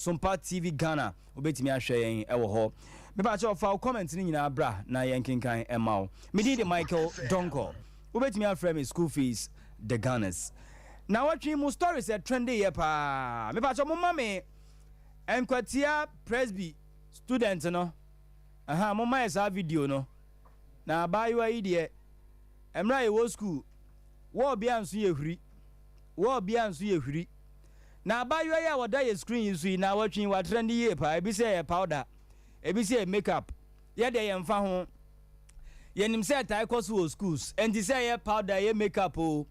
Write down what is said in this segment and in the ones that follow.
Sompa TV Ghana, wobɛtumi ahwɛ yɛn ɛwɔ hɔ. Mepakyɛ, ɔfa wo comment no nyinaa bra na yɛnkenkan ɛma wo. Medin de Michael Donko, wobɛtumi afrɛ me School Fees The Gunners. Na wɔtwe mu stories ɛtrend yɛ paa. Mepakyɛ, momma me Nkwatia Presby student no aha, momma yɛ saa video no. Na abaayewa yi deɛ, mmerɛ a yɛwɔ school, wɔɔ bia nso yɛ huri, wɔɔ bia nso yɛ huri. Na abaayewa yi a wɔda yɛ screen yi so yi, na wɔtwe watrend yie paa. Ebi sɛ yɛ powder, ebi sɛ yɛ makeup. Yɛdeɛ yɛmfa ho, yɛnim sɛ ɛtae kɔ so wɔ schools, nti sɛ yɛ powder, yɛ makeup o,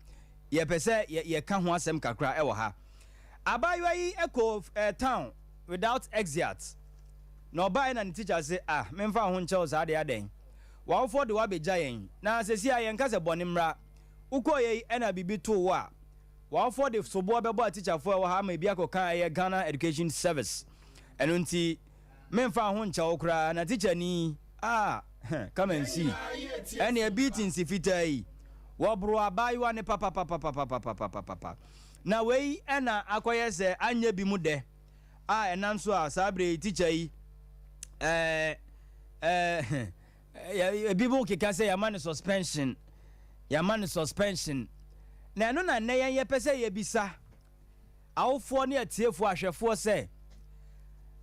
yɛpɛ sɛ yɛka ho asɛm kakra ɛwɔ ha. Abaayewa yi ɛkɔ town without exeat, na ɔbaa na ne teacher sɛ, "Ah, memfa ho nkyɛw saa deɛ, adɛn, w'awofoɔ de wabɛgya yɛn na sɛsi a yɛnka sɛ bɔne mmra wokɔɔ yɛ yi, ɛna biribi too wo a, w'awofoɔ de soboɔ bɛbɔ a teacherfoɔ ɛwɔ ha ama ebi akɔka ɛyɛ Ghana Education Service. Ɛno nti memfa ho nkyɛw koraa." Na teacher ni ah, come and see, ɛne ebi ti nsi fitaa yi, wɔboro abaayewa ne papapapapapapapapa. Na wei ɛna akɔyɛ sɛ anyɛ bi mu dɛ a ɛnam so a saa bere yi teacher yi ɛɛ ɛɛ ebi mu keka sɛ yɛama no suspension, yɛama no suspension. Na ɛno na nnɛ yɛn yɛpɛ sɛ yɛbisa awofoɔ ne atiefoɔ ahwɛfoɔ sɛ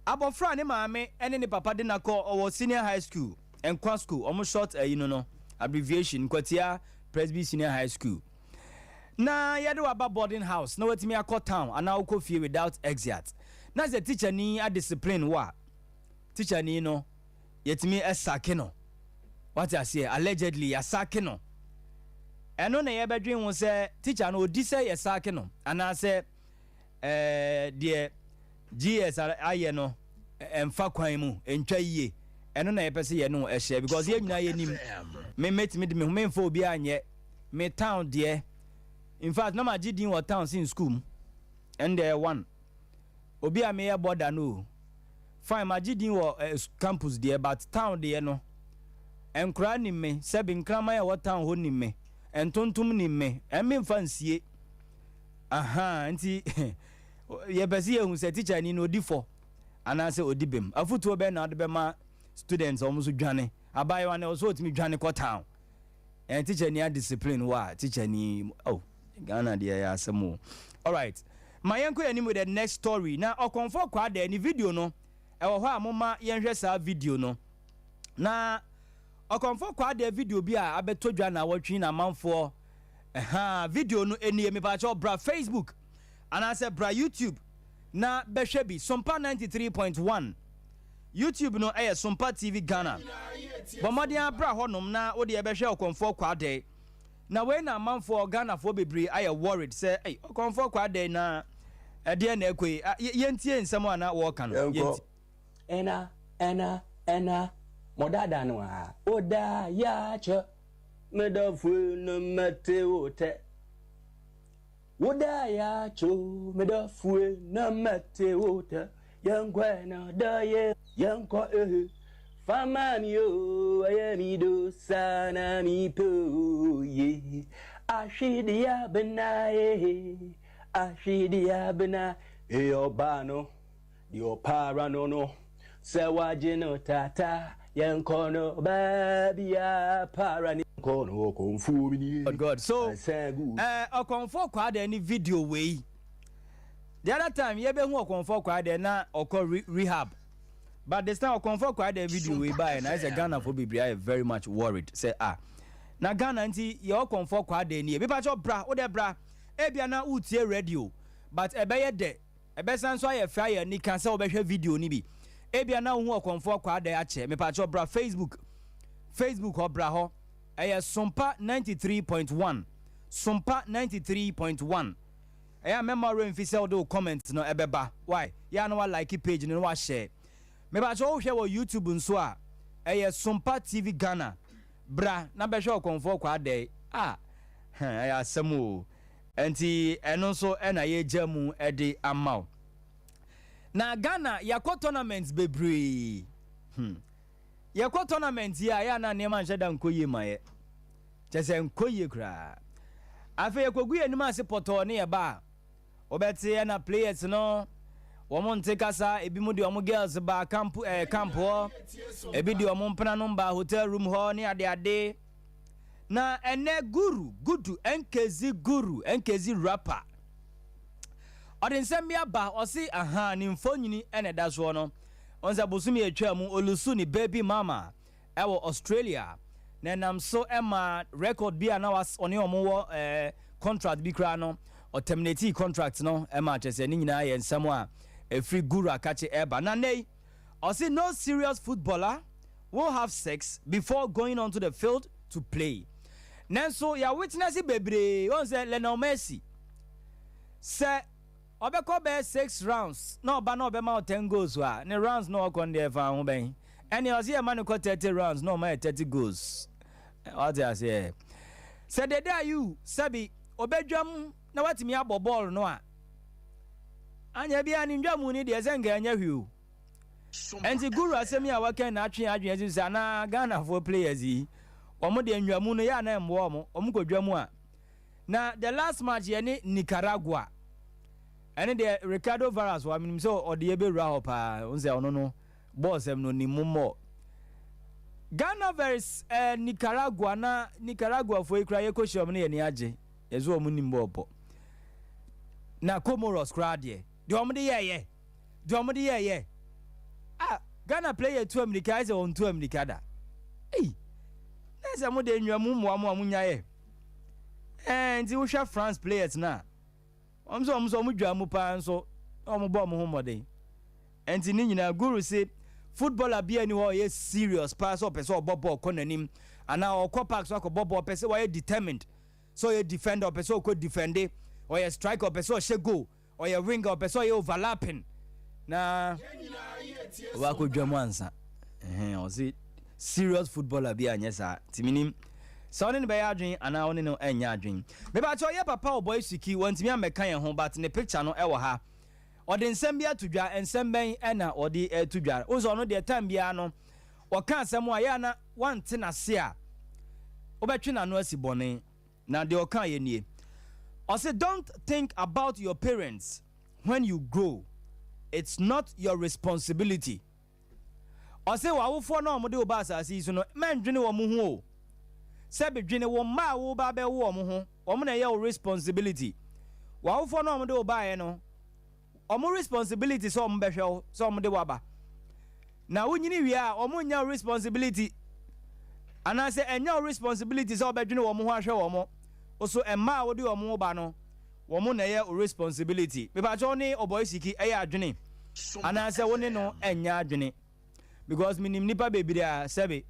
abɔfra ne maame ne ne papa de nakɔ, ɔwɔ senior high school, Nkwa School, ɔmo short ayi no abbreviation, Nkwatia Presby Senior High School, na yɛde waba boarding house na watumi akɔ town anaa wokɔ fie without exeat, na sɛ teacher ni adiscipline wo a, teacher ni no yɛtumi ɛsack no, wate aseɛ? Allegedly yɛasack no. Ɛno na yɛbɛdwen ho sɛ teacher no ɔdi sɛ yɛsack no anaasɛ deɛ GES ayɛ no ɛmfa kwan mu, ɛntwa yie. Ɛno na yɛpɛ sɛ yɛno ɛhyɛ, because yɛn nyinaa yɛnim. Me mɛtumi de me ho, memfa obi anyɛ me town deɛ. In fact, na magye din wɔ town sin school mu. Ɛn deɛ one obi a meyɛ border no o, fine, magye din wɔ campus deɛ, but town deɛ no, nkoraa nim me, sɛbi nkraman a ɛwɔ town hɔ nim me, ntontom nim me, ɛme mfa nsie aha. Nti yɛpɛ sɛ yɛhu sɛ teacher ni no odi fɔ anaasɛ odi bem. Afotuo bɛn na ɔde bɛma students a wɔn nso dwane? Abaayewa no ɔsɛ ɔtumi dwane kɔ town, ɛn teacher ni adiscipline wɔ a, teacher ni oh, Ghana deɛ, ɛyɛ asɛm o. Alright, ma yɛnkɔ yɛn anim with the next story. Na Ɔkɔnfɔ Kwaadɛ ne video no ɛwɔ hɔ a, moma yɛnhwɛ saa video no. Na Ɔkɔnfɔ Kwaadɛ video bi a abɛtɔ dwa na wɔtwe na amanfoɔ ɛha video no nie. Mepaakyɛw, bra Facebook anaasɛ bra YouTube na bɛhwɛ bi, Sompa 93.1. YouTube no ɛyɛ Sompa TV Ghana. Bɔ mmɔden abra hɔnom na wode ɛbɛhwɛ Ɔkɔmfoɔ Kwaadɛ. Na wei na amanfoɔ, Ghanafoɔ bebree ayɛ worried sɛ, ɛy, Ɔkɔmfoɔ Kwaadɛ na ɛdeɛ na ɛkɔ yi. Yɛntie nsɛm a na wɔreka no. Yɛnkɔ. Yɛntie. Ɛna ɛna ɛna mɔdada no a ɔda yakyɛ medɔfo no mɛte wo tɛ woda yakyɛ medɔfo no mɛte wo tɛ. Yɛnkɔ ɛna da yɛ yɛnkɔ ehe fama mi o, ɛyɛ mi do sana mi pe o ye ahwede abena ehe ahwede abena eyɛ ɔbaa no deɛ ɔpaara no sɛ wagye no tata, yɛnkɔ no baabia para ne nkɔ no Ɔkɔmfoɔ mi nie. God, God. So Ansa gu. Ɔkɔmfoɔ Kwaadɛ ne video wei, the other time yɛbɛhu Ɔkɔmfoɔ Kwaadɛ na ɔkɔ rehab, but this time Ɔkɔmfoɔ Kwaadɛ video wei baeɛ na ɛsɛ Ghanafoɔ bebree ayɛ very much worried sɛ, ah, na Ghana nti yɛ Ɔkɔmfoɔ Kwaadɛ nie. Mepakyɛ, bra, wode bra, ebia na wotie radio, but ɛbɛyɛ dɛ, ɛbɛsan so ayɛ fɛ, ayɛ nika sɛ wobɛhwɛ video no bi. Ebia na wohu Ɔkɔmfoɔ Kwaadɛ akyɛ. Mepakyɛ, bra Facebook, Facebook hɔ, bra hɔ, ɛyɛ Sompa 93.1, Sompa 93.1. Ɛyɛ a mɛma werɛ mfi sɛ wode wo comment no ɛbɛba. Why yɛ a na walike page no na wahyɛ. Mepakyɛ, wohwɛ wɔ YouTube nso a, ɛyɛ Sompa TV Ghana. Bra na bɛhwɛ Ɔkɔmfoɔ Kwaadɛ a, ɛyɛ asɛm o. Nti ɛno nso ɛna yɛgya mu ɛde ama wo. Na Ghana yɛkɔ tournament bebree. Yɛkɔ tournament yi a, yɛ ana nneɛma nhyɛ da nkɔ yie ma yɛ, kyɛ sɛ nkɔ yie koraa. Afei yɛkɔgu yɛn anim ase pɔtɔɔ ne yɛba a, wobɛte ɛna players no Wɔn nte kasa, ebinom de wɔn girls ba camp ɛɛ camp hɔ, ebi de wɔn mpenanom ba hotel room hɔ ne adeade. Na ɛnɛ Guru, Gudu, Nkezi Guru, Nkezi rapper. Ɔde nsɛm bi aba, ɔse ahaa ne mfonyini na ɛda soɔ no. Wɔn sɛ bosome atwa mu, olusu ne baby mama wɔ Australia, na ɛnam so ma record bi a na ɔne wɔn wɔ eh, contract bi koraa no, ɔterminatii contract no ma kyerɛ sɛ ne nyinaa yɛ nsɛm a ɛfiri Guru Akakye ɛreba. Na nnɛ yi, ɔse no serious footballer will have sex before going onto the field to play. Nanso yɛ witness bebree, wɔn sɛ Lionel Messi, sɛ Ɔbɛkɔ bɛyɛ six rounds na ɔba na ɔbɛma wo ten goals a, ne rounds na ɔkɔ no deɛ ɛfa ho bɛn? Ɛnneɛ ɔse yɛma no kɔ 30 rounds na ɔma yɛ 30 goals. Wate aseɛ? Sɛ Dede Ayew sɛbi ɔbɛdwam na watumi abɔ bɔɔl no a, anyɛ biara ne ndwamu no deɛ sɛ nka ɛnyɛ hwee o. Ɛnti Guru asɛm yi a waka yi na atwe yɛn adwene asi so sɛ anaa Ghanafoɔ players yi, wɔn deɛ ndwamu no yɛ a na ɛmmoa wɔn, wɔn kɔdwa mu a, Na the last match yɛ ne Nicaragua. Ɛne deɛ Ricardo Varas wa menim sɛ ɔde yɛ bɛwura hɔ paa. Wo sɛ ɔno no bɔɔl sɛm no nim mu mmɔ. Ghana vs eh, Nicaragua na Nicaragua foɔ yi koraa yɛkɔhyia wɔn no yɛ ani agye. Yɛ so wɔn nim bɔɔl bɔ. Na Comoros koraa deɛ deɛ wɔn de yɛɛyɛ deɛ wɔn de yɛɛyɛ. Ah, Ghana player tu amirika ayɛ sɛ wɔn tu amirika da. Ei, na sɛ mo deɛ nnwa mu mmoa mo a mo nya yɛ. Ɛɛ nti wohwɛ France players no a, wɔn nso wɔn nso wɔn dwa mu paa nso na wɔn bɔ wɔn ho mmɔden. Nti ne nyinaa Guru se footballer bi ani hɔ ɔyɛ serious paa sɛ ɔpɛ sɛ ɔbɔ bɔɔl kɔ n'anim anaa ɔkɔ park so akɔbɔ bɔɔl ɔpɛ sɛ wɔyɛ determined sɛ ɔyɛ defender ɔpɛ sɛ ɔkɔ defende ɔyɛ striker ɔpɛ sɛ ɔhyɛ goal Ɔyɛ winger, ɔpɛ sɛ ɔyɛ overlapping na wakɔdwa mu ansa. Ɛhɛn, ɔse serious footballer bi anyɛ saa. Nti menim sɛ ɔne no bɛyɛ adwen anaa ɔne no ɛnyɛ adwen. Mepakyɛ ɔyɛ papa ɔbɔe Suki, wantumi ammɛka yɛn ho but ne picture no ɛwɔ ha. Ɔde nsɛm bi ato dwa, nsɛm bɛn ɛna ɔde ɛto dwa? Wohu sɛ ɔno deɛ time biara no ɔka asɛm a yɛ a na wante n'ase a wobɛtwe n'ano asi bɔne. Na deɛ ɔkaeɛ nie, ɔse don't think about your parents when you grow, it's not your responsibility. Ɔse w'awofoɔ no a wɔde wo ba asase yi so no, mɛndwene wɔn ho o. Sɛbe dwene wo mma a woreba abɛwo wɔn ho, wɔn na ɛyɛ wo responsibility. W'awofoɔ no a wɔde wo baeɛ no, Wɔn responsibility sɛ wɔn bɛhwɛ wo sɛ wɔn de wo aba. Na wo nyini wie a wɔn nnya wo responsibility anaasɛ ɛnyɛ wo responsibility sɛ wɔbɛdwene wɔn ho ahwɛ wɔn. Wo so mma a wode wɔn ba no wɔn na ɛyɛ wo responsibility. Mepakyɛ wo ne Ɔbɔe Siki ɛyɛ adwene anaasɛ wo ne no ɛnyɛ adwene. Because menim nnipa bebree a sɛbe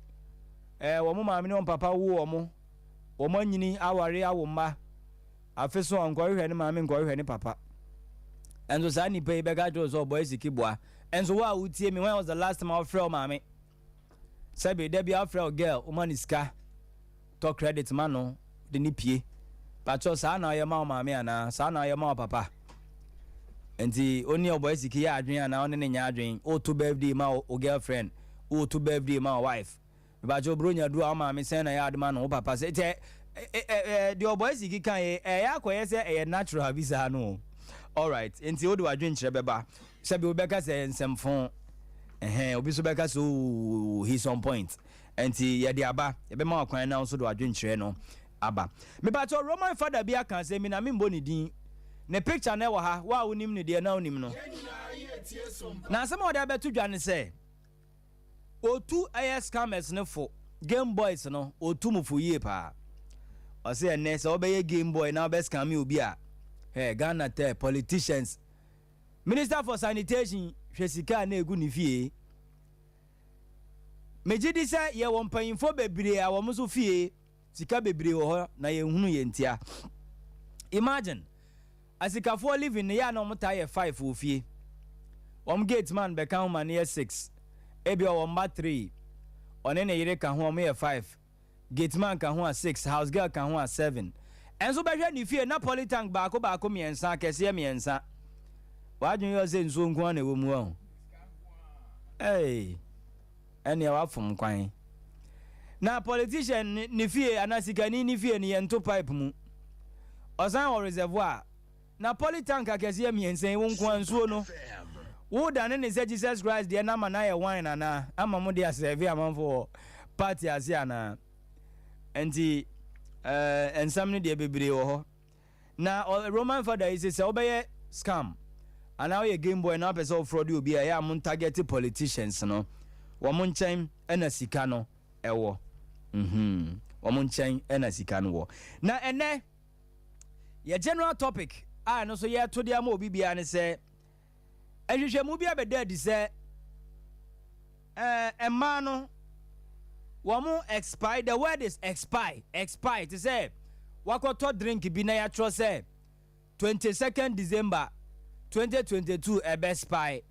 eh, wɔn maame ne wɔn papa wo wɔn, wɔn anyini aware awo mma, afe so a ɔnkɔhwehwɛ ne maame nkɔhwehwɛ ne papa. Ɛnso saa nnipa yi bɛka kyerɛ wo sɛ ɔbɔ asiki boa. Ɛnso wo a wotie me, when was the last time a wofrɛ wo maame? Sɛbe da bi a wofrɛ wo girl, woma no sika, tɔ credit ma no, de no pie. Pakyɛw saa na ɔyɛ ma wo maame anaa? Saa na ɔyɛ ma wo papa? Nti wo ne ɔbɔe siki yɛ adwene anaa wo ne no nyɛ adwene? Woto birthday ma wo girlfriend, woto birthday ma wo wife. Mepakyɛw bronya du a wo maame sɛn na ɛyɛ ade ma no, wo papa sɛ kyɛ deɛ ɔbɔe siki kan yɛ ɛyɛ akɔyɛ sɛ ɛyɛ natural bi saa no. Alright, nti wode w'adwenkyerɛ bɛba. Sɛbi wobɛka sɛ ɛyɛ nsɛmfo. Ɛhɛn, obi nso bɛka sɛ ooh, he's on point. Ɛnti yɛde aba, yɛbɛma wo kwan na wo nso de w'adwenkyerɛ no aba. Mepakyɛw, Roman fada bi aka asɛm bi na membɔ ne din. Ne picture no ɛwɔ ha, wo a wonim no deɛ na wonim no. Na asɛm a ɔde abɛto dwa ne sɛ, otu ɛyɛ scammers no fo, game boys no, otu mo fo yie paa. Ɔse ɛnnɛ sɛ wobɛyɛ game boy na wobɛ scamme obi a, hɛ, Ghana tɛ, politicians, Minister for sanitation hwɛ sika a na egu ne fie. Megye di sɛ yɛwɔ mpanyimfoɔ bebree a wɔn nso fie sika bebree wɔ hɔ na yɛnhunu yɛn ntia. Imagine, asikafoɔ living no yɛ a na wɔn taa yɛ five wɔ fie. Wɔn gate man bɛka ho ma no yɛ six. Ebia ɔwɔ mma three, ɔne ne yere ka ho wɔn yɛ five. Gateman ka ho a six, house girl ka ho a seven. Ɛnso bɛhwɛ ne fie na polytank baako baako mmiɛnsa, akɛseɛ mmiɛnsa. W'adwene yɛ sɛ nsuo nko ara na ɛwɔ mu ɔho. Hey, ɛnneɛ wafom kwan. Na politician ne fie anaa sikani ne fie no yɛnto pipe mu. Ɔsan wɔ reservoir. Na polytank akɛseɛ mmiɛnsa yi wo nko ara nsuo no. Wodane ne sɛ Jesus Christ deɛ no ama no ayɛ wine anaa? Ama mo de asɛɛve amanfo wɔ party ase anaa? Nti eh, nsɛm no deɛ bebree wɔ hɔ. Na Roman fada yi se sɛ wobɛyɛ scam anaa woyɛ game boy na wopɛ sɛ wofrɔde obi a, ɛyɛ a mo ntarget politicians no. Wɔn nkyɛn na sika no wɔ. Mhm. Wɔn nkyɛn na sika no wɔ. Na ɛnɛ, yɛ general topic a ɛno nso yɛto de ama obi biara ne sɛ, Nhwehwɛmu bi abɛda adi sɛ ɛɛ mmaa no wɔn expire, the word is expire, expire te sɛ wakɔtɔ drink bi na yɛatwerɛ sɛ 22nd December 2022 ɛbɛ spy.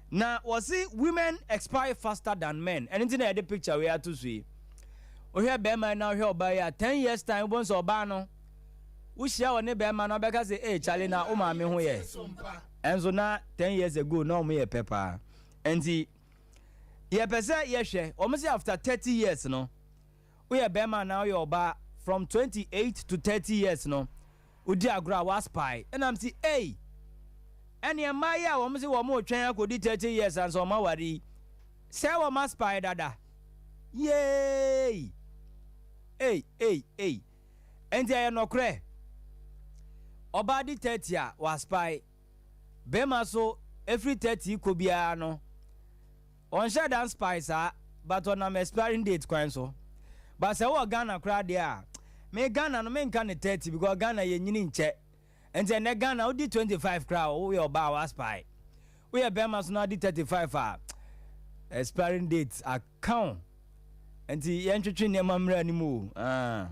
Na wɔsi women expire faster than men. Ɛno nti na yɛde picture wei ato so yi. Wohwɛ bɛrima na wohwɛ ɔbaa yi a, 10 years time wobɛhu sɛ ɔbaa no wohyia wɔ ne bɛrima no abɛka sɛ, "Ee Charlie, na wo maame ho yɛ." Ɛnso na 10 years ago na wɔn yɛ pɛ paa. Nti yɛpɛ sɛ yɛhwɛ wɔn sɛ after 30 years no, woyɛ bɛrima na woyɛ ɔbaa, from 28 to 30 years no, wodi agorɔ a waspy. Ɛnam si ei, ɛneɛ mmaa yi a wɔn sɛ wɔn retwɛn akɔdi 30 years ansa wɔn aware yi, sɛ wɔn aspy dada. Yeei, ei ei ei, nti ɛyɛ nɔkorɛ, ɔbaa di 30 a waspy, bɛrima so efiri 30 kɔ biara no ɔnhyɛ dan spy saa, but ɔnam expiring date kwan so. But sɛ wɔ Ghana koraa deɛ a, me Ghana no menka ne 30 because Ghana yɛ nyini nkyɛ. Nti ɛnɛ Ghana wodi 25 koraa, woyɛ ɔbaa a waspy, woyɛ bɛrima so na wodi 35 a, expiring date aka wo. Nti yɛntwetwe nneɛma mmerɛ anim o. Ah.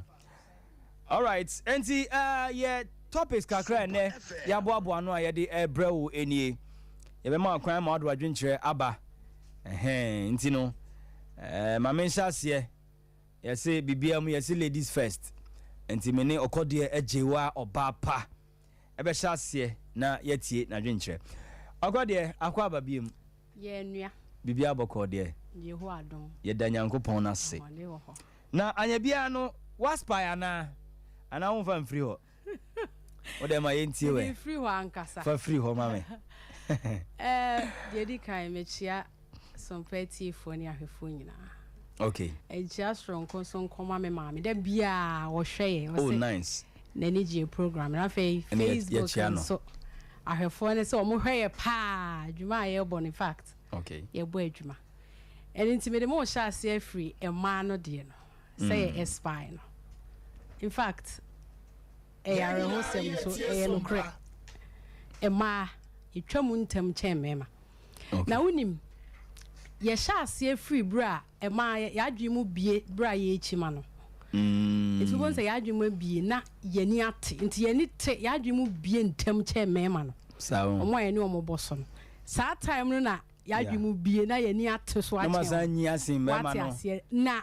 Alright, nti yɛ topics kakra ɛnɛ yɛaboaboa no a yɛde ɛbrɛ wo nie. Yɛbɛma kwan ma wode w'adwenkyerɛ aba. Ɛhɛn, nti no ma menhyɛ aseɛ. Yɛse biribiara mu yɛse ladies first, nti me ne ɔkɔdeɛ agyewa ɔbaa pa ɛbɛhyɛ aseɛ na yɛatie n'adwenkyerɛ. Ɔkɔdeɛ, akɔ aba biem. Yɛ nua. Biribiara bɔkɔɔ deɛ? Yehowa adom. Yɛda Nyankopɔn no ase. Ahoɔden wɔ hɔ. Na anya biara no waspy anaa? Anaa womfa mfiri hɔ? Wode ma yɛntie wɛ. Mede firi hɔ ankasa. Fa firi hɔ ma me. Deɛ di kan, mekyia Sompa atiefoɔ ne ahwɛfoɔ nyinaa. Nkyia soronko nso nkɔma me maame. Da biaa wɔhwɛ yɛ. Oh, nice. N'ani gye program. Na afei Facebook nso ahwɛfoɔ ne sɛ wɔn hwɛ yɛ paa, adwuma a yɛrebɔ no, in fact. Yɛbɔ adwuma. Ɛno nti mede mo hyɛ aseɛ afiri mmaa no deɛ no sɛ yɛ expire no. In fact, ɛyɛ awerɛhosɛm nso ɛyɛ nokorɛ. Mmaa yɛtwa mu ntɛm kyɛn mmarima. Na wonim, yɛhyɛ aseɛ firi berɛ a mmaa yɛadwene mu bie berɛ a yɛrekyi ma no. Nti wobɛhu sɛ yɛadwene mu abie na yɛni ate. Nti yɛni te, yɛadwene mu bie ntɛm kyɛn mmarima no. Ɔmo a yɛne ɔmo bɔ so no. Saa time no na yɛadwene mu bie na yɛni ate so akyɛn. Wate aseɛ. Na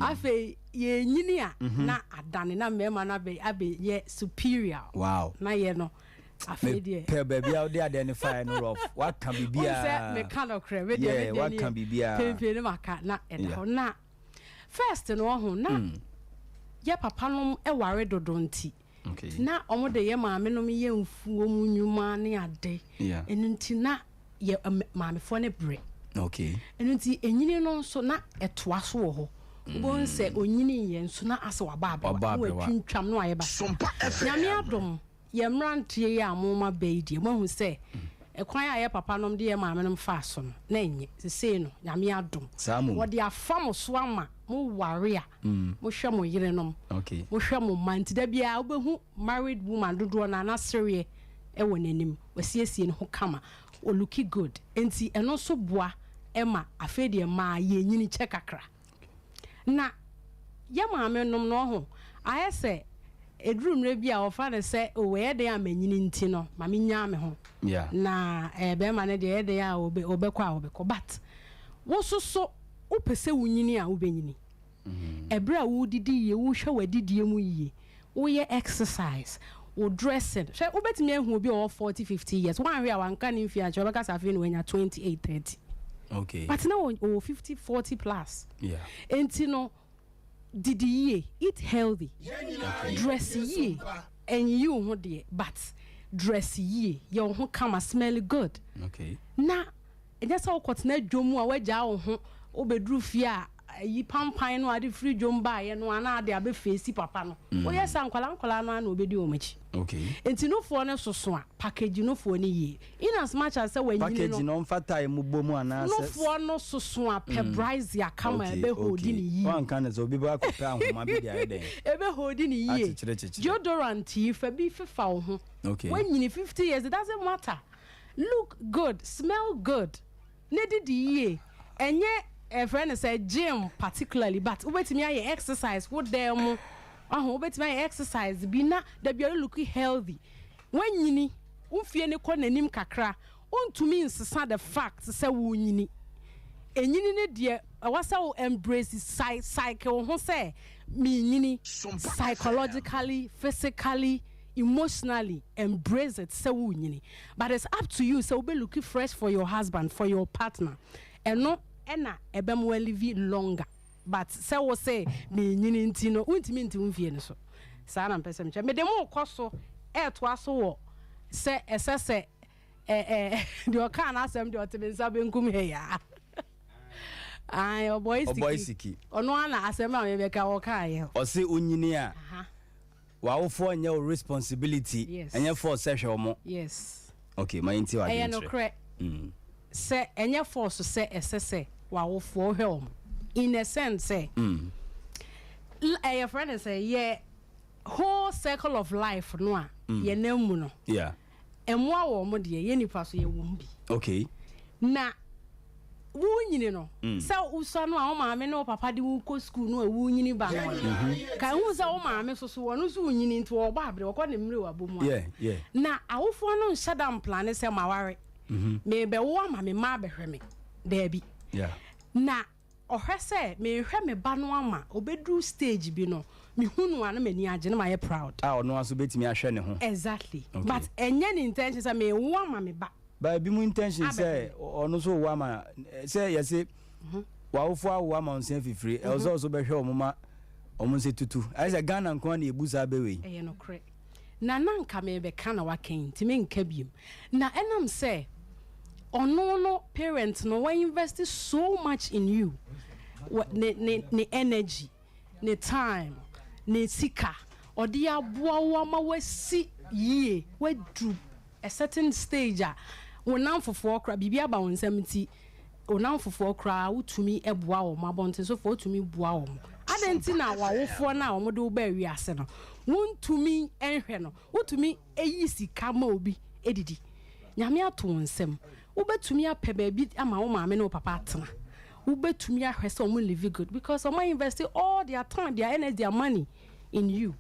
afei yɛnyini a na adane na mmarima no abɛyɛ superior. Na yɛ no afei deɛ. Pɛ baabi a wode adeɛ no faeɛ no rough. Waka biribiara. Sɛ meka nɔkorɛ, me deɛ me deɛ waka biribiara. Pempem ne maka na ɛda hɔ. Na first no ɔho na yɛ papa nom ware dodo nti na ɔmo de yɛ maame nom yɛ mfuo mu nnwuma ne ade. Ɛno nti na yɛ maamefoɔ ne brɛ. Ɛno nti enyini no nso na ɛtoa so wɔ hɔ. Wobɛhu sɛ onyini yɛ nso na asɛ waba aberewa na watwintwam na wayɛ basa. Nyame adom, yɛ mmeranteɛ yi a moma bɛ yi deɛ, moahu sɛ ɛkwan a yɛ papa nom de yɛ maame nom faa so no na ɛnyɛ. Sesei no Nyame adom, wɔde afa mo so ama mo ware a, mohwɛ mo yerenom, mohwɛ mo mma. Nti da biara wobɛhu married woman dodoɔ no a na sereɛ ɛwɔ n'anim, wasiesie ne ho kama, ɔlooki good. Nti ɛno nso boa ma afei deɛ mmaa yɛnyini kyɛ kakra. Na yɛ maame nom no ɔho ayɛ sɛ ɛduru mmerɛ bi a wɔfa no sɛ o ɛyɛ den a manyini nti no ma menyaa me ho. Na bɛrima no deɛ ɛyɛ den a ɔbɛkɔ a ɔbɛkɔ, but wo so so wopɛ sɛ wonyini a wobɛnyini. Ɛberɛ a wodidi yie, wohwɛ w'adidie mu yie, woyɛ exercise, wo dressing, hwɛ, wobɛtumi ahu obi a ɔwɔ 40 50 years, woanhwɛ a wanka ne mfie ankyerɛ, wobɛka sɛ afei na wanya 28 30, but na ɔwɔ 50 40 plus. Enti no didi yie, eat healthy, dress yie, ɛnyiyi wo ho deɛ, but Dress yie, yɛ wo ho kama, smell good. Na ɛnyɛ sɛ wokɔtena dwom a woagyaa wo ho, wobɛduru fie a ayi pampan no a ade firi dwom baeɛ no a na ade abɛfeesi papa no. Woyɛ saa nkwadaa nkwadaa no ara na wɔbɛdi wɔn akyi. Nti nufoɔ no soso a, package nufoɔ no yie. In as much as sɛ wanyini no. Package no ɔmfa tie mu bɔ mu anaasɛ. Nufoɔ no soso a, pɛ brazier kama a ɛbɛ holdi no yie. Woanka no sɛ obi bɛkɔ akɔpɛ ahoma bi de ayɛ dɛn? Ɛbɛ holdi no yie. Akyekyere kyekyere. Deodorant yi, fa bi fefa wo ho. Wanyini 50 years, it doesn't matter. Look good, smell good, na didi yie. Ɛnyɛ yɛfrɛ no sɛ gym particularly but wobɛtumi ayɛ exercise wo dan mu. Wahu, wobɛtumi ayɛ exercise bi na da biara wo look healthy. Wanyini, wo mfie no kɔ n'anim kakra, wontumi nsesa the fact sɛ worenyini. Enyini no deɛ ɛwɔ sɛ wo embrace, psyche wo ho sɛ merenyini psychologically, physically, emotionally embrace it sɛ worenyini but it's up to you sɛ wobɛ look fresh for your husband, for your partner, ɛno na ɛbɛma wa live longer but sɛ wo se merenyini nti no wontumi nte wo mfie no so. Saa na mpɛ sɛ mekyerɛ. Mede mo rekɔ so ɛretoa so wɔ sɛ ɛsɛ sɛ ɛ ɛ deɛ ɔkaa n'asɛm deɛ ɔte me nsa benkum ha yi a. Ae, ɔbɔe Ɔbɔe siki. siki. Ɔno ara na asɛm a mebɛka ɔkaeɛ. Ɔse wonyini a Aha. W'awofoɔ nyɛ wo responsibility, Yes. ɛnyɛ force sɛ hwɛ wɔn. Yes. Okay, ma yɛntie Ɛyɛ w'adwenkyerɛ. nokorɛ sɛ ɛnyɛ force sɛ ɛsɛ sɛ w'awofoɔ hwɛ wɔn in a sense sɛ l ɛyɛ frɛ no sɛ yɛ whole circle of life no a yɛnam mu no mmoa wɔ wɔn deɛ yɛn nipa so yɛwɔ mu bi. Na Worenyini no, sɛ wosua no a, wo maame ne wo papa de wo kɔ sukuu no a worenyini ba no a, ka hu sɛ wo maame nso so, ɔno nso renyini nti ɔrebɔ abrɛ, ɔkɔ ne mmerɛ wɔ mu a. Na awofoɔ no nhyɛ da mplane sɛ maware, merebɛwo ama me mma abɛhwɛ me. Daabi. Na ɔhwɛ sɛ merehwɛ me ba no ama ɔbɛduru stage bi no, mehu no a na m'ani agye na mayɛ proud. A ɔno ara nso bɛtumi ahwɛ ne ho. Exactly. But ɛnyɛ ne intention sɛ merewo ama me ba. But ebinom intention sɛ ɔno nso wo ama sɛ yɛse w'awofo awo ama wo nsa afifire ɛwɔ sɛ ɔso bɛhwɛ wɔn ma wɔn nsa tutu ayɛ sɛ Ghana nko ara na yɛbu saa bɛ wei. Ɛyɛ nokorɛ. Na na nka merebɛka na waka yi nti menka biom. Na ɛnam sɛ ɔno no parent no wa invest so much in you, ne ne ne energy, ne time, ne sika ɔde aboa wo ama woasi yie, woaduru a certain stage a wo nnamfofoɔ koraa, biribi aba wo nsam nti wo nnamfofoɔ koraa wotumi boa wɔn, abɔntensofoɔ wotumi boa wɔn. Adɛn nti na w'awofoɔ no a wɔde wo baa wiase no wontumi nhwɛ no? Wotumi yi sika ma obi didi. Nyame ato wo nsam. Wobɛtumi apɛ baabi ama wo maame ne wo papa atena. Wobɛtumi ahwɛ sɛ wɔn live good because wɔn invest all their time, their energy, their money in you.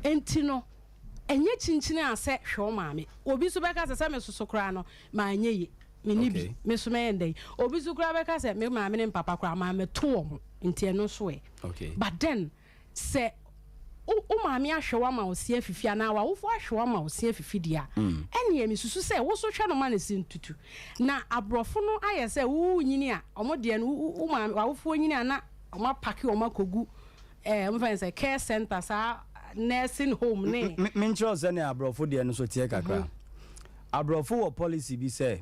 Enti no, ɛnyɛ kyinkyini a sɛ hwɛ wo maame. Obi nso bɛka sɛ, sɛ me soso koraa no, manyɛ ye. Menni bi. Me nso mɛyɛ ndɛn? Obi nso koraa bɛka sɛ, me maame ne me papa koraa, mammɛto wɔn. Nti ɛno nso ɛ. But then, sɛ wo wo maame ahwɛ wo ama wo se afifi anaa w'awofo ahwɛ wo ama wo se afifi deɛ a, ɛnneɛ mesusu sɛ wo nso hwɛ no ma ne se ntutu. Na aborɔfo no ayɛ sɛ worenyini a, wɔn deɛ no, wo wo maame w'awofoɔ nyini a na wɔapake wɔn akɔgu ɛɛ wɔfrɛ no sɛ care center saa nursing home ne. Me menkyerɛ wo sɛnea aborɔfo deɛ no nso teɛ kakra. Aborɔfo wɔ policy bi sɛ,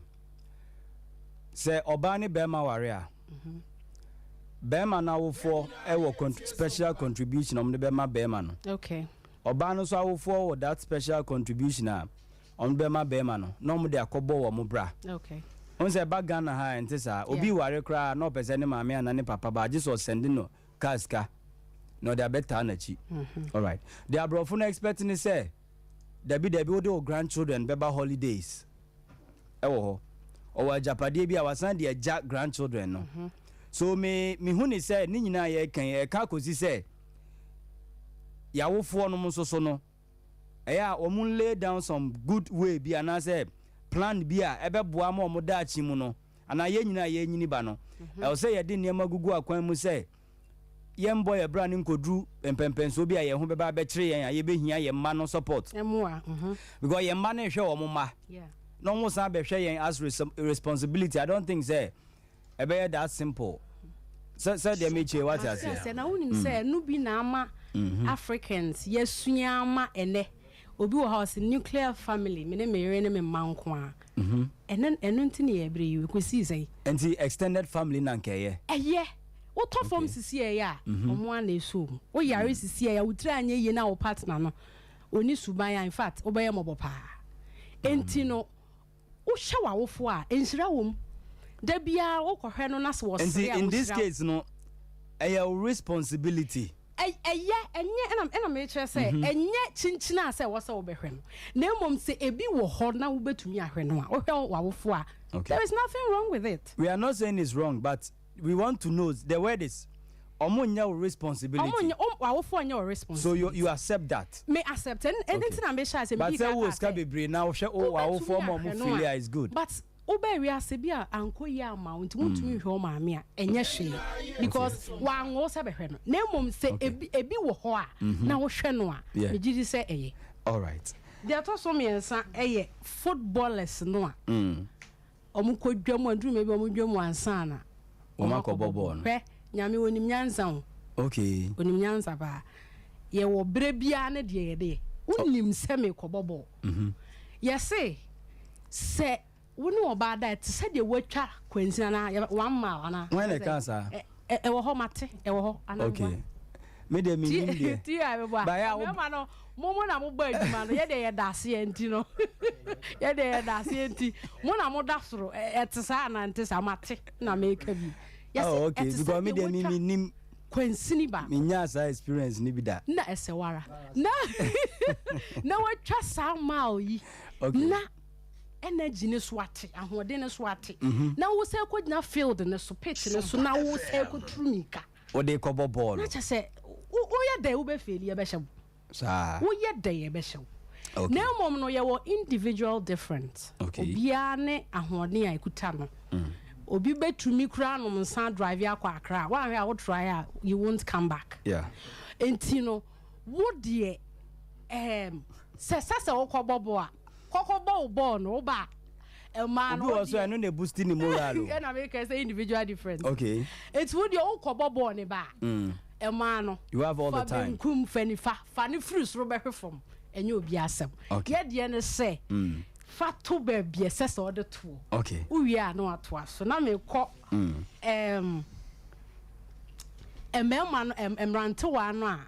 sɛ ɔbaa ne barima ware a, Bɛrima no awofoɔ wɔ special contribution a wɔde bɛma bɛrima no. Okay. Ɔbaa no nso awofoɔ wɔ that special contribution a wɔde bɛma bɛrima no na wɔde akɔbɔ wɔn bra. Okay. Wɔn sɛ ɛba Ghana ha a ɛnte saa. Obi ware koraa na ɔpɛ sɛ ne maame anaa ne papa ba agye sɛ ɔsɛnde no kaa sika na ɔde abɛtaa n'akyi. Alright. Deɛ aborɔfo no expect ne sɛ dabi dabi wode wo grandchildren bɛba holidays. Ɛwɔ hɔ. Ɔwɔ agyapadeɛ bi a wasan de agya grandchildren no. So me mehu ne sɛ ne nyinaa yɛreka yi ɛka akɔsi sɛ yɛawofoɔ nom nso so no ɛyɛ a wɔn lay down some good way bi anaasɛ plan bi a ɛbɛboa ma wɔn daakye mu no anaa yɛn nyinaa yɛnyini ba no ɛwɔ sɛ yɛde nneɛma gugu akwan mu sɛ yɛmbɔ yɛn bra no nkoduru mpɛnpɛnsoɔ bi a yɛn ho bɛba abɛkyere yɛn a yɛbɛhia yɛn mma no support. Mmoa. Mhm. Because yɛn mma no rehwɛ wɔn mma. Na wɔn san bɛhwɛ yɛn as responsibility. I don't think sɛ ɛbɛyɛ that simple. Sɛ sɛ deɛ mekyie wate aseɛ. Ate aseɛ na wonim sɛ ɛno bi na ama Africans yɛasua ama ɛnɛ. Obi wɔ hɔ a ɔse nuclear family, me ne me yere ne me mma nko ara. Ɛno ɛno nti ne yɛbrɛ yi, ɛkɔsii sɛn? Nti extended family na nka ɛyɛ? Ɛyɛ. Wotɔ fam sisi ɛyɛ a, ɔmo ara na ɛsɔ mu. Woyare sisi ɛyɛ a, wo tiri anyɛ yie na wo partner no, ɔnni suban a, in fact, wobɛyɛ mmɔbɔ paa. Enti no, wohwɛ w'awofoɔ a, nhyira wɔ mu. Da biara wokɔhwɛ no na sɛ wɔsere Nti a, in this wɔhyira wo. case no, ɛyɛ wo responsibility. Ɛyɛ, ɛnyɛ, ɛna, ɛna mekyerɛ sɛ, ɛnyɛ kyinkyin a sɛ ɛwɔ sɛ wobɛhwɛ no, na mmom sɛ ebi wɔ hɔ na wobɛtumi ahwɛ no a, wohwɛ w'awofoɔ a, there is nothing wrong with it. We are not saying it's wrong, but we want to know, the word is, ɔmo nyɛ wo responsibility. Ɔmo nyɛ, w'awofoɔ nyɛ wo responsibility. So you accept that? Me accept, ɛno nti na mehyɛ ase, But medii sɛ kan wowɔ kaa sika sɛ, bebree na wohwɛ w'awofoɔ wobɛtumi ma ɔmo ahwɛ no feeli a, a, it's good. but Wobaa wiase bi a ankɔ yie amma wo nti wontumi nhwɛ wo maame a, ɛnyɛ hwee because wanwo wo sɛ bɛhwɛ no. Na mmom sɛ ebi ebi wɔ hɔ a na wohwɛ no a, megye di sɛ ɛyɛ. Alright. Deɛ ɛtɔ so mmiɛnsa yɛ footballers no a wɔkɔ dwa mu a, nduru baabi a wɔdwa mu ansa na Wɔakɔbɔ bɔɔl no. Hwɛ, Nyame onim nyansa o. Okay. Onim nyansa paa. Yɛwɔ berɛ biara ne deɛ yɛde yɛ. Wonim sɛ merekɔbɔ bɔɔl. Yɛse sɛ wo ne ɔbaa da a, ɛte sɛ deɛ woatwa kwansin anaa one mile anaa. Hwan na ɛkaa saa? Ɛwɔ hɔ, mate, ɛwɔ hɔ anaa meboa? Okay. Me deɛ mennim deɛ. Ti a meboa. Mmarima no, mo mo na mobɔ adwuma no, yɛ deɛ yɛda aseɛ nti no. Yɛ deɛ yɛda aseɛ nti, mo na moda soro. Ɛte saa anaa ɛnte saa? Mate na meka bi. Yɛse Oh, okay. ɛte sɛ Because me deɛ deɛ me woatwa mennim. kwansini baako. Menyaa saa experience no bi da. Na ɛsɛ wo ara. Na na woatwa saa mile yi. Okay. Na energy no so ate, ahoɔden no so ate. Na wo sɛ kɔgyina field no so, pitch no so, na wo sɛ kɔturu mmirika. Wode kɔbɔ bɔɔlo. Na kyɛ sɛ woyɛ dɛn wobɛfeeli, yɛbɛhyɛ wo. Saa. Woyɛ dɛn yɛbɛhyɛ wo. Okay. Na mmom no yɛwɔ individual different. Okay. Obiara ne ahoɔden a ɛkuta no. Obi bɛtumi koraa anom nsa drive akɔ Accra. Woanhwɛ a wo try a you won't come back. Yeah. Enti no wo deɛ ɛɛm sɛ sɛ sɛ wokɔbɔ bɔɔl a kɔkɔbɔ wo bɔɔl no woba a mmaa no Obi wɔ so wodeɛ ɛno na ɛboosti ne morale o. ɛna meka sɛ individual difference. Okay. Enti wo deɛ wokɔbɔ bɔɔl no ba a mmaa no You have all fa the time. benkum fa nifa fa no firi soro bɛhwe fam ɛnyɛ obi asɛm. Okay. Yɛ deɛ ne sɛ fa to baabi ɛsɛ sɛ ɔde toɔ. Okay. Wowie a na watoa so na mekɔ ɛɛm mmarima no mmerantewaa no a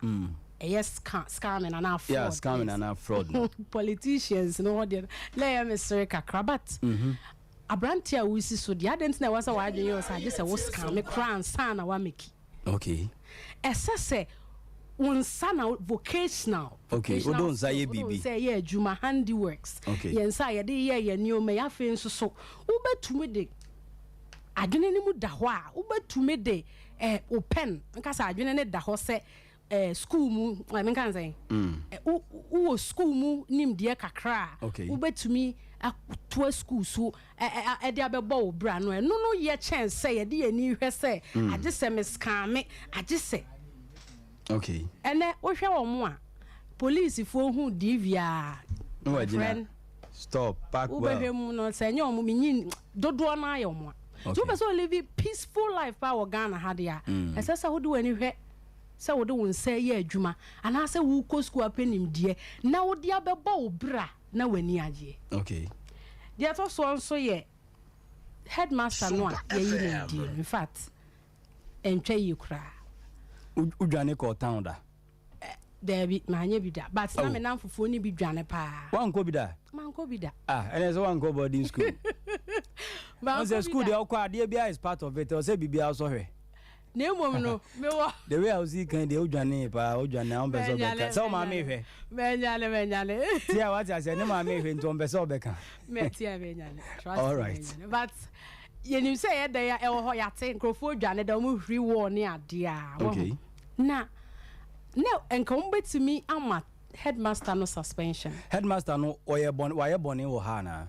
ɛyɛ scamming anaa fraud. Yeah, scamming anaa fraud no. Politicians no hɔ deɛ na ɛyɛ me sere kakra but aberante a wosi so deɛ adɛn nti na ɛwɔ sɛ w'adwene yɛ wo sɛ agye sɛ wo scam koraa ansa na woameki. Okay. Ɛsɛ sɛ wo nsa na vocational. Okay, Vocational wode wo nsa yɛ skills, wode wo biribi. nsa yɛ adwuma, handiworks. Okay. Yɛn nsa a yɛde yɛ yɛn nneɛma yi afei nso so wobɛtumi de adwene no mu da hɔ a wobɛtumi de eh, wo pen nka sɛ adwene no da hɔ sɛ eh, school mu eh, menka ne sɛn eh, wo- wowɔ school mu nimdeɛ kakra a Okay. wobɛtumi atoa school so ɛde abɛbɔ wo bra no ɛno no yɛ kyɛn sɛ yɛde yɛn ani hwɛ sɛ agye sɛ mescamme agye sɛ Okay. ɛnɛ wohwɛ wɔn a polisifoɔ hu DV a Na wagyina. friend Stop, park well. wobɛhwɛ mu no sɛ ɛnyɛ wɔn menyi dodoɔ no ayɛ wɔn a nti wopɛ sɛ olive peaceful life paa wɔ Ghana ha deɛ a ɛsɛ sɛ wode w'ani hwɛ sɛ wode wo nsa yɛ adwuma anaasɛ wokɔ sukuu apɛ nimdeɛ na wode abɛbɔ wo bra na w'ani agyeɛ. Okay. Deɛ ɛtɔ soɔ nso yɛ headmaster no a yɛyi no adie no in fact ɛntwa yie koraa. Wodwane kɔɔ town da? Daabi, manyɛ bi da but na Oh. me namfofoɔ no bi dwane paa. Woankɔ bi da? Mankɔ bi da. Ah, ɛnɛ sɛ woankɔ boarding school. Mankɔ Ɔn sɛ bi school da. deɛ wokɔ adeɛ biara is part of it, ɛwɔ sɛ biribiara sɔ hwɛ. Na mmom no, mewɔ. The way a wosi kan deɛ wodwane paa, wodwane a wompɛ sɛ wobɛka. Sɛ wo maame hwɛ. Mɛnyane, mɛnyane. Tia wate aseɛ, ne maame hwɛ nti ɔmpɛ sɛ ɔbɛka. Mɛtia mɛnyane. Trust All me, right. mɛnyane. But yɛnim sɛ ɛyɛ dɛn a ɛwɔ hɔ yɛate nkurɔfoɔ dwane da wɔn huri wɔɔ ne adeɛ a. Okay. Na na nka wɔn bɛtumi ama headmaster no suspension. Headmaster no ɔyɛ bɔne, wayɛ bɔne wɔ ha anaa?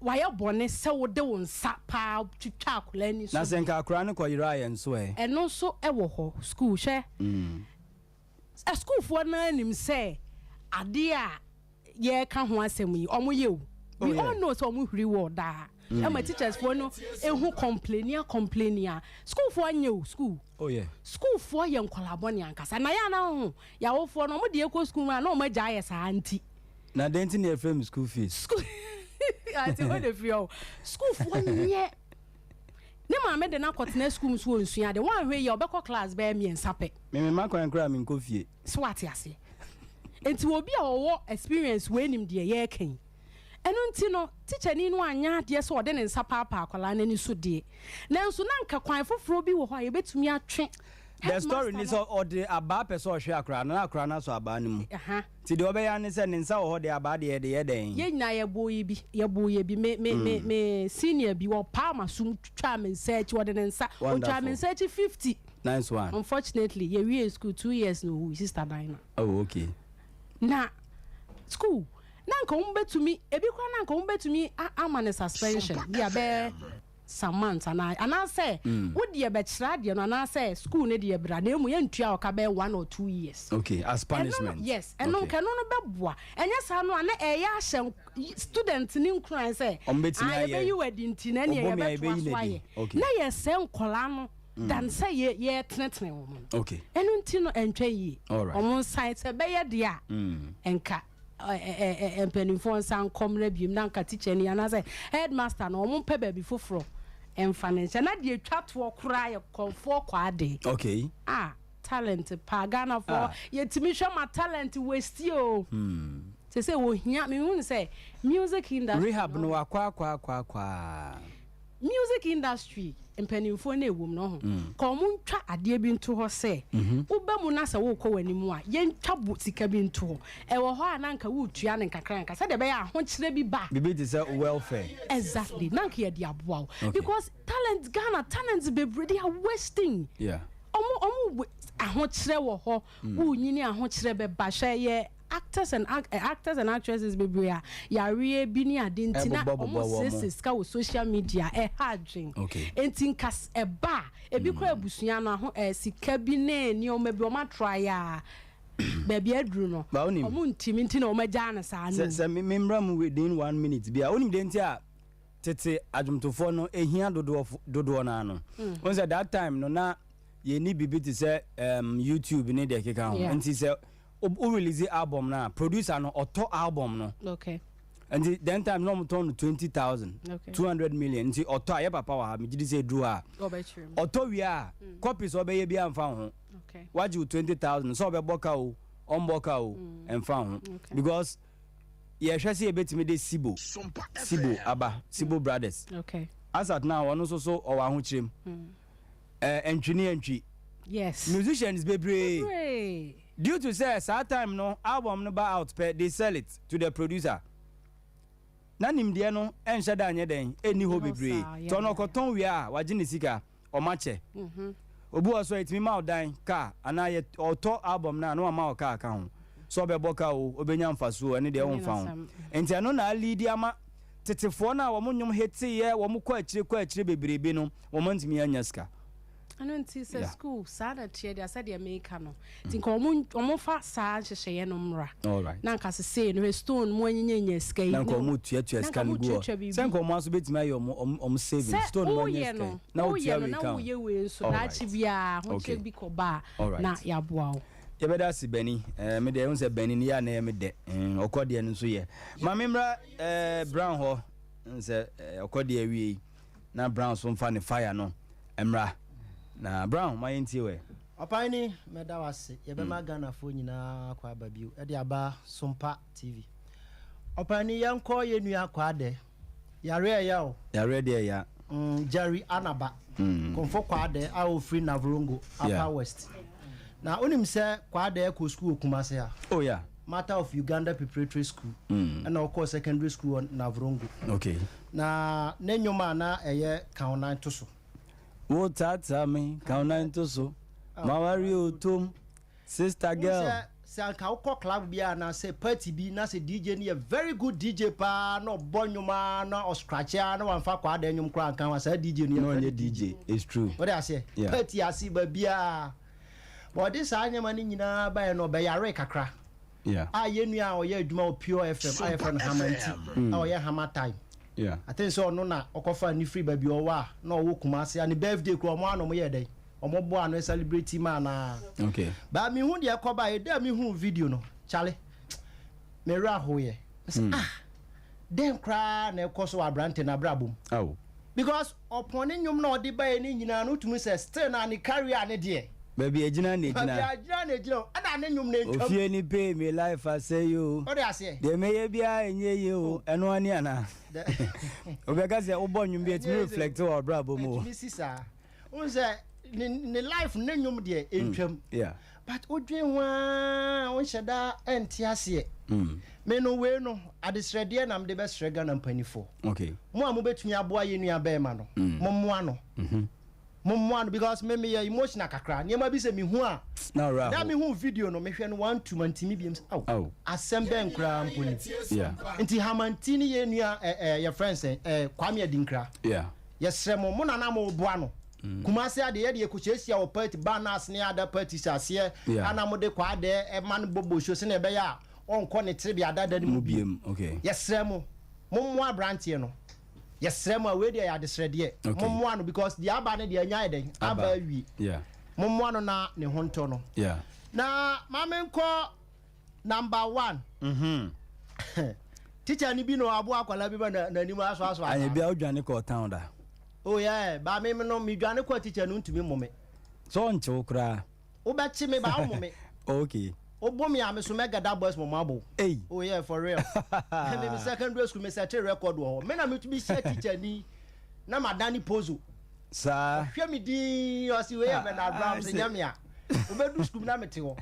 Wayɛ bɔne sɛ wode wo nsa paa twitwa akwadaa ani so. Na sɛ nka akwadaa no kɔyeraa yɛn nso ɛ? Ɛno nso wɔ hɔ. School hwɛ. Asukuufoɔ no ara nim sɛ adeɛ a yɛreka ho asɛm yi wɔn yɛ o. Oh, We yeah. all know sɛ wɔn huri wɔ daa. Ɛma teachers foɔ no ehu complain a complain a. Sukuufoɔ nyɛ o school. Oh yeah. Sukuufoɔ yɛ nkwadaa bɔne ankasa. Na yɛ ana ho yɛawofoɔ no wɔn deɛ kɔ sukuu mu a na wɔn agya ayɛ saa nti. Na dɛn nti na yɛfrɛ me school fees? School ati hɔ na firi hɔ. Sukuufoɔ nyɛ ne maame de no akɔtena sukuu mu so ɔnsua ade. Woanhwɛ yie a ɔbɛkɔ class bɛyɛ mmiɛnsa pɛ. Me mema kwan koraa menkɔ fie. So wate aseɛ? Nti obi a ɔwɔ experience wei nim deɛ yɛreka yi. Ɛno nti no, tikyani no anyɛ adeɛ sɛ ɔde ne nsa paapaa akwadaa no ani so deɛ, nanso na anka kwan foforɔ bi wɔ hɔ a yɛbɛtumi atwe The story headmaster ne no. sɛ ɔde abaa pɛ sɛ ɔhwe akwadaa no na akwadaa no asɔ abaa no mu. Aha. Nti deɛ ɔbɛyɛ ara ne sɛ ne nsa wɔ hɔ deɛ abaa deɛ yɛde yɛ dɛn? Yɛn nyinaa yɛbɔɔ yɛ bi, yɛbɔɔ yɛ bi. Me, me, me, me senior bi, ɔpaa m'asom twitwaa me nsa akyi, ɔde ne nsa, ɔtwaa me Wonderful. nsa akyi 50. Nice one. Unfortunately, yɛwiee school 2 years na ɔwui, Sister Dinah. Oh, okay. Na school na nka wɔn bɛtumi ebi koraa na nka wɔn bɛtumi ama no suspension bi a bɛyɛ some months anaa anaasɛ wo deɛ bɛkyerɛ adeɛ no anaasɛ school no deɛ bra na emu yɛntua ɔka bɛyɛ 1 or 2 years. Okay, as Ɛno no punishment. yes, ɛno nka ɛno no bɛboa. Ɛnyɛ saa no a na ɛyɛ ahyɛ student ne nkuran sɛ Ɔmo bɛtumi ah ayɛ. yɛbɛyi wɔ adi nti na ɛneɛ Ɔbɔ mi a yɛbɛtoa yɛbɛyi so n'adi. ayɛ na yɛsɛ nkɔlaa no dan sɛ yɛ yɛtenetene wɔn no. Ɛno nti no ɛntwa yie. Ɔmo nsan sɛ ɛbɛyɛ deɛ a nka ɛ ɛ ɛ mpanimfoɔ nsa nkɔmmerɛ biem na nka teacher ni anaasɛ headmaster no ɔmo mpɛ baabi foforɔ ɛmfa ne nhyɛ. Na deɛ twa toɔ koraa yɛ kɔnfoɔ kɔ ade a talent paa Ghanafoɔ yɛtumi hwɛ ma talent waste o sɛ sɛ wɔhia mehu sɛ music industry Rehab no wakɔ akɔ akɔ akɔ. Music industry mpanimfoɔ no ɛwom no ho ka ɔmo ntwa adeɛ bi nto hɔ sɛ woba mu na sɛ wokɔ w'anim a yɛntwa bo sika bi nto hɔ ɛwɔ hɔ a na nka woretua ne nkakra nka sɛdeɛ ɛbɛyɛ ahokyerɛ bi ba. Biribi te sɛ welfare. Exactly, na nka yɛde aboa wo because talent, Ghana talent bebree, they are wasting. Ɔmo ahokyerɛ wɔ hɔ wonyini ahokyerɛ bɛba. Hwɛ yɛ actors and actresses bebree a yareɛ bi ne ade nti na Ɛbobɔ ɔmo bobɔ wɔn. siesie sika wɔ social media ɛha adwen. Nti nka ɛba a ebi kora abusua no aho sika bi ne nneɛma bi ɔmo atra yɛ a baabi aduru no Ba wonim- ɔmo ntimi nti na ɔmo agyaa no saa no. Sɛ me mmra mu within one minute bi a wonim deɛ nti a tete adwomtofoɔ no ehia dodoɔ dodoɔ no ano wɔn sɛ that time no na yɛni biribi te sɛ YouTube ne deɛ keka ho. Nti sɛ wo release album no a producer no ɔtɔ album no. Nti then time na ɔmo tɔn no 20,000, 200 million. Nti ɔtɔ a yɛ papa wɔ ha megye di sɛ eduru ha Ɔbɛkyerɛ mu. ɔtɔ wie a copies a ɔbɛyɛ bi amfa wo ho. Wagye wo 20,000 sɛ ɔbɛbɔ ka o ɔmbɔ ka o ɛmfa ho because yɛhwɛ sɛ yɛbɛtumi de Sibo Sibo aba, Sibo Brothers. As at now ɔno nso so ɔwɔ ahokyerɛ mu ɛntwi ne ɛntwi musicians bebree Bebree. Due to sɛ saa time no album no ba out pɛ, they sell it to the producer na nimdeɛ no ɛnhyɛ da anyɛ dɛn ɛnni hɔ Ɛnni hɔ bebree saa, nti ɔno ɔkɔtɔn wie a wagye ne sika ɔma kyɛ obi wɔ so a ɛtumi ma wo dan car anaa yɛ ɔtɔ album no a na wama wo car ka ho sɛ ɔbɛbɔ car o ɔbɛnya mfasoɔ ɛne deɛ Ɛne womfa ho. n'asɛm. Nti ɛno na alidi ama tetefoɔ no a wɔn nnwom heteeɛ wɔn kɔ akyire kɔ akyire bebrebe no wɔn ntumi anya sika. Ɛno nti sɛ school saa na teɛ deɛ sɛdeɛ meka no nti nka ɔmo fa saa nhyehyɛeɛ no mmra na nka sesei no hwɛ stone mu anyinyanya sika yi Na nka ɔmo tuatua na sika nka no ɔmo gu hɔ tuatua biribi. sɛ nka ɔmo aso bɛtumi ayɛ ɔmo saving sɛ stone mu anya woyɛ sika no yi na woyɛ wotua no wei na ka ho. woyɛ wei nso daakye biara ahokyerɛ bi kɔba a na yɛaboa wo. Yɛbɛda ase bani me deɛ ɛhu sɛ bani no yɛ a na ɛyɛ me dɛ ɔkɔ deɛ no nso yɛ ma memmra Brown hɔ n sɛ ɔkɔ deɛ awie yi na Brown so mfa ne fire no mmra na Brown ma yɛntie wɛ. Ɔpan ni mɛda wo ase yɛbɛma Ghanafoɔ nyinaa akɔ aba bio ɛde aba Sompa TV. Ɔpan ni yɛnkɔ yɛ nua Kwaadɛ yare ɛyɛ o. Yareɛ deɛ ya. Jerry Anaba Kɔmfɔ Kwaadɛ a ofiri Navrongo Upper West na wonim sɛ Kwaadɛ kɔ school wɔ Kumase a Matter of Uganda Preparatory School ɛna ɔkɔɔ secondary school wɔ Navrongo na ne nnwom a na ɛyɛ ka wo nan to so. Wo tata me ka wo nan to so mawari otom sister girl. Sɛ anka wokɔ club bi a anaasɛ party bi na sɛ DJ no yɛ very good DJ paa na ɔbɔ nnwom a na ɔscratch a na wamfa Kwaadɛ nnwom koraa nka ho a saa DJ no na yɛfrɛ ɔnyɛ no DJ, it's true. Wode aseɛ party ase baabiaa ɔde saa nneɛma no nyinaa baeɛ no ɔbɛyare kakra a yɛnnua a ɔyɛ adwuma wɔ Pure FM a yɛfrɛ no Hamanti a ɔyɛ Hammer Time. I think sɛ ɔno na ɔkɔfa ne firi baabi ɔwɔ a na ɔwɔ Kumase a ne birthday kura ɔmo ano ɔmo yɛ dɛn ɔmo bɔ ano celebrate ma anaa. Ba mihu deɛ ɛkɔba yɛ dɛ mihu video no kyale. Me werɛ ahoeɛ. Mese ah, dɛn koraa na ɛkɔ so wɔ aberante no abrabɔ mu? Ao. Because ɔpɔn ne nnwom na ɔde baeɛ no nyinaa no, wotumi sɛ still na ne career ne deɛ. Baabi a ɛgyina na ɛgyina. Baabi a ɛgyina na ɛgyina o, ɛna ne nnwom no ntwam. Ofie ni pay me life asɛe o. Wode aseɛ? Deɛ mɛyɛ biara ɛnyɛ yie o, ɛno ara ni anaa? Wobɛka sɛ wobɔ nnwom bi a ɛtumi reflect wɔ w'abrabɔ mu o. Ɛtumi si saa. Wohu sɛ ne ne life ne nnwom deɛ ɛntwam. Yeah. But wodwen ho ara wonhyɛ da nte aseɛ. Me no wei no adesrɛdeɛ na mede bɛsrɛ Ghana mpanimfoɔ. Okay. Mo a mobɛtumi aboa yɛn nua bɛrima no, mommoa no. Mommoa no because me meyɛ emotional kakra. Nneɛma bi sɛ mehu a, Na ɔwerɛ da aho. mehu video no mehwɛ no one two mantimi biom sɛ aw Aw. asɛm bɛn koraa mpo ni. Yeah. Nti Hamanti ne yɛn nua ɛ ɛ yɛfrɛ no sɛn ɛ Kwame Adinkra. Yeah. Yɛsrɛ mo, mo na na mo boa no. Kumasi adeɛ yɛde yɛkɔhyiahyia wɔ party banners ne other parties aseɛ Yeah. a na mode kɔ adɛ ɛma no bɔ bosuo sɛnea ɛbɛyɛ a ɔnkɔ ne trebea dada no mu Mu bio. biem. Okay. Yɛsrɛ mo, mommoa aberanteɛ no. Yɛsrɛ mo a wei deɛ yɛ adesrɛdeɛ. Okay. Mommoa no because deɛ aba no deɛ anya ayɛ dɛn? Aba Aba. awie. Yeah. Mommoa no na ne ho ntɔ no. Yeah. Na ma menkɔ number one. Teacher ni bi na ɔaboa akwadaa bi ma na n'anim asoasoa Anyɛ saa. bia wodwane kɔɔ town da. Oh yeah, ba me no medwane kɔ teacher no ntumi mmo me. Sɛ ɔnkye wo koraa. Wobɛkye me ba wommo me. Okay. Wobo me a me so mɛgada boys mo mabo. Ei. Oh yeah, for real. Me me secondary school me settle record wɔ hɔ. Me na metumi hyia teacher ni na madane pozo. Saa. Ɔhwɛ me din ɔsi wei yɛ Bernard Brown sɛ nyɛ me a. Wobɛdu school na mete hɔ.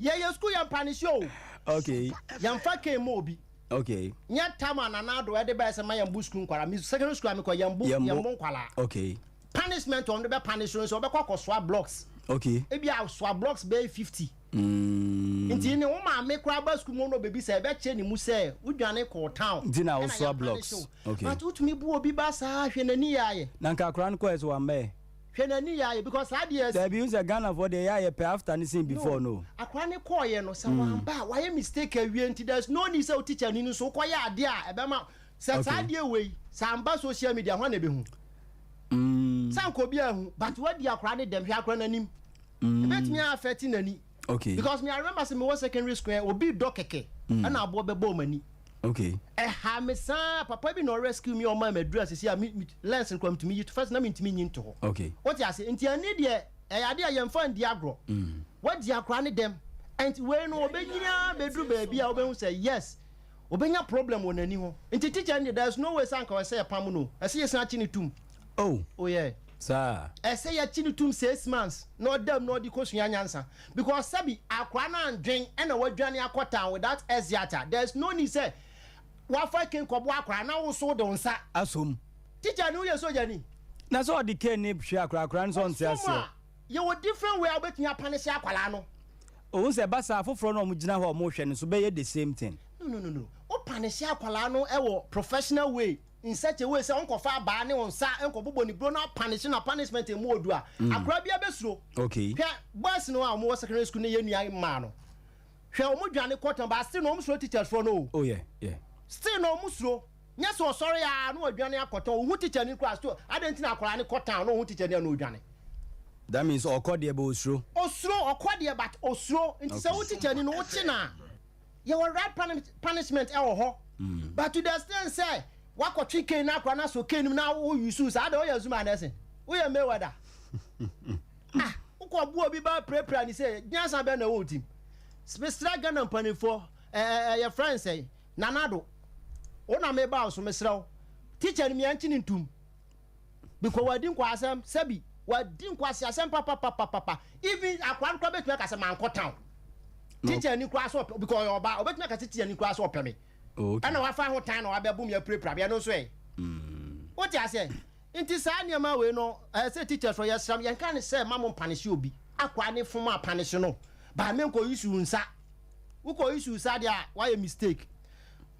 Yɛyɛ school yɛ mpanihye o. Okay. Yɛmfa cane ma obi. Okay. Nyɛ tam a Nana Addo ɛde baɛ sɛ ma yɛmbo school nkwalaa. Me secondary school a mekɔ yɛmbo yɛmbo nkwalaa. Okay. Punishment wɔn de bɛ punish no nso ɔbɛkɔ akɔsoa blocks. Okay. Ebi asoa blocks bɛyɛ 50. Mm. Nti ne wo maame koraa ba school mu no bebisa ɛbɛkyɛ ne mu sɛ wodwane kɔɔ town. Nti na Ɛna wosoa yɛ blocks. punish wo. Okay. But wotumi bu obi ba saa hwɛ n'ani yɛ ayɛ. Na nka akwaraa no kɔɛ so wammɛɛ. Hwɛ n'ani yɛ ayɛ because saa deɛ asi. Dabi n sɛ Ghanafoɔ deɛ yɛ a yɛpɛ after ne sin before no. Akwaraa no kɔɔyɛ no sɛ wamba a wayɛ mistake awie nti there is no need sɛ wo teacher ni no nso wokɔyɛ adeɛ a ɛbɛma sɛ saa Okay. adeɛ wei sɛ amba social media hwan na ɛbɛhu? Sɛ anka obi ahu but wadi akwaraa no dɛm hwɛ akwaraa no anim. Ɛbɛtumi a affect n'ani. Okay. Because me I remember sɛ mewɔ secondary school ɛ obi dɔ kɛkɛ ɛna aboɔ bɛbɔɔ m'ani. Okay. Ɛha me saa papa bi na ɔrescue me ɔmaa me aduru asisi a me lens no koraa metumi yi to first na mentumi nyi nto hɔ. Okay. Wote ase nti ani deɛ ɛyɛ adeɛ a yɛmfa ndi agorɔ. Wadi akwaraa ne dɛm and wei no ɔbɛnyini ara bɛduru baabi a wobɛhu sɛ yes ɔbɛnya problem wɔ n'ani ho nti teacher no deɛ there is no way sɛ anka ɔsɛ yɛpam no ɛsɛ yɛsan akye ne tum. Oh. Oh yeah. Saa. Ɛsɛ yɛkye no tum 6 months na ɔda mu na ɔde kɔsua nyansa because sɛbi akwaraa no andwen ɛna wadwane akɔ town without exeat a there is no need sɛ wafa cane kɔbɔ akwaraa na wo so wode wo nsa Asom. Teacher ni woyɛ sogyani. Na sɛ ɔde cane ne hwɛ akwaraa akwaraa no sɛ ɔnte Ɔsom aseɛ. a yɛwɔ different way a wobɛtumi apanehye akwaraa no. Ohun sɛ ɛba saa afoforɔ no a wɔgyina hɔ a wɔrehwɛ no nso bɛyɛ the same thing. No no no no wo panehye akwaraa no ɛwɔ professional way in such a way sɛ ɔnkɔfa abaa ne wo nsa nkɔbobɔ ne buro na punish na punishment emu odu a akwaraa bi abɛsuro. Okay. Hwɛ boys no a wɔwɔ secondary school ne yɛ nua mmaa no hwɛ wɔn dwane kɔtɔn ba still na wɔn suro teachers foɔ no o. Oh yeah. Still na wɔn suro nyɛ sɛ ɔsɔre a na ɔdwane akɔtɔn ohun teacher ni kora still adan ti na akwaraa ne kɔ town na ohun teacher ni a na ɔdwane. That means ɔkɔ deɛ bɛ osuro. Osuro ɔkɔ deɛ but osuro nti sɛ wo teacher ni no wokye na yɛwɔ right punishment ɛwɔ hɔ but to the extent sɛ wakɔtwe cane na akwaraa na so cane mu na wo yusu saa de ɔyɛ zuma anɛsɛn woyɛ Mayweather ah wokɔ bu obi ba pirapira ni sɛ nyansa bɛn na ɛwɔ wo tim. Mesrɛ Ghana mpanimfoɔ ɛɛ ɛyɛ friends sɛ Nana Addo wo na meba wo so mesrɛ wo teacher ni miɛnkye ne ntum because wadi nkɔ asɛm sɛbi wadi nkɔ ase asɛm papapapapa even akwaraa no koraa bɛtumi aka sɛ mankɔ town teacher ni koraa sɛ ɔpɛ because ɔyɛ ɔbaa ɔbɛtumi aka sɛ teacher ni koraa sɛ ɔpɛ me ɛna wafa ho tan na wabɛbu mi apirapira bia no nso ɛ wote aseɛ nti saa nneɛma wei no ɛɛ sɛ teachers fo yɛsram yɛnka ne sɛ ma mo mpanihye obi akwaraa ne fom a panihye no baa me nkɔ yisu nsa wokɔ yisu nsa deɛ a wayɛ mistake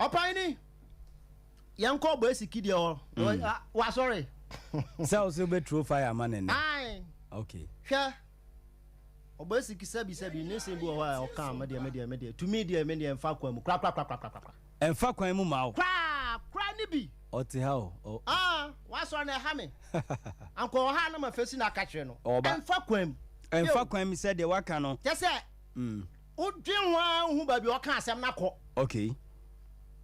ɔpan ni yɛnkɔ bɔ esiki deɛ hɔ wasɔre. Sɛ o sɛ wobɛturo fire ama ne nɛ. Ayi. Okay. Hwɛ ɔbɔ esiki sɛbi sɛbi ne nsɛm bi wɔ hɔ a ɔka me deɛ me deɛ me deɛ tumi deɛ me deɛ nfa kwan mu kora kora kora kora kora. Ɛnfa kwan mu ma wo. Kora kora ni bi. Ɔte ha o. o. Aa wasɔre na ɛha me ankɔ ɔha na ma fesi na aka kyerɛ no. Ɔba. Ɛnfa kwan mu. Ɛnfa kwan mu sɛ deɛ waka no. Kyɛ sɛ. Wodwen ho ara wohu baabi a ɔka asɛm no akɔ. Okay.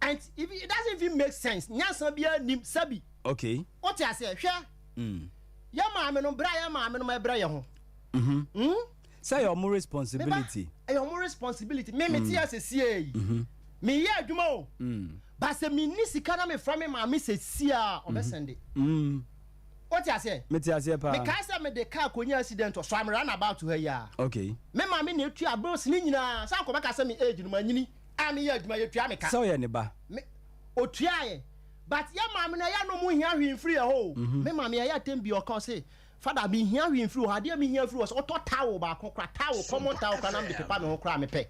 And if it doesn't even make sense, nyansa biara nnim, sɛbi. Okay. Wote aseɛ? Hwɛ. Yɛ maame nom, berɛ a yɛ maame nom ɛbrɛ yɛ ho. Mm. Sɛ ɛyɛ ɔmo responsibility. Meba, ɛyɛ ɔmo responsibility. Me mete mm. ase sie yi. Mm-hmm. Meyɛ adwuma o. Mm. Ba sɛ menni sika na mefrɛ me maame sɛ sie a, ɔbɛsɛnde. Mm. Wote aseɛ? Mete aseɛ paa. Mekae sɛ mede car kɔnya accident wɔ Suame roundabout ha yi ara. Okay. Me maame na etua bills ne nyinaa. Sɛ anka ɔbɛka sɛ me age no manyini a meyɛ adwuma yɛtua me ka. Sɛ ɔyɛ ne ba. Me, otuaeɛ. But yɛ maame no ɛyɛ a na ɔmo nhia hwee mfiri yɛ hɔ o. Me maame ɛyɛ a tɛm bi ɔka ɔse, Father menhia hwee mfiri wo hɔ, adeɛ a mehia firi wo hɔ sɛ wotɔ towel baako koraa, towel, common towel koraa na mede pepa me ho koraa a mepɛ.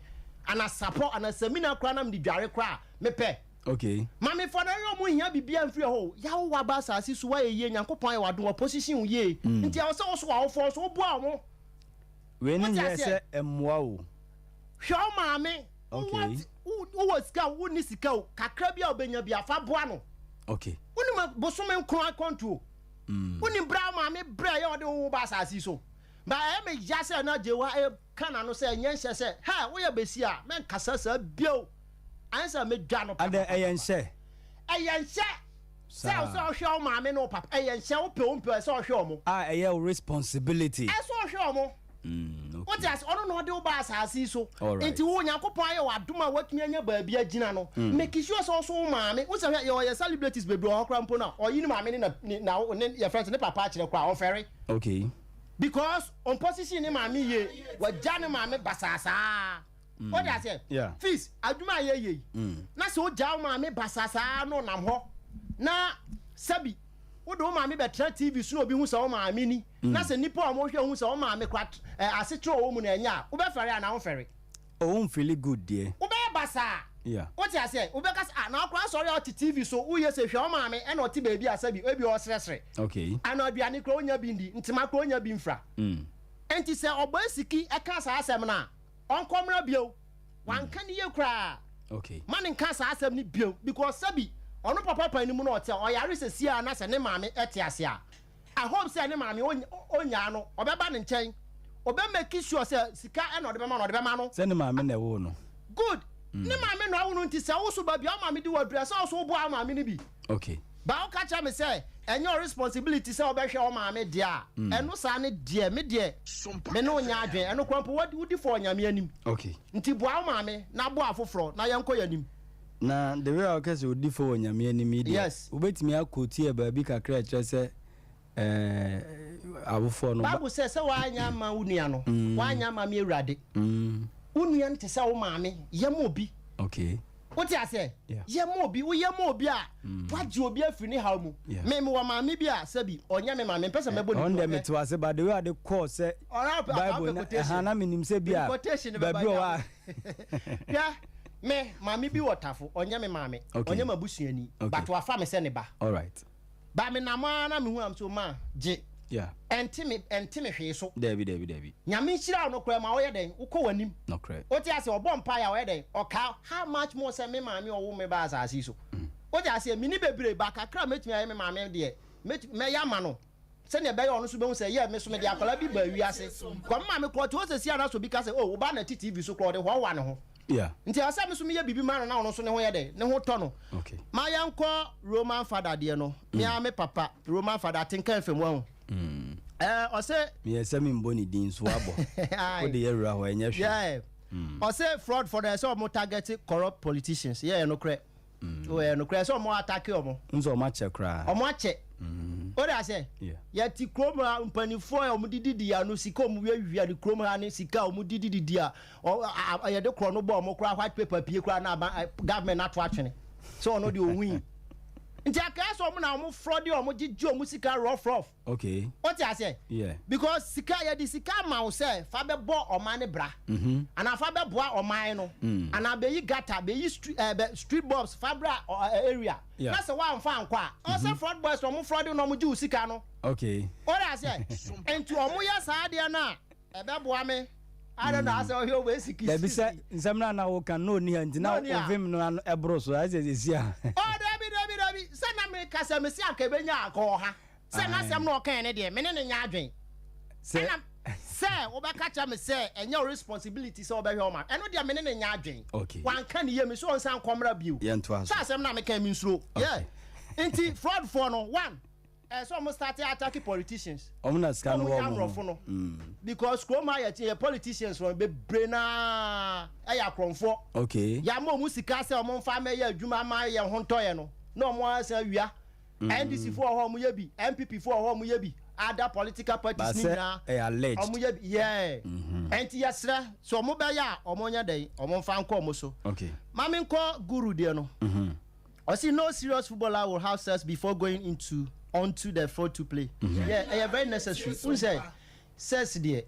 Ana sapɔ, ana samina koraa na mede dware koraa a mepɛ. Okay. Maame fɔ no ɛyɛ ɔmo nhia biribiara mfiri hɔ o. Yawo waba asase so wayɛ yie Nyankopɔn ayɛ w'adom wa position wo yie. Nti ɛwɔ sɛ wo so w'awofoɔ nso wo boa ɔmo. Wei no Wote nyɛ aseɛ? sɛ mmoa o. Hwɛ wo maame. Okay. Wowɔ sika o wonni sika o kakra bi a wobɛnya bi a fa boa no. Okay. Wonim bosome nkron akwantuo. Wonim berɛ a wo maame brɛ yɛ ɔde wo wo ba asase yi so. Ba ɛyɛ me ya sɛ na Jewa ɛka n'ano sɛ ɛnyɛ nhyɛ sɛ hɛ woyɛ bɛsi a mɛnkasa saa bio. Ayɛ sɛ medwa no Adɛn, ɛyɛ nhyɛ? Ɛyɛ nhyɛ sɛ sɛ ɔhwɛ wo maame ne wo papa. Ɛyɛ nhyɛ, wopɛ o mpɛ o, ɛsɛ ɔhwɛ wɔn. A ɛyɛ wo responsibility. Ɛsɛ ɔhwɛ wɔn. Wote ase? Ɔno na ɔde wo ba asase yi so. Nti wo Onyankopɔn ayɛ wo adom a woatumi anya baabi agyina no, make sure sɛ wo so wo maame. Wo sɛ hwɛ, yɛwɔ yɛ celebrities bebree wɔ hɔ koraa mpo no a, ɔyi ne maame ne na ne na ne yɛfrɛ no sɛ ne papa akyerɛ koraa a, ɔmfɛre. Okay. Because ɔmposition ne maame yie, wagya ne maame basaa saa. Wode aseɛ? Yeah. Fees, adwuma a yɛyɛ yi, na sɛ wogyaa wo maame basaa saa na ɔnam hɔ, na sɛbi wode wo maame bɛtena TV so na obi hu sɛ wo maame ni, na sɛ nnipa a wɔhwɛ hu sɛ wo maame kora eh, asetra a ɔwɔ mu no ɛnyɛ a, wobɛfɛre anaa womfɛre? Oh, womfeeli good deɛ. Wobɛyɛ basaa. Yeah. Wote aseɛ? Wobɛka sɛ, ah, na wokora asɔre a wote TV so, woyɛ sɛ hwɛ wo maame ɛna ɔte baabi a sɛbi ebi ɔresrɛsrɛ. Okay. Ana aduane kora ɔnya bi ndi, ntoma kora ɔnya bi mfira. Enti sɛ Ɔbɔasiki ka saa asɛm no a, ɔnkɔ mmra bio. Wanka no yie koraa. Okay. Ma no nka saa asɛm no bio because sɛbi ɔno papa panin mu no ɔte a ɔyare sɛsi ara na sɛ ne maame te ase a, I hope sɛ ne maame ɔnyaa no, ɔbɛba ne nkyɛn. Ɔbɛ make sure sɛ sika na ɔde bɛma no, ɔde bɛma no. Sɛ ne maame na ɛwoo no. Good. Ne maame na ɔwo no nti sɛ wo so baabi a wo maame di wo aduru a, ɛsɛ wo so woboa wo maame no bi. Okay. But wo ka kyerɛ me sɛ ɛnyɛ wo responsibility sɛ wobɛhwɛ wo maame deɛ a, ɛno saa no deɛ, me deɛ me ne wo nyɛ adwene. Ɛno koraa mpo wodi fɔ wɔ Nyame anim. Okay. Nti boa wo maame na boa afoforɔ na yɛnkɔ yɛn anim. Na the way a woka sɛ odi fɔ wɔ Nyame anim yi deɛ, Yes. wobɛtumi akootu yɛ baabi kakra a ɛkyerɛ sɛ ɛɛ awofoɔ no. Bible sɛ, sɛ woanyɛ amma wo nua no, woanyɛ amma me Awurade. Wo nua no te sɛ wo maame, yɛ ma obi. Okay. Wote aseɛ? Yɛ ma obi. Woyɛ ma obi a, woagye obi afiri ne haw mu. Me, mewɔ maame bi a, sɛbi, ɔnyɛ me maame, mempɛ sɛ mɛbɔ ne Ɔno din. deɛ mete wase, but the way ade kɔɔ sɛ Bible na, ɛha na menim sɛ bi a, baabi wɔ hɔ a. Hwɛ, me, maame bi wɔ Tafo, ɔnyɛ me maame, ɔnyɛ m'abusuani, but wafa me sɛ ne ba. Alright. Ba me nam ara na mehu am so ma gye. Yeah. Ɛnte me ɛnte me hwee so. Dabi dabi dabi. Nyame nhyira wo nokorɛ ma woyɛ dɛn wokɔ w'anim. Nokorɛ. Wote aseɛ ɔbɔ mpaeɛ a ɔyɛ dɛn ɔkaa how much more sɛ me maame ɔwo me baa asase yi so. Wote aseɛ menni bebree but kakra a mɛtumi ayɛ me maame deɛ mɛtumi mɛyɛ ama no sɛdeɛ ɛbɛyɛ ɔno nso bɛhu sɛ yeah me so mede akwadaa bi baa wiase. Kɔ me maame koraa ɔte hɔ sɛsi a na sɛ obi ka sɛ oh wo ba na ɛte TV so koraa ɔde hoahoa ne ho. Yeah. Nti ɛwɔ sɛ me nso meyɛ biribi ma no na ɔno nso ne ho yɛ dɛn? Ne ho tɔ no. Okay. Ma yɛnkɔ Roman fada deɛ no. Me ara me papa, Roman fada, atenka FM, wahu. Ɛɛ, ɔse. Meyɛ sɛ membɔ ne din nso woabɔ. Wode yɛ wura hɔ, ɛnyɛ hwee. Yeah. Ɔse fraud for no ɛsɛ ɔmo target corrupt politicians. Yeah, ɛyɛ nokorɛ. O ɛyɛ nokorɛ sɛ ɔmo atake ɔmo. N sɛ ɔmo akyɛ koraa. Ɔmo akyɛ. O de asɛ. Yɛte kurom ha mpanimfoɔ a ɔmo didi di ano sika ɔmo wiawia ne kurom ha ne sika a ɔmo didi didi a yɛde korɔ no bɔ ɔmo koraa white paper pie koraa na aban government ato atwene sɛ ɔno deɛ ohui. Nti akɛyɛ sɛ ɔmo na ɔmo frɔde ɔmo gyegye ɔmo sika rough rough. Okay. Wote aseɛ? Yeah. Because sika, yɛde sika ama wo sɛ fa bɛbɔ ɔman no bra. Anaa fa bɛboa ɔman no. Anaa bɛyi gutter, bɛyi street, eh, bɛ, street bulbs fa bra ɔ, eh, area. Yeah. Na sɛ woamfa ankɔ a, ɔsɛ fraud boys na ɔmo fraud na ɔmo gye wo sika no. Okay. Wote aseɛ? Nti ɔmo yɛ saa adeɛ no a, Ɛbɛboa me. Adɛn na asɛ ɔhwɛ wo bɛsi Dabi sɛ nsɛm no a na woka no na ɔnni ha nti na wo vim no ano ɛboro so ayɛ sɛ sɛsi a. Oh dabi dabi dabi sɛ na meka sɛ mese anka ɛbɛnya anka ɔha sɛ n'asɛm na ɔkae no deɛ me ne no nyɛ adwen Sɛ. Ɛna Sɛ wobɛka kyerɛ me sɛ ɛnyɛ wo responsibility sɛ wobɛhwɛ wo maame, ɛno deɛ me ne no nyɛ adwen. Okay. Wanka ne yie, me so ɔnsan nkɔ mmra bio. Yɛntoa Sɛ so. asɛm no a meka yi mensuro. Yeah. Okay. Nti fraudfoɔ no, one, ɛsɛ sɛ ɔmo start attack politicians. Ɔmo na sika no Ɔmo wɔ nya ɔmo ho. aborɔfo no. Because kurom ha yɛte yɛ politicians no bebree naa ɛyɛ akorɔmfoɔ. Okay. Yɛama ɔmo sika sɛ ɔmo mfa mmɛyɛ adwuma ama yɛn ho ntɔ yɛn no, na ɔmo asan awia. NDC foɔ wɔ hɔ ɔmo yɛ bi, NPP foɔ wɔ hɔ ɔmo yɛ bi, other political parties ne Baasɛ nyinaa ɛyɛ alleged. ɔmo yɛ bi. Yeah. Ɛnti yɛsrɛ sɛ ɔmo bɛyɛ a ɔmo nyɛ dɛn, ɔmo mfa nkɔ ɔmo so. Okay. Maame nkɔ guru deɛ no. Ɔsi no serious footballer will have sex before going into onto the field to play. Yeah, ɛyɛ very necessary. N sɛ sex deɛ.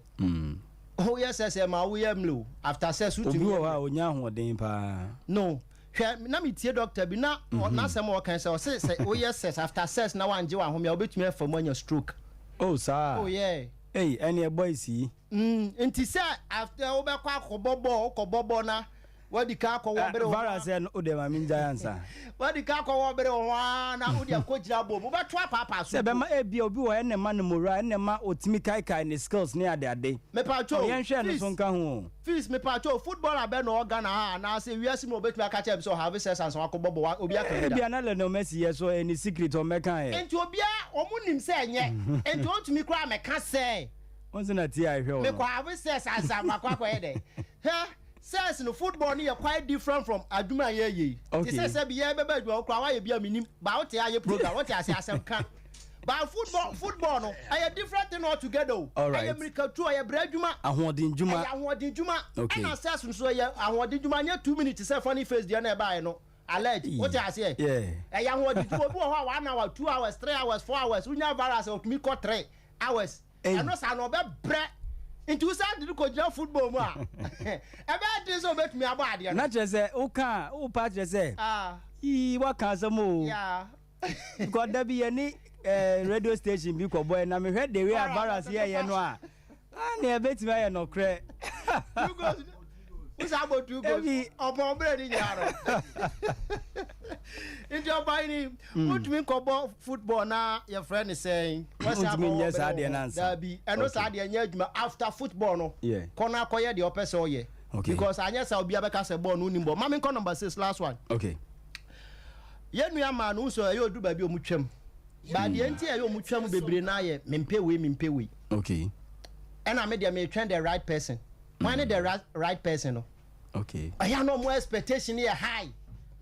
Woyɛ sex ɛma woyɛ mmerɛ o. After sex Obi wotumi wɔ yɛ hɔ a onya ahoɔden paa. No, hwɛ na mi tie doctor bi na n'asɛm a ɔka sɛ ɔse sɛ woyɛ sex after sex na wangye w'ahome a wobɛtumi afa mu anya stroke. Oh saa. Oh yeah. Ei, ɛneɛ boys yi. Nti sɛ after wobɛkɔ akɔbɔ bɔɔl, wokɔbɔ bɔɔl na wadi ka akɔwɔ bere wo Vara sɛ no, wode ma mengyae ansa. Wadi ka akɔwɔ bere wo ho ara na wode akɔgyina bɔɔl mu, wobɛto apaapaa so Sɛ mpo. bɛma ebia obi wɔ hɔ ɛna ɛma no moral, ɛna ɛma otumi kaekae ne skills ne ade ade. Mepatwo, Oh, yɛnhwɛ no fees, so nka ho o. Fees, mepatwo, footballer bɛn na ɔwɔ Ghana ha anaasɛ wiase mu a obetumi aka kyerɛ me sɛ ɔhave sex ansa wakɔbɔ bɔɔl, obi aka bi da? Ebia na Lionel Messi yɛ so ɛyɛ ne secret ɔmmɛka ɛ. Nti obiara, wɔn nim sɛ ɛnyɛ, nti ontumi koraa mmɛka sɛ. Wɔn sɛ na ti a ɛhwɛ wo no. Mekɔ have sex ansa makɔ akɔyɛ dɛn? Hwɛ, sex no, football no yɛ quite different from adwuma a yɛyɛ yi. Okay. Te sɛ sɛ bi yɛbɛba adwuma wo koraa woayɛ bi a menim, ba wote ayɛ program, wote ase asɛm ka. But football no, ɛyɛ different thing altogether o. All right. Ɛyɛ mmirikatuo, ɛyɛ brɛ adwuma. Ahoɔden dwuma. Ɛyɛ ahoɔden dwuma. Okay. Ɛna sex nso ɛyɛ ahoɔden dwuma, nyɛ 2 minutes sɛ funny face deɛ na ɛbaeɛ no. Allege, wote aseɛ? Yeah. Ɛyɛ ahoɔden dwuma. Obi wɔ hɔ a 1 hour, 2 hours, 3 hours, 4 hours, wonya virus a otumi kɔ 3 hours. Ei. Ɛno saa na ɔbɛbrɛ. Nti wosan de no kɔgyina football mu a, ɛbɛyɛ den sɛ obɛtumi abɔ adeɛ no. Na kyerɛ sɛ woka a wopa kyerɛ sɛ Ah, yii waka asɛm o. Because da bi yɛne radio station bi kɔbɔɛ na mehwɛ the way a Virus virus yɛyɛ no a, ah, nea ɛbɛtumi ayɛ nɔkorɛ. Two goals. Wosan abɔ two goals. Ebi- Ɔbɔn berɛ ne nyinaa no. Nti ɔban ni, wotumi nkɔbɔ football na yɛfrɛ ne sɛn. Wɔsan Wontumi akɔwɔ nyɛ saa berɛ adeɛ wɔ no ho. ansa. Daabi, ɛno saa adeɛ nyɛ adwuma. After football no, kɔ na akɔyɛ deɛ ɔpɛ sɛ ɔyɛ. Because anyɛ saa obiara bɛka sɛ bɔɔl no wonim bɔ. Ma menkɔ number six, last one. Okay. Yɛn nua maa no nso ɛyɛ odu baabi a ɔmo twam. Baadeɛ nti a ɛyɛ ɔmo twam bebree na ayɛ mempɛ wei, mempɛ wei. Ɛna me deɛ metwɛn the right person. Wɔn ne the right person no. Ɛyɛ na ɔmo expectation yɛ high.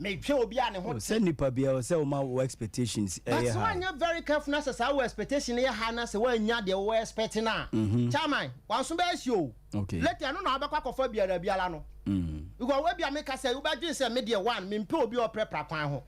Metwɛn obi a ne ho Oh, sɛ nipa bia sɛ woma wo expectations But ɛyɛ sɛ high. woanyɛ very careful na sɛ saa wo expectation yɛ high na sɛ woanya deɛ wowɔ expect no a, chairman, wanso bɛyɛ si o. Later ɛno na wobɛkɔ akɔfa biara biara no. Because wobi a meka sɛ wobɛdwene sɛ me deɛ one, mempɛ obi a ɔprɛpra kwan ho.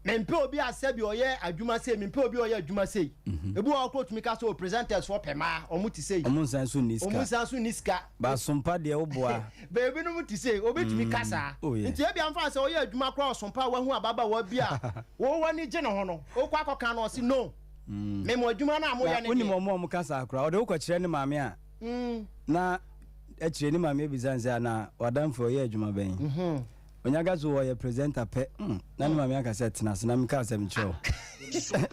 Mempɛ obi a sɛbi ɔyɛ adwuma sei, mempɛ obi a ɔyɛ adwuma sei. Ebi wɔ hɔ koro tumi ka sɛ o presenters foɔ pɛ maa, ɔmo te sei. Ɔmo nsan so nni Ɔmo sika. nsan so nni sika. Baasompa deɛ woboa. Beebi nom te sei, obi tumi ka saa. Oh, yeah. Nti ebi amfa sɛ ɔyɛ adwuma koraa ɔsompa a wahu ababaawa bi a wɔwɔ ani gye ne ho no, wokɔ akɔka no ɔsi no. Memo adwuma no a moyɛ Na ne wonim deɛ. ɔmo a ɔmo ka saa koraa ɔde wokɔkyerɛ ne maame a na akyire ne maame ebisa ne sɛ ana wadamfo ɔyɛ adwuma bɛn. Onya ka so wɔyɛ presenter pɛ na ne maame aka sɛ tena ase na meka asɛm kyerɛ wo.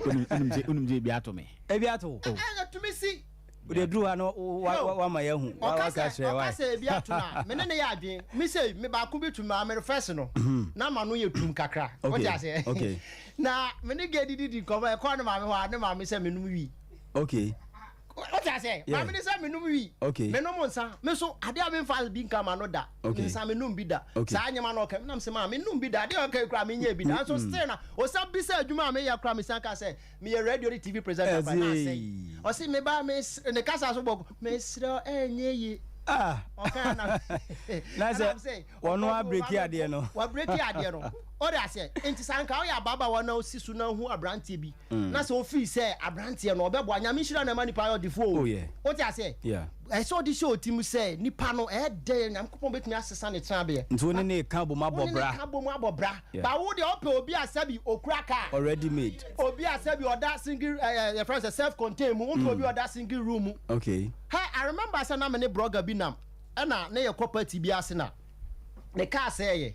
Wonim sɛ ebi ato me. Ebi ato wo. Ɛyɛ tumi si. Wode duru ha no wama yɛahu Ɔka waka sɛ kyerɛ ɔka wae. sɛ ebi ato no a, me ne ne yɛ adwene. Me sɛ me baako bi tu maa me first no, na ma no yɛ tum kakra. Wote aseɛ? Na me ne gay didi di nkɔmɔ, ɛkɔɔ ne maame hɔ a, ne maame sɛ menom wii. Wote aseɛ? Yeah. Maame ne sɛ menom wii. Menom nsa. Me so adeɛ a memfa bi nka ma no da. Nsa menom bi da. Saa nyɛma na ɔka. Menam sɛ maa menom bi da. Adeɛ a ɔka yi koraa menyɛ bi da. Nso still na ɔsan bisa adwuma a meyɛ koraa mesan ka sɛ meyɛ radio ne TV presenter koraa na asɛe. Ɔse me ba me ne kasa so bɔ mesrɛ ɛnyɛ yie. Ah. Ɔka na Na sɛ wɔno abreak adeɛ no. Wabreak adeɛ no. Ɔde aseɛ. Nti sɛ anka ɔyɛ ababaawa na osi so na hu aberanteɛ bi. Na sɛ ofii sɛ aberanteɛ no ɔbɛboa Nyame nhyira na ɛma nipa yɛ ɔdefoɔ o. Oh, yeah. Wote aseɛ? Yeah. Ɛsɛ ɔde hyɛ ɔti mu sɛ nipa no ɛyɛ dɛ Nyankopɔn bɛtumi asesa ne tenabeɛ. Nti wo ne ne ka bom abɔ Wo ne ne bra. ka bom abɔ bra. Yeah. Ba wo deɛ ɔpɛ obi a sɛbi okura car. Already made. Obi a sɛbi ɔda single yɛfrɛ sɛ self contained mu. Wopɛ obi a ɔda single room mu. Hey, I remember sɛ na me ne blogger bi nam ɛna ne yɛ kɔ party bi ase na Ne kaa sɛ yɛ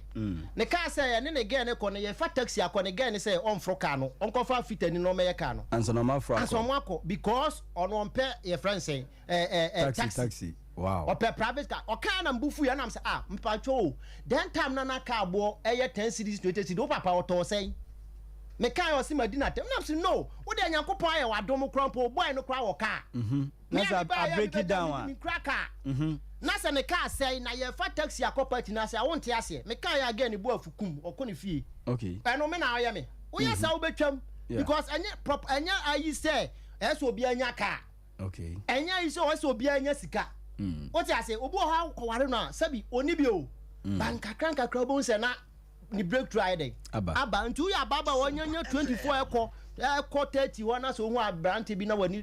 ne kaa sɛ yɛ ne ne girl ne kɔ no, yɛfa taxi akɔ. Ne girl ne sɛ ɔmforo kaa no, ɔnkɔfa fitani na ɔmɛyɛ kaa no. Ansa na ɔmo aforo ansa akɔ. Ɔmo akɔ because ɔno ɔmpɛ, yɛfrɛ no sɛn, ɛɛ ɛɛ taxi. Taxi. Taxi, wow. Ɔpɛ private car. Ɔkaa na mbu fu yɛ nam sɛ, ah, mpatwo o, then time na car boɔ ɛyɛ 10 cedis, 20 cedis. Wo papa ɔtɔɔ sɛn? Mekaa yɛ ɔsi ma di na tɛm nam sɛ no, wo deɛ Nyankopɔn ayɛ wadom kora mpo, boy no kora wɔ car. Na sɛ a break it down a. Kura car na sɛ ne car sɛe na yɛfa taxi akɔ party na sɛ wonte aseɛ. Mekaa yɛ again, ne bu afu kum, ɔkɔ ne fie. Ɛno me na ɔyɛ me woyɛ sɛ wobɛtwam because ɛnyɛ prop, ɛnyɛ ayi sɛ ɛsɛ obi anya car. Ɛnyɛ ayi sɛ ɔsɛ obi anya sika. Wote ase, obi wɔ hɔ akɔware no a, sɛbi, oni bi o, ba nkakra nkakra wobɛhu sɛ na ne breakthrough ayɛ dɛn? Aba. Aba. Nti woyɛ ababaawa ɔnyanya 24 ɛkɔ 30 hɔ na sɛ ohu aberante bi na w'ani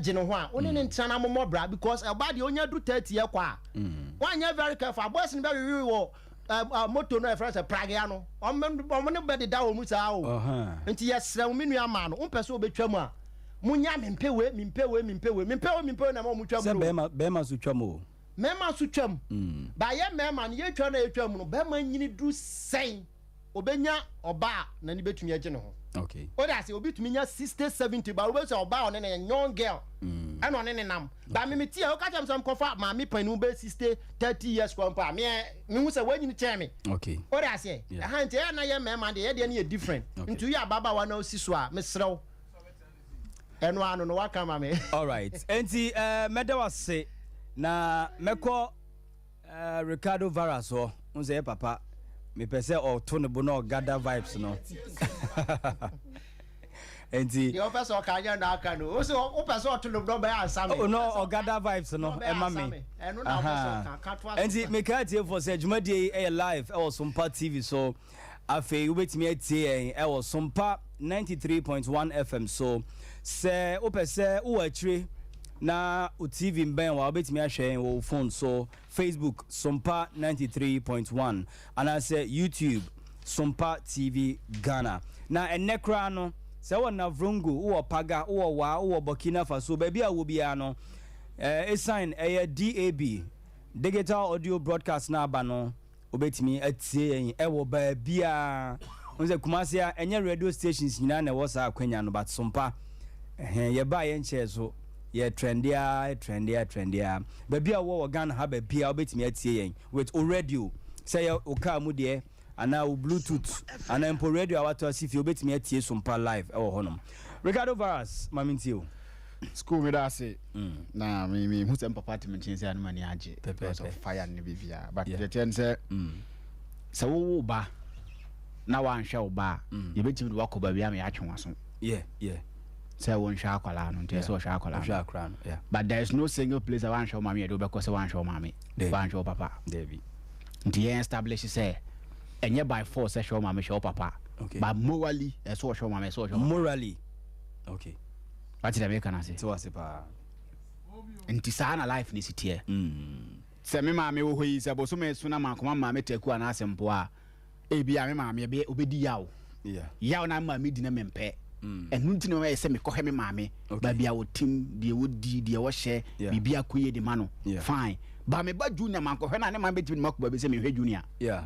gye ne ho a, wo ne ne ntena na mommɔ bra, because ɔbaa deɛ onya du 30 ɛkɔ a, woanyɛ very careful, aboys no bɛwewe wɔ ɛ, ɛ, moto no a yɛfrɛ sɛ pragea no, ɔmo ne bɛdeda wɔ mu saa o. Nti yɛsrɛ wo, me nua maa no, wompɛ sɛ wobɛtwa mu a, munya mempɛ wei, mempɛ wei, mempɛ wei, mempɛ wei, mempɛ wei na ma ɔmo twa mu sɛ no o. Bɛrima so twa mu o. Mmarima so twam ba yɛ mmarima no, yɛtwa no a yɛtwa mu no, bɛrima nyini du sɛn, obɛnya ɔba a n'ani bɛtumi agye ne ho. O de ase obi tumi nya 60, 70 ba, wobɛhu sɛ ɔba a ɔne ne yɛ young girl ɛna ɔne ne nam ba. Me ti a woka kyerɛ me sɛ mkɔfa maame panin bɛ 60, 30 years kɔ mpo a, meɛ mehu sɛ woanyini kyɛn me. O de aseɛ. Ɛha nti ɛyɛ na yɛ mmarima deɛ, yɛdeɛ no yɛ different. Nti woyɛ ababaawa na osi so a, mesrɛ wo, ɛno ano no waka ma me. Alright, nti mɛda wase na mɛkɔ Ricardo Varas hɔ n sɛ yɛ papa mepɛ sɛ ɔto ne bo na ɔgada vibes no nti. Deɛ wopɛ sɛ ɔka nyɛ no aka no, wo sɛ wopɛ sɛ ɔto nom na ɔbɛyɛ ansa me. Oh, no, ɔgada vibes no Ɔbɛyɛ ɛma ansa me. Me. Ɛno na wopɛ sɛ ɔka ka to aso. Nti meka atiefoɔ sɛ dwumadie yi ɛyɛ live ɛwɔ Sompa TV so. Afei wobɛtumi atie yɛn ɛwɔ Sompa 93.1 FM so. Sɛ wopɛ sɛ wowɔ akyire na wo TV mbɛn wa, wobɛtumi ahwɛ yɛn wɔ wo phone so, Facebook Sompa 93.1 anaasɛ YouTube Sompa TV Ghana. Na ɛnnɛ koraa no, sɛ wowɔ Navrongo, wowɔ Paga, wowɔ Waa, wowɔ Burkina Faso, baabi a wɔ biara no, ɛsiane ɛyɛ DAB, digital audio broadcast no aba no, wobɛtumi atie yɛn ɛwɔ baabiaa. Wo sɛ Kumase a, ɛnyɛ radio stations nyinaa na ɛwɔ saa akwanya no, but Sompa ɛhɛn yɛbaa yɛn nkyɛɛ so, yɛ trende a, trende a, trende a. Baabi a wowɔ wɔ Ghana ha, baabi a wobɛtumi atie yɛn with o radio, sɛ yɛ wo car mu deɛ anaa wo Bluetooth anaa mpo radio a wato asi fie, wobɛtumi atie Sompa live ɛwɔ hɔnom. Ricardo Varas, ma mentie o. School, mi da ase na mi hu sɛ mpapa te me nkyɛn sɛ anum ani agye because of fire ne biribiara, but deɛ kyɛn sɛ sɛ wowo ba na wanhwɛ wo ba a, yɛbɛtumi de wakɔ baabi ama yɛatwe w'aso sɛ wonhwɛ akwadaa no, nti ɛsɛ ɔhwɛ akwadaa ɔhwɛ akwadaa no, yeah. But there is no single place a wanhwɛ wo maame yɛde wobɛkɔ sɛ wanhwɛ wo maame, wanhwɛ wo papa. Dabi. Nti yɛn establish sɛ ɛnyɛ by force sɛ hwɛ wo maame, hwɛ wo papa, but morally ɛsɛ ɔhwɛ wo maame, ɛsɛ ɔhwɛ wo papa. Morally, okay. Wate dɛ meka no ase? Te wase paa. Nti saa na life ne si teɛ. Sɛ me maame wɔ hɔ yi, sɛ bosome so na maakɔma maame taku anaasɛ mpoa a, ebia me maame ɛbɛyɛ obɛdi yaw. Yaw na maame di na mempɛ. Ɛno nti na ɛyɛ sɛ mekɔhwɛ me maame baabi a wɔtim, deɛ wɔdi, deɛ wɔhyɛ, biribi akɔ yie de ma no. Fine, ba me ba Junior mankɔhwɛ no a, ne maame bɛtumi de makɔ baabi sɛ mehwɛ Junior. Yeah.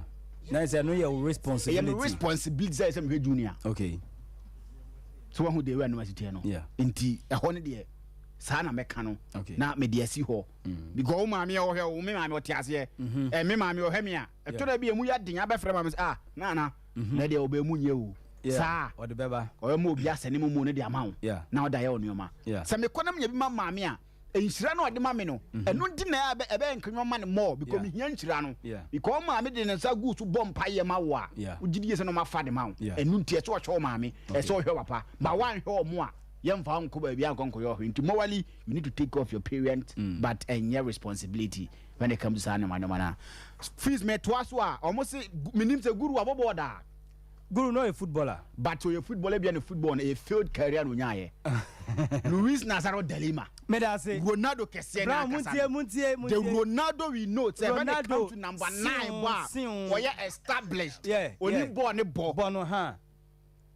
Na sɛ no yɛ wo ɛyɛ responsibility. Me responsibility sɛ ɛyɛ sɛ mehwɛ Junior. So wahu deɛ wura no asi teɛ no? Nti ɛhɔ no deɛ, saa na mɛka no na mede asi hɔ because wo maame a ɔhwɛ wo, me maame ɔte aseɛ. Ɛ me maame ɔhwɛ me a, ɛtɔ da bi emu yɛ den, abɛfrɛ maame sɛ, ah, nana, na deɛ ɔbɛn mu nyɛ o. Saa ɔde bɛba. Ɔyɛ ma obi asɛ ne mu mu no de ama wo na ɔda yɛ wo nneɛma. Sɛ mekɔ na menya bi ma maame a, nhyira no ɔde ma me no, ɛno nti na ɛbɛyɛ nkanyɔ ma no more because mehia nhyira no because maame de ne nsa gu so bɔ mpaeɛ ma wo a, wogye die sɛ na ɔma fa de ma wo. Ɛno nti ɛsɛ ɔhwɛ wo maame, ɛsɛ ɔhwɛ papa, ba woanhwɛ ɔmo a, yɛmfa wo nkɔ baabi ankɔ nkɔyɛ ɔhwɛ. Nti morally you need to take care of your parents, but ɛnyɛ responsibility when it comes to saa nneɛma nneɛma no a. Fees metoa so a, ɔmo se menim sɛ Guru abɔ bɔɔl daa. Guru no yɛ footballer. But ɔyɛ footballer bia ne football no ɛyɛ failed career na onyaayɛ. Luis Nazario de Lima. Meda ase. Ronaldo kɛseɛ Brown, n'ankasa muntie, no. muntie, The muntie. Ronaldo we know sɛ when it Ronaldo, comes to number 9 bɔ a, siw. ɔyɛ established. Onim bɔɔl ne bɔ. Bɔ no ha.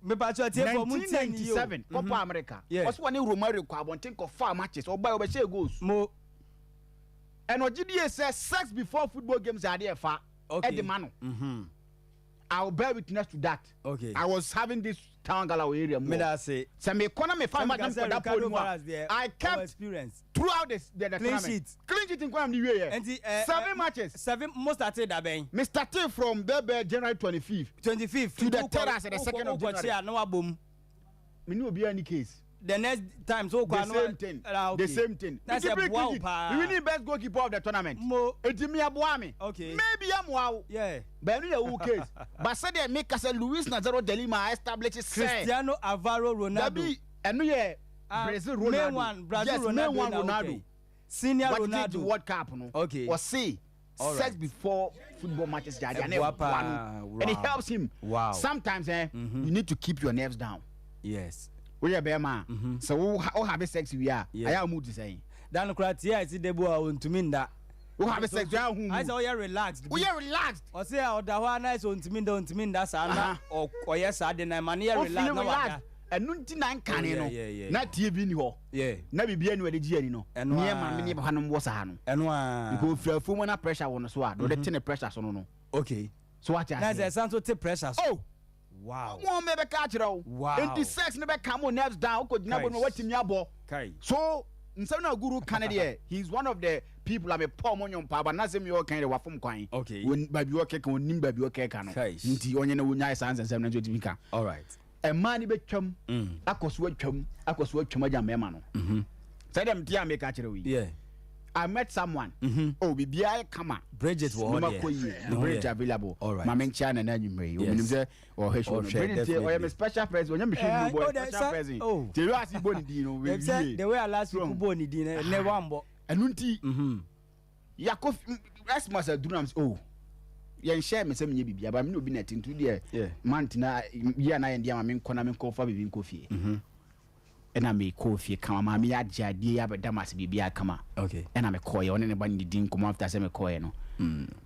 Mepakyɛ tiefo, muntie ni yi o. 1997 Copa America. Ɔsɛ wɔne Romario kɔ abɔnten kɔfaa matches, ɔbaa ɔbɛhyɛ goals. Mo. Ɛna ɔgye die sɛ sex before football games yɛ adeɛ ɛfa. ɛde ma no. I will bear witness to that. Okay. I was having this town gala wɔ area mu. Meda ase. Sɛ mekɔ na mefa match na mekɔ da pole mu a, I kept experience. throughout the Clean tournament. sheet. Clean sheet nkwa na mede wie yɛ. Nti, eh, 7 matches. 7 mo started da bɛn? Me started from bɛbɛ January 25th. 25th. To the 3rd as the 2nd of January. Wokɔ a na wabom. Me ne obiara ni case. The next time so The same thing. Ah, okay. The same thing. Na sɛ Nti boa wo clean sheet. paa. We winning best goalkeeper of the tournament. Mo. Eti mi aboa me. Okay. Maybe amoa wo. Yeah. But ɛno yɛ wo case. But sɛdeɛ meka sɛ Luis Nazario de Lima establish sɛ. Cristiano Alvaro Ronaldo. Dabi ɛno yɛ Ah, Brazil main Ronaldo. one, Brazil yes, Ronaldo main one na Ronaldo. okay. Senior What Ronaldo. did World Cup no? Okay. Ɔse All sex right. before football matches jaja na Ɛboa ɛboa paa. no. And it Wow. helps him. Wow. Sometimes you need to keep your nerves down. Yes. Woyɛ bɛrima a sɛ wo have sex wie a Yeah. ɛyɛ a mood sɛn. Dan kora tie a ɛsi debu a ontumi nda. Wo have sex wie a hu Ayɛ sɛ ɔyɛ relaxed. Woyɛ relaxed. Ɔse a ɔda hɔ a na ayɛ sɛ ontumi nda ontumi nda saa na ɔyɛ saa de na ɛma no yɛ Wo relax feel na wada. relaxed. Ɛno nti na nkane no Oh, yeah, na TV ni hɔ. Yeah. Na biribiara ni wɔde gye ani no. Ɛno Ne a. maame ne papa nom wɔ saa no. Ɛno a. Because ofiri afuom na pressure wɔ no so a, deɛ ɔde te ne pressure so no no. Okay. So wate Na sɛ aseɛ. ɛsan so te pressure so. Oh. Wow. Wɔn mɛ bɛka akyerɛ wo. Wow. Nti sex ne bɛka mo nerves down. Wokɔ gyina bɔ no watumi abɔ. Kai. So nsɛm na guru ka ne deɛ, he is one of the people a mepɔ ɔmo nwom paa, but n'asɛm yɛ ɔkan deɛ wafom kwan. Okay. Wɔn baabi ɔkeka onim baabi ɔkeka no. Kai. Nti ɔnyɛ na wonyae saa nsɛnsɛm no nso otumi ka. All right. Mmaa no bɛtwam akɔ so atwam akɔ so atwam agya mmarima no. Sɛ dɛm te a meka kyerɛ wo yi. Yeah. I met someone. Oh, biribiara yɛ kama. Bridget wɔ hɔ Nneɛma deɛ. kɔ yie. Ne ho Bridget yɛ. available. All right. Maame nkyia nana anwummerɛ yi. Yes. Omenim sɛ ɔhwɛ show no. Ɔhwɛ, Bridget ɔyɛ definitely. me special person. Ɔnyɛ me hwɛ Eh, ni o, oh, but the- special sir- person. oh. Te wi ase bɔ ne din no. Dem sɛ the way I last week bɔ ne din no, ne wambɔ. Ɛno nti yakɔ Xmas aduru nam sɛ oh yɛnhyɛ me sɛ menyɛ biribi aba me ne obi na ɛte nti deɛ mantena yia na yɛn deɛ ma menkɔ na menkɔ fa biribi nkɔ fie. Ɛna mekɔɔ fie kama maame yɛ agye adeɛ yɛ abɛda m ase biribiara kama. Okay. Ɛna mekɔɔyɛ ɔne ne ba no didi nkɔmmɔ after sɛ mekɔɔyɛ no.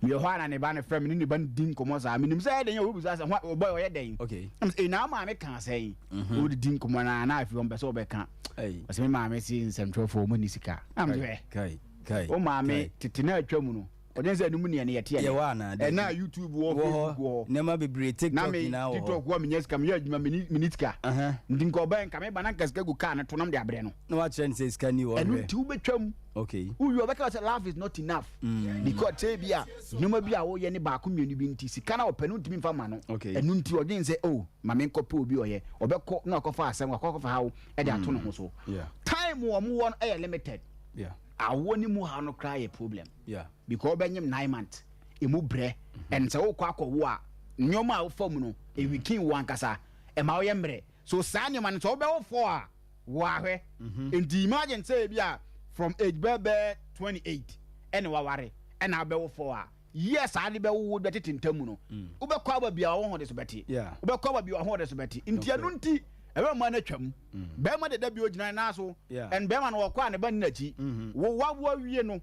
Meyɛ hɔ a na ne ba no frɛ me ne ne ba no di nkɔmmɔ saa menim sɛ ɛyɛ dɛn a wɔbisa sɛ ɔbɔ ɔyɛ dɛn. Okay. Ɛm sɛ na maame ka sɛn. Wɔdidi nkɔmmɔ na na afei ɔmpɛ sɛ ɔbɛka. Ɔsɛ me maame se nsɛmtwerɛfoɔ ɔmo ni sika. Am sɛ Kai. Kai. wo maame tete na atwa mu no ɔden sɛ ɛnum neɛ ne yɛteɛ Yɛwɔ anaa? ɛna YouTube wɔ Facebook wɔ hɔ. Nneɛma bebree na TikTok me nyinaa wɔ hɔ. TikTok wɔ menyɛ sika meyɛ adwuma meni sika. Nti nka ɔbɛn nka meba na nka sika gu kaa no to nam de abrɛ no. Na wakyerɛ no sɛ sika ni wɔ Ɛno hwɛ. nti wobɛtwam. Okay. Wowie ɔbɛka sɛ life is not enough. Because sɛ bi a nneɛma bi a woyɛ ne baako mmienu bi nti sika na ɔpɛ no ntumi mfa ma no. Okay. Ɛno nti ɔdwen sɛ oh ma menkɔpɛ obi ɔyɛ ɔbɛkɔ na ɔkɔfa asɛm akɔkɔfa haw ɛde ato ne ho so. Yeah. Time wɔ mo wɔ no ɛyɛ limited. Yeah. Awoɔ ne mu ha no koraa yɛ problem. Yeah. Because ɔbɛnyem 9 months emu brɛ and sɛ wokɔ akɔwo a nneɛma a wofa mu no ewikin wo ankasa ɛma woyɛ mmerɛ so saa nneɛma no sɛ wobɛwo fɔ a wɔahwɛ. Nti imagine sɛ ebi a from age bɛbɛ 28 ɛna waware ɛna wobɛwo fɔ a yes ade bɛwo bɛtete ntam mu no wobɛkɔ aba bia wo ho de so bɛte. Wobɛkɔ aba bia wo ho de so bɛte. Nti ɛno nti ɛbɛ mma no atwam. Bɛrima deda bi ogyina ne nan so and bɛrima no wɔkɔ a ne ba ne n'akyi. Wo wawo awie no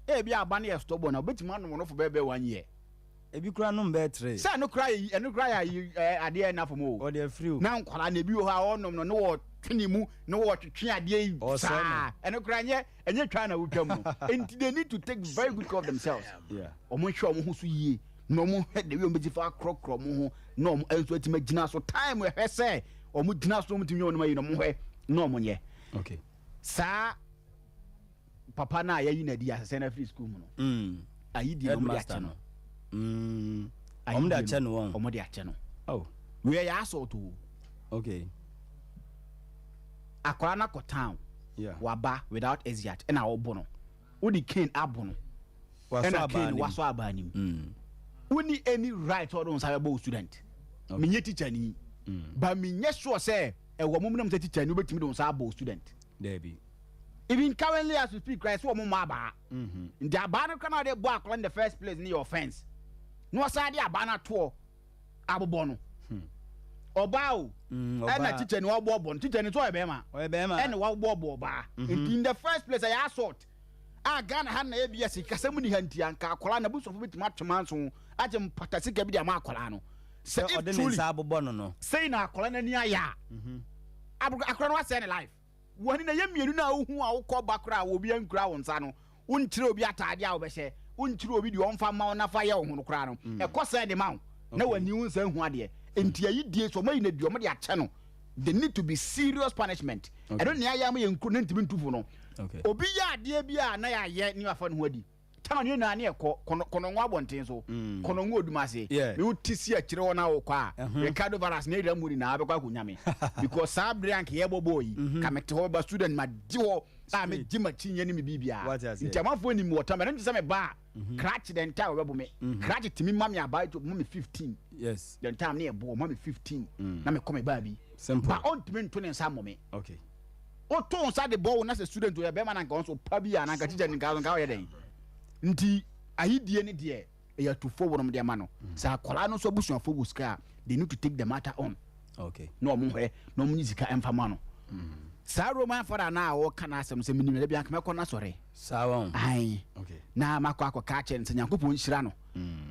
ebi aba no yɛ stubborn na obetumi anom no for bɛbɛ 1 year. Ebi kura nom bɛɛ 3. Sɛ ɛno kura yɛ ɛno kura yɛ adeɛ na fam o. Ɔde afiri o. Na nkwadaa na ebi wɔ hɔ a ɔnom no ne wɔtwe ne mu ne wɔtwetwe adeɛ yi Ɔsɛe saa. no. Ɛno kura ɛnyɛ twa na wotwa mu no. Nti they need to take very good care of themselves. Yeah. Ɔmo nhwɛ ɔmo ho so yie na ɔmo hwɛ the way ɔmo bɛsi fa akorɔkorɔ ɔmo ho na ɔmo nso atumi agyina so time ɛhwɛ sɛ ɔmo gyina so ɔmo tumi nyɛ ɔmo ayi na ɔmo hwɛ na ɔmo nyɛ. Okay. Saa papa na yɛyi na di asɛsɛ na free school mu no. Ayi di na ɔmo de Headmaster akyɛ no. no. Ɔmo de akyɛ no wɔn. Ɔmo de akyɛ no. Oh. Wei yɛ assault o. Okay. Akwadaa na kɔ town. Yeah. Waba without exit ɛna ɔbɔ no. Wodi cane abo no. Wasɔ Ɛna abaa cane nim. wasɔ abaa nim. Woni any right ɔdo nsa bɛbɔ o student. Okay. Menyɛ teacher ni. But menyɛ sure sɛ ɛwɔ mo mu nam sɛ teacher ni wobɛtumi de wo nsa abɔ o student. Dabi. Even currently as we speak, right, so ɔmo mɔ abaa. Nti abaa no koraa na ɔde bɔ akwadaa in the first place ne yɛ offence. Na ɔsan de abaa no atoɔ abobɔ no. Ɔbaa o. Ɛna teacher ni wabɔ bɔ no. Teacher ni nso ɔyɛ bɛrima. Ɔyɛ bɛrima. Ɛna wabɔ bɔ ɔbaa. Nti in the first place ɛyɛ assault. A Ghana ha na ebi yɛ sikasɛm ni ha nti anka akwadaa na abusuafo bitumi atwe manso agye mpata sika bi de ama akwadaa no. Sɛ Sɛ if ɔde ne truly nsa abobɔ no no. Sei na akwadaa n'ani ayɛ a. Akwadaa no wasɛe ne life. Wɔn na yɛ mmienu na wohu a wokɔ ba koraa a obi ankura wo nsa no. Wonkyerɛ obi ataade a wobɛhyɛ. wonkyerɛ obi deɛ ɔmfa mma wo na fa yɛ wo ho no koraa no, ɛkɔ sɛɛ de ma wo na w'ani wo nsa nhu adeɛ. Nti ayi die sɛ ɔmayi no adi ɔmo de akyɛ no, there need to be serious punishment. Ɛno nea ayɛ ama yɛn nkuro no ntumi ntu fo no. Obi yɛ adeɛ bi a na yɛayɛ ne wafa ne ho adi. Town yɛn nyinaa ne yɛkɔ Kɔnɔngo abɔnten so, Kɔnɔngo Odumase. Me wo ti si akyire hɔ na wokɔ a, Ricardo Varas ne Ira mu nyinaa bɛkɔ akɔnya me. Because saa bere anka yɛbɔ bɔɔl yi, ka mete hɔ bɛba student ma gye hɔ a megye m'akyinnye ne me biribiara. Nti amanfoɔ nim me wɔ town, ɛno nti sɛ meba a, krakye the entire wɔbɛbo me. Krakye tumi ma me abaa to ma me 15. Yes. The time ne yɛbɔ ma me 15 na mekɔ me baabi. Simple. Ba ɔntumi nto ne nsa mmɔ me. Okay. Woto nsa de bɔ wo na sɛ student ɔyɛ bɛrima na nka ɔnso pa bi a na nka teacher nka nka ɔyɛ dɛn. Nti ayidie ne deɛ ɛyɛ atufoɔ wɔnom de ama no. Sɛ akwadaa no nso abusuafoɔ wɔ sika a they need to take the matter on. Okay. Na wɔn hwɛ na wɔn nyi sika mfa ma no. Saa Roman father no a wɔka n'asɛm sɛ menim no da bi anka mɛkɔ n'asɔre. Saa wɔn. Ae. Okay. Na makɔ akɔka akyerɛ no sɛ Nyankopɔn nhyira no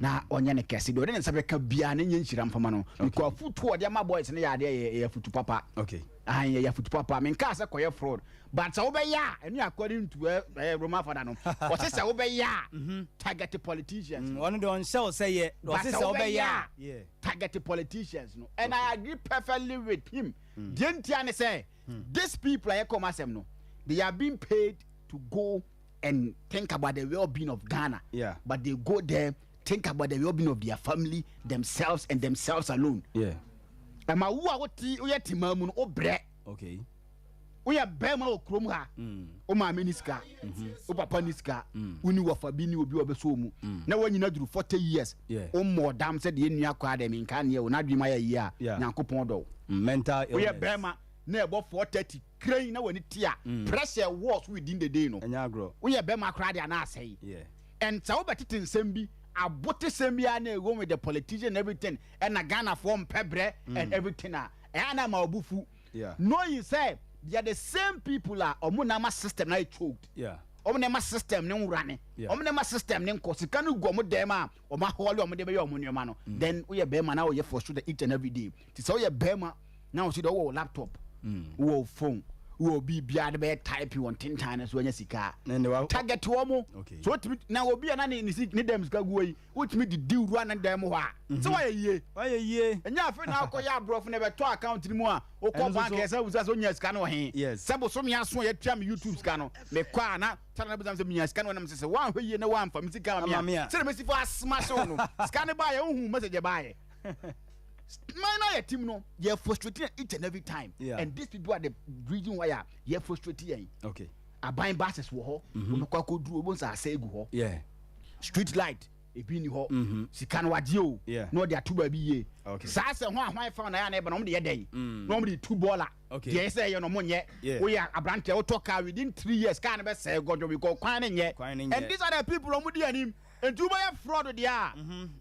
na ɔnyɛ no kɛse. Deɛ ɔde ne nsa bɛka biara no nyɛ nhyira mfa ma no. Because afutuo a ɔde ama boys no yɛ adeɛ ɛyɛ ɛyɛ afutu papa. Okay. Ae ɛyɛ afutu papa. Menkaa sɛ kɔyɛ fraud but sɛ wobɛyɛ a ɛno yɛ according to ɛɛ Roman father no. Ɔse sɛ wobɛyɛ a target politicians no. Ɔno deɛ ɔnhyɛ wo sɛ yɛ. But Ɔse sɛ sɛ wobɛyɛ wobɛyɛ a. a target politicians no and I agree perfectly with him. Deɛ ntia ne sɛ these people a yɛka wɔn asɛm no they are being paid to go and think about the well-being of Ghana. Yeah. But they go there think about the well-being of their family, themselves and themselves alone. Yeah. Ɛma wo a wote woyɛ temaa mu no wobrɛ. Okay. Woyɛ bɛrima wɔ kurom ha. Wo maame ni sika. Wo papa ni sika. Wo ni wɔfa bi ni obi a ɔbɛsɔ mu. Na woanyina duru 40 years. Yeah. Wommɔɔ dam sɛ deɛ nnua koraa deɛ menka neɛ o n'adwene mu ayɛ yie a Yeah. Nyankopɔn dɔ wo. Mental illness. Woyɛ bɛrima na ɛbɔ 4:30 kran na w'ani te a pressure ɛwɔ so within the day no. Ɛnyɛ agorɔ. Woyɛ bɛrima koraa deɛ ana asɛe. Yeah. And sɛ wobɛtete nsɛm bi abotesɛm biara na ɛwɔ with the politician and everything ɛna Ghanafoɔ mpɛ brɛ and everything a ɛyɛ na ama wo bo fu. Yeah. Knowing sɛ they are the same people a ɔmo na ama system no ayɛ choked. Yeah. Ɔmo na ɛma system no nwurane. Yeah. Ɔmo na ɛma system no nkɔ. Sika no gu ɔmo dɛm a ɔmo ahɔɔle ɔmo de bɛyɛ ɔmo nneɛma no. Then woyɛ bɛrima na woyɛ frustrated each and every day. Nti sɛ woyɛ bɛrima na wo so deɛ wowɔ wo laptop, wowɔ wo phone, wowɔ biribiara de bɛyɛ typing wɔ ntentan no so anya sika a, Na ɛnde wa- target wɔn. Okay. So wotumi na obi a na ne ne si ne dɛm sika gu hɔ yi, wotumi didi wura ne dan mu hɔ a, sɛ woayɛ yie. Wayɛ yie. Ɛnyɛ afei na akɔyɛ aborɔfo na ɛbɛtɔ account no mu a wokɔ Ɛno nso bank so- yɛ sɛ wobusa sɛ wonya sika no wɔ he. Yes. Sɛ bosome aso a yɛtua me YouTube sika no, mekɔ a na tana na busa me sɛ menya sika no wɔ nam sɛ sɛ woanhwɛ yie na woamfa me sika Ama ama me me a. a, sɛdeɛ mɛsi fa asoma wo no, sika no baeɛ wohu message ɛbaeɛ. Man na yɛ team no, yɛ frustrating each and every time. Yeah. And these people are the reason why a yɛ frustrate yɛn. Okay. Aban buses wɔ hɔ, wɔbɛkɔ akɔduru, wɔbɛhu sɛ asɛe gu hɔ. Yeah. Street light ebi ni hɔ. Sika no wagye o. Yeah. Na ɔde ato baabi yie. Okay. Saa sɛ ho a hwan fa na yɛ a na ɛba na wɔn de yɛ dɛn? Na wɔn de tu bɔɔla. Okay. Deɛ ɛsɛ yɛ no wɔn nyɛ. Yeah. Woyɛ aberanteɛ wotɔ car within 3 years car no bɛsɛe gɔdɔ because kwan no nyɛ. Kwan no nyɛ. And these are the people wɔn di anim. Nti wobɛyɛ fraud deɛ a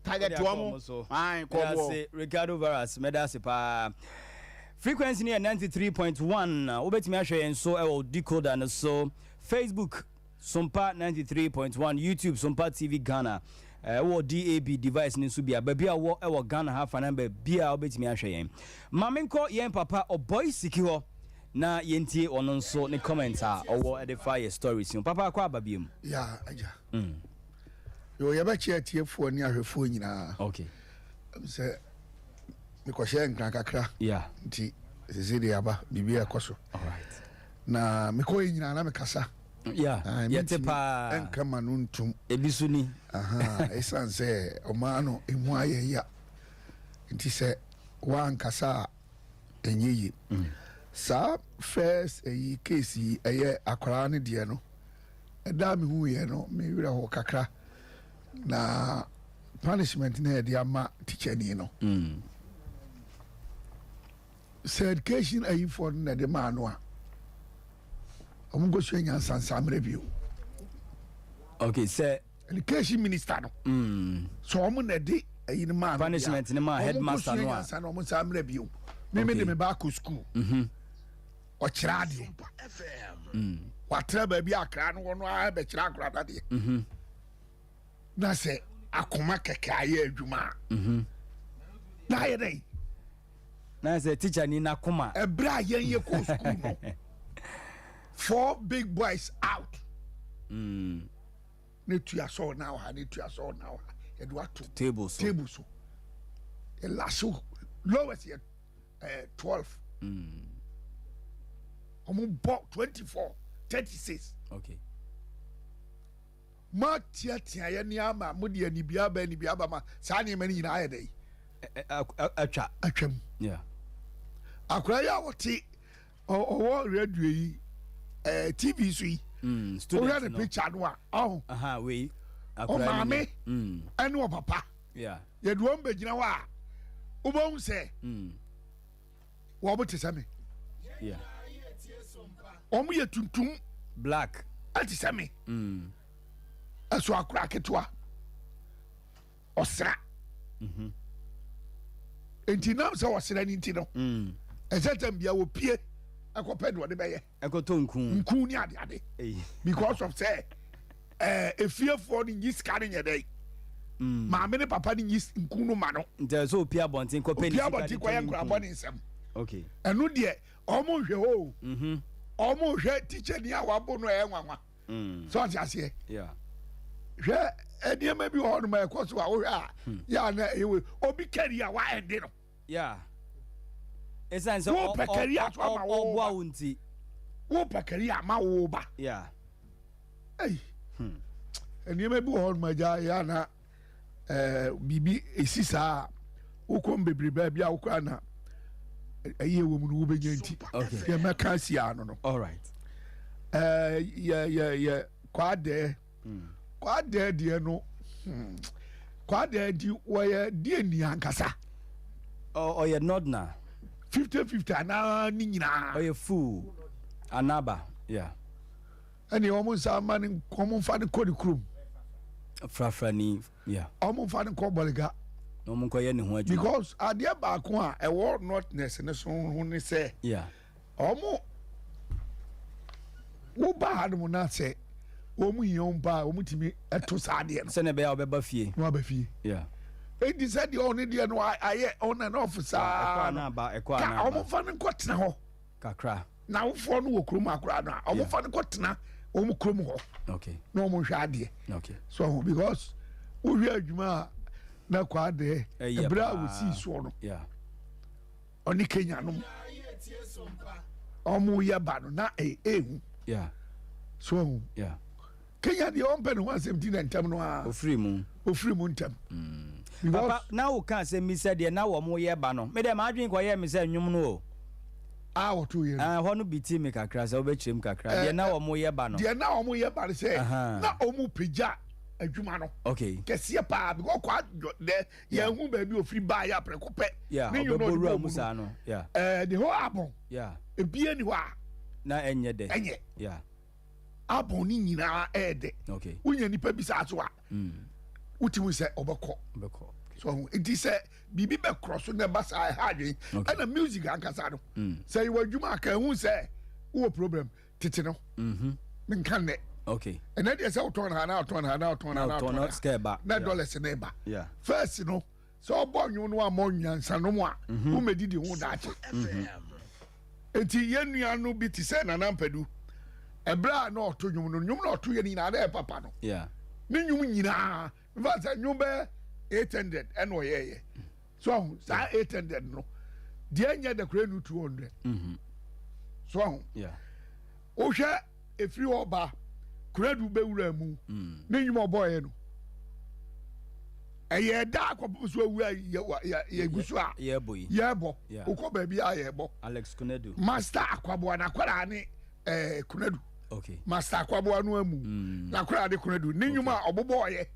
target Wode akɔ wɔn. ɔmo so. Ae, Meda kɔboɔ. ase, Ricardo Varas, mɛda ase paa. Frequency no yɛ 93.1. Wobɛtumi ahwɛ yɛn so ɛwɔ decoder no so. Facebook Sompa 93.1, YouTube Sompa TV Ghana. Ɛwɔ DAB device no nso bia baabi a wɔ ɛwɔ Ghana ha fa na baabi a wobɛtumi ahwɛ yɛn. Ma menkɔ yɛn papa Ɔbɔi Siki hɔ na yɛntie ɔno nso ne comment a ɔwɔ ɛde fa yɛ stories mu. Papa akɔ aba biom. Ya agya. Yo, yɛbɛkyɛ atiefoɔ ne ahwɛfoɔ nyinaa. Okay. Sɛ mekɔhyɛ nkran kakra. Nti sese de aba biribi ɛkɔ so. All right. Na mekɔ yɛ nyinaa na mekasa. Yeah. Yɛte mentumi paa. ɛnka ma no ntom. Ebi so ni. Aha, ɛsiane sɛ ɔmaa no ɛmu ayɛ ya. Nti sɛ woankasa a ɛnyɛ yie. Saa first ɛyi case yi ɛyɛ akwaraa no deɛ no, ɛda a mehu yɛ no me werɛ hɔ kakra na punishment na yɛde ama teacher ni no. Sɛ education ayifoɔ no na ɛde maa no a, ɔmo nkɔsua nyansansa mmerɛ bio. Okay, sɛ education minister no sɛ ɔmo na ɛde ayi no maa no Punishment no maa ɔmo headmaster nkɔsua no a. nyansa na ɔmo nsa mmerɛ bio. Mímí de mi ba akɔ school. Ɔkyerɛ adeɛ. Watena baabi akra no wɔ no ara bɛkyerɛ akora no adeɛ. Na sɛ akoma kɛkɛ ayɛ adwuma a, na ayɛ dɛn? Na sɛ teacher ni n'akoma. Ɛberɛ a yɛn yɛ kɔ school no, four big boys out. na etua sɔɔ na wɔ ha na etua sɔɔ na wɔ ha yɛde wato table so table so yɛ lash lowest yɛ ɛɛ 12. Wɔn bɔ 24, 36. Okay. Mo atiatia yɛ ne ama mo de anibia aba anibia aba ma saa nneɛma no nyinaa ayɛ dɛ. Atwa. Atwam. Yeah. Akora yi a wɔte ɔwɔ radio yi ɛɛ TV so yi. Student no. Wohwɛ ne picture no a ɔho. Aha wei. Ɔmaame ɛne ɔpapa. Yeah. Yɛde wɔn bɛgyina hɔ a wobɛhu sɛ. Wɔn te sɛ me. Yeah. Wɔn yɛ tuntum. Black. Ɛte sɛ me. Ɛso akora ketewa. Ɔsra. Mm-hmm. Nti nam sɛ ɔsra ni nti no. Ɛsɛ tɛm bia wɔpie ɛkɔpɛ deɛ ɔde bɛyɛ. Ɛkɔtɔ nku. Nku ne ade ade. Because of sɛ ɛɛ efiefoɔ no nyi sika no nyɛ dɛ. Maame ne papa no nyi nku no ma no. Nti ɛsɛ opie abɔnten kɔpɛ ne sika de tɔ ne nku. Opie abɔnten kɔyɛ nkurabɔ ne nsɛm. Okay. Ɛno deɛ ɔmo nhwɛ hɔ o. Ɔmo hwɛ teacher ni a wabo no ɛyɛ nwanwa. Sɛ ɔte aseɛ. Hwɛ nneɛma bi wɔ hɔ nom a ɛkɔ so a wohwɛ a yɛ a na ɛyɛ wei obi kari a wa ɛnde no. Yeah. Ɛsiane sɛ Wopɛ kari a so ama wo ɔboa ba. wo nti. Wopɛ kari a ma wo ba. Yeah. Ei. Nneɛma bi wɔ hɔ nom agya yɛ ana ɛɛ biribi esi saa a wokɔ mu bebree baabi a wokɔ ana ɛyɛ wɔ mu no wobɛnya nti. Okay. Yɛ mɛka asi ano no. All right. Ɛɛ yɛ yɛ yɛ kwaadɛɛ. Kwaadɛɛ deɛ no kwaadɛɛ di wɔyɛ deɛ ni ankasa. Ɔyɛ nɔdna. 50-50 anaa ne nyinaa. Ɔyɛ full anaba yeah. Ɛne wɔn nsa ama ne wɔn nfa ne kɔ ne kurom. Frafra ni yeah. Wɔn nfa ne kɔ bɔliga. Na wɔn nkɔ yɛ ne ho adwuma. Because adeɛ baako a ɛwɔ northness ne so ho ne sɛ. Yeah. Wɔn woba ha nom na sɛ wɔn hia wɔn paa wɔn tumi ɛto saa adeɛ no. Sɛnɛ ɛbɛyɛ a wɔbɛba fie. Na wɔaba fie. Yeah. Eti sɛ deɛ ɔne deɛ no ayɛ on and off saa no. Ɛkɔ Ka anaba. wɔn fa no nkɔ tena hɔ. Kakra. Na awofoɔ no wɔ kurom akora no a wɔn fa no kɔ tena wɔn kurom hɔ. Okay. Na wɔn hwɛ adeɛ. Okay. So because wohwɛ adwuma a na kɔ adeɛ ɛbrɛ a wɔsii soɔ no. Yeah. Ɔne Kenya nom ɔmo yɛ ba no na ɛyɛ ehu. Yeah. So ɔho. Yeah. Kenya deɛ ɔmpɛ ne ho asɛm ti na ntɛm no ara. Ofiri mu. Ofiri mu ntɛm. Papa na wo ka asɛm bi sɛ deɛ na wɔn yɛ ba no me deɛ m'adwene kɔ yɛ me sɛ nnwom no o. A wɔto yɛ no. Ɛhɔ no bi ti me kakra sɛ wobɛkyerɛ mu kakra deɛ na wɔn yɛ ba no. Deɛ na wɔn yɛ ba no sɛ na wɔn pagya adwuma no. Okay. Kɛseɛ paa because kɔ adwo dɛ yɛn ho baabi ofiri baa yɛ aprɛko pɛ. Yeah, Ne nnwom na ɔde ɔbɛbɔ wura bɔɔ mu mu saa no. no. Yeah. Ɛɛ the whole album. Yeah. Ebie ni hɔ a. Na ɛnyɛ dɛ. Ɛnyɛ. Yeah. Album ni nyinaa ɛyɛ dɛ. Okay. Wonya nipa bi saa so a. Wotumi sɛ ɔbɛkɔ. Ɔbɛkɔ. So nti sɛ biribi bɛ korɔ so na ɛba saa ɛha adwene. Okay. Ɛna music ankasa no. Sɛ yɛwɔ adwuma a ka ehu sɛ wowɔ problem tete no. Menka nnɛ. Okay. Ɛnɛ deɛ sɛ wotɔn ha na wotɔn ha na wotɔn ha na wotɔn ha. Sika ɛba. Na dollars na ɛba. Yeah. First no sɛ ɔbɔ nnwom no ammɔ nyansanom a womɛdidi ho daakye. Nti yɛn nua no bi te sɛ Nana Mpadu ɛberɛ a na ɔto nnwom no nnwom na ɔto yɛ no nyinaa na ɛyɛ papa no. Yeah. Ne nnwom nyinaa nfa sɛ nnwom bɛyɛ 800 ɛna ɔyɛɛyɛ. So ɔho saa 800 no deɛ nyɛ da koraa nu 200. So ɔho. Yeah. Wohwɛ efiri hɔ ba Kunadu bɛwura mu ne nnwom ɔbɔɔyɛ no ɛyɛ da akɔpem so awura yɛgu so a Yɛbɔ yi. yɛbɔ Yeah. wokɔ baabi a yɛbɔ Alex Kunadu. Master Akwaboa n'akwadaa ne ɛɛ Kunadu. Okay. Master Akwaboa no amu n'akwadaa ne Kunadu ne nnwom a ɔbobɔɔyɛ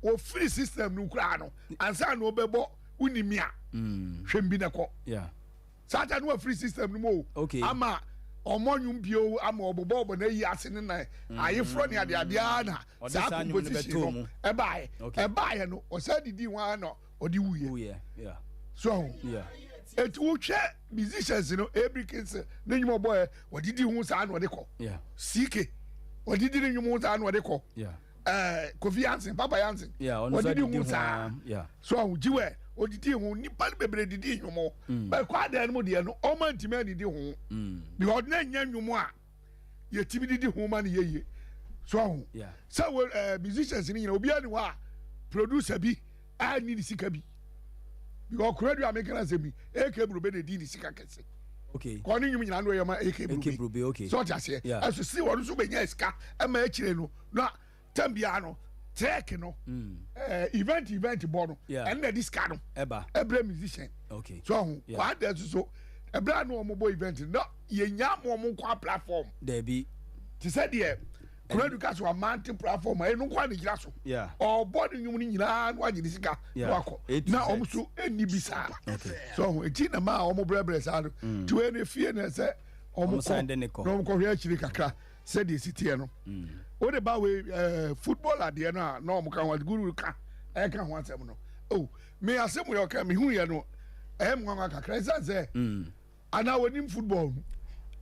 wɔfiri system no koraa no ansa na ɔbɛbɔ wonimi a hwɛ mbi na kɔ. Yeah. Saa ta no wafiri system no mu o. Okay. Ama ɔmɔ nnwom bio ama ɔbobɔ ɔbɔ n'ayi ase ne na ayeforɔ ne adeadeɛ ara na Ɔde saa saa nnwom no composition bɛtoo no mu. ɛbaeɛ. Okay. Ɛbaeɛ no ɔsan didi ho ara na ɔde wuiɛ. Wuiɛ. Yeah. So ahu. Yeah. Eti wohwɛ musicians no Abri Kingston ne nnwom ɔbɔɛ ɔdidi ho saa na ɔde kɔ. Yeah. CK ɔdidi ne nnwom ho saa na ɔde kɔ. Yeah. Kofi Yansen Papa Yansen Yeah, ɔno nso ɔdidi adidi ho ho saa. ara. Yeah. So ahu Jiwɛ ɔdidi ho nipa no bebree didi nnwom ho. Bɛkɔ adan no mu deɛ no ɔma ntumi anidi ho. Because na nyɛ nnwom a yɛtumi didi ho ma no yɛyie. So ɔho sɛ wɔ ɛɛ musicians ni nyina obiara ni hɔ a producer bi a ni ne sika bi because Konadu a meka na asɛm bi AK Brobe na edi ne sika kɛse. Okay. Kɔ ne nnwom nyinaa no yɛ ma AK Brobe. Okay. So ɔte aseɛ. Ɛso si wɔn nso bɛnya sika ɛma akyire no na tɛm biara no trek no mm. eh, event event bɔ no ɛno na ɛde sika no ɛbrɛ musician okay. so ɔho yeah. kwaa dɛ so ɛbrɛ a na wɔn bɔ event no na yɛnya mo wɔn nkɔ platform dɛbi te sɛ deɛ kuradu ka so amante platform a ɛno nkɔ a ne gyina so ɔbɔ ne nnwom no nyinaa na wagye ne sika na wakɔ na wɔn so ɛnni bi saa so ɔho eti na maa wɔn brɛbrɛ saa no mm. tiwei no efie na ɛsɛ wɔn kɔ na wɔn kɔhwɛ akyire kakra. Sɛdeɛ ɛsi teɛ no wode ba wei eh, football adeɛ no a na wɔn ka ho guru ka ɛka ho asɛm no oh me asɛm yɛ ɔka mehu yɛ no ɛyɛ me nwanwa kakra ɛsiane sɛ mm. anaa wɔnim football mu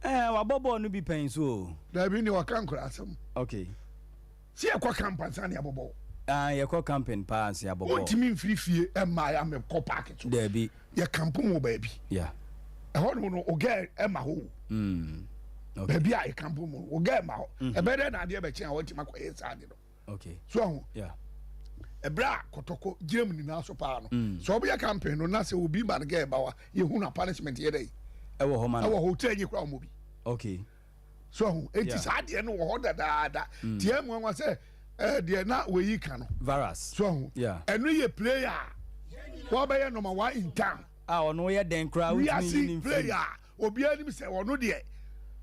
ɛɛ eh, wabɔ bɔɔl no bi pɛn so o daabi ne wɔka nkora asɛm okay sɛ yɛkɔ camp ansa ne yɛabɔ bɔɔl ah yɛkɔ camping paa ansa yɛabɔ bɔɔl wontumi mfiri fie ɛmma yɛ amɛkɔ paaki so daabi yɛ kampo mu wɔ baabi ɛhɔ nom no ogɛ ɛma hɔ mm. baabi a yɛ kampo mu ogɛ ɛma hɔ mm-hmm. ɛbɛyɛ dɛ na adeɛ bɛkye a wɔntumi akɔyɛ saa ade no so ɔho ɛberɛ a kɔtɔkɔ gyina mu nyinaa so paa no mm. sɛ ɔbɛyɛ campaign no na sɛ obi ma no gɛ ɛba wa yɛhu na punishment yɛ dɛ ɛwɔ hɔ ma no ɛwɔ hɔ tɛ nye kora ɔmɔ bi okay so ɔho eti saa adeɛ no wɔ hɔ dadaada mm. tiɛ mu anwa sɛ ɛɛ deɛ na wɔyi ka no varas so ɔho ɛno yɛ player a wɔbɛyɛ number one in town a ɔno yɛ dɛn koraa wotumi yi ne mfiri player a obiara nim sɛ ɔno deɛ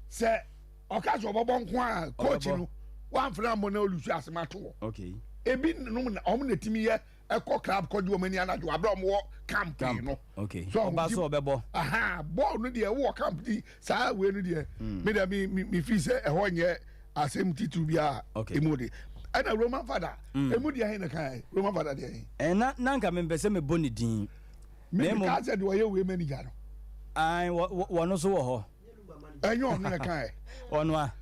sɛ ɔka sɛ ɔbɛbɔ nko a coach no wamfra mmɔ na olusu asɛm ato wɔ okay ebi nom na ɔmo na etimi yɛ ɛkɔ club kɔgye wɔn ani anadwo abira wɔn wɔ camp yi no. Okay. So ɔba so ɔbɛbɔ. Aha bɔɔl no deɛ wɔ camp di saa wei no deɛ. Mm. Mi deɛ mi mi mi fi sɛ ɛhɔ nyɛ asɛm titiriw bi a. Okay. Emu de ɛna Roman fada. Mm. Emu deɛ ɛhe na kan Roman fada deɛ ɛhe. Ɛna na nka mi mpɛ sɛ mi bɔ ne din. Mi mi kaa sɛ deɛ ɔyɛ wei manager no. Ayi wɔ wɔ no so wɔ hɔ. Ɛnyɛ ɔno na kan yɛ. Ɔno a.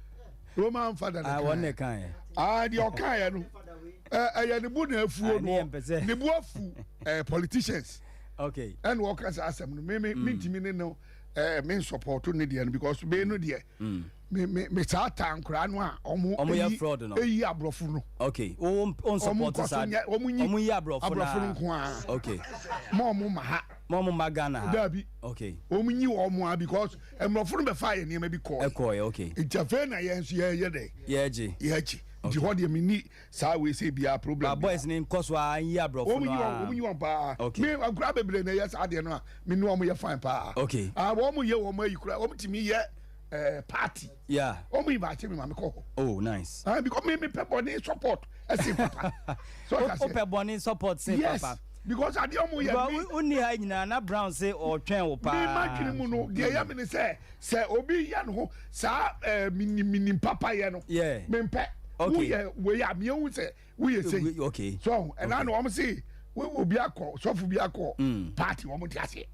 Roman fada na kan yɛ. Wɔn na kan yɛ. Aa deɛ ɔkan yɛ no ɛyɛ ne bo na afuo no ne bo afu ɛɛ politicians. Okay. Ɛna ɔka saa asɛm no me me me ntumi ne no ɛɛ me nsɔpɔto ne deɛ no because me no deɛ. Mm. Me me me saa taa nkoraa no a ɔmo ɔmo yɛ fraud no eyi aborɔfo no. Okay wo wo nsɔpɔto saa ɔmo nyi ɔmo yi aborɔfo na aborɔfo no nko ara. Okay. Mo ɔmo ma ha. Mo ɔmo ma Ghana ha. Dabi. Okay. Wɔn nyi wɔn a because mmorɔfo no bɛfa yɛ nneɛma bi kɔɔ. Ɛkɔɔ yɛ okay. Nti afei na yɛn nso yɛyɛ dɛ. Yɛgye. Yɛgye. Nti hɔ deɛ mi ni saa wei sɛ biara problem. Ba boys ni nkɔ so a nyi aborɔfo no a. Wɔn nyi wɔn paa. Okay. Mi nkura bebree na ɛyɛ saa deɛ no a mi ni wɔn yɛ fine paa. Okay. Ah wɔn yɛ wɔn ayi kura wɔn ti mi yɛ ɛɛ eh, party. Yeah. Wɔn invite mi ma mi kɔ hɔ. Oh nice. Ah because mi mi pɛ bɔ ne support ɛsɛ papa. So ɔka sɛ. Wopɛ bɔne support sen yes, papa. Because adeɛ ɔmo yɛ mi. Wonni ha nyinaa na Brown se ɔtwɛn wo paa. Mi ma dwene mu no deɛ ɛyɛ mi ne sɛ sɛ obi yɛ ne ho saa ɛɛ minim minim papa yɛ no. Yeah. Mi mpɛ. Okay. Woyɛ wei a mi ehu sɛ woyɛ sei. Okay. So ɛna na wɔn se obi akɔ sɔfo bi akɔ mm. party wɔn ti aseɛ.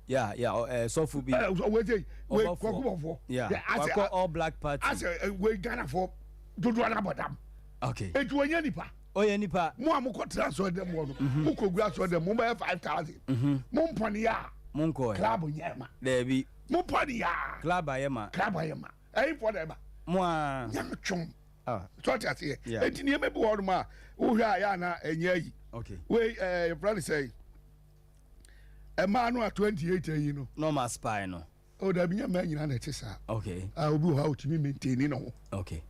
Yeah, yeah, uh, sɔfo bi. Ɛɛ wei sɛ wei kɔkɔ bɔfɔ. Yeah. Wakɔ all black party. Asɛ wei Ghana fo dodoɔ na bɔ dam. Okay. Eti wɔnyɛ nipa. Ɔyɛ nipa. Mo a mokɔ tena asɔre dɛm hɔ no, mhm. mo kɔ gu asɔre dɛm, mo bɛyɛ 5,000. Mhm. Mo mpɔne yɛ a. Mo nkɔ ɛ. Club nyɛ ma. Dɛbi. Mo mpɔne yɛ a. Club ayɛ ma. Club ayɛ ma. Ɛyi fɔ dɛ ba. Mo a. Nyame twom. Ah. So ɔte aseɛ. Yeah. Eti nneɛma bi wɔ hɔ nom a wohwɛ a yɛ ana ɛnyɛ ayi. Okay. Wei ɛɛ yɛfrɛ no sɛ ɛmaa no a 28 ayi no. Normal spy no. Oh dabi nyɛ mmaa nyinaa na ɛte saa. Okay. Ah obi wɔ hɔ a otumi maintain ne ho. Okay.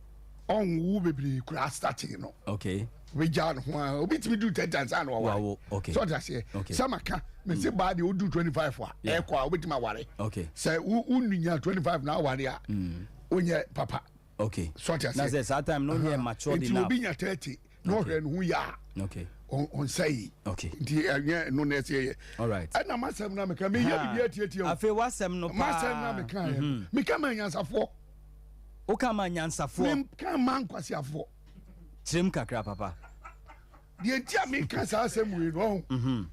Ɔnwo bebree koraa starting no. Okay. Obi gyaa ne ho a obi tumi du 30 ansa na waware. Wawo okay. So ɔte aseɛ. Okay. Sɛ maka mese mm. baa deɛ odu 25 a ɛkɔ a obetumi aware. Okay. Sɛ wo wo nunya 25 na aware a. Mm. Wonyɛ papa. Okay. So ɔte aseɛ. Na sɛ saa time no nyɛ matured enough. Nti obi nya 30 na ɔhwɛ ne ho yɛ a. Okay. Ɔnsɛe. Okay. Nti ɛnyɛ no na ɛsɛ yɛ. All right. Ɛna masɛm na meka meyɛ biribi atietie o. Afei wasɛm no paa. Masɛm na meka yɛ. Mhm. Meka ma nyansafoɔ. Woka ma nyansafoɔ. Meka ma nkwasiafoɔ. Kyerɛm kakra papa. Deɛ nti a meka saa asɛm wei no ɔho. Mhm.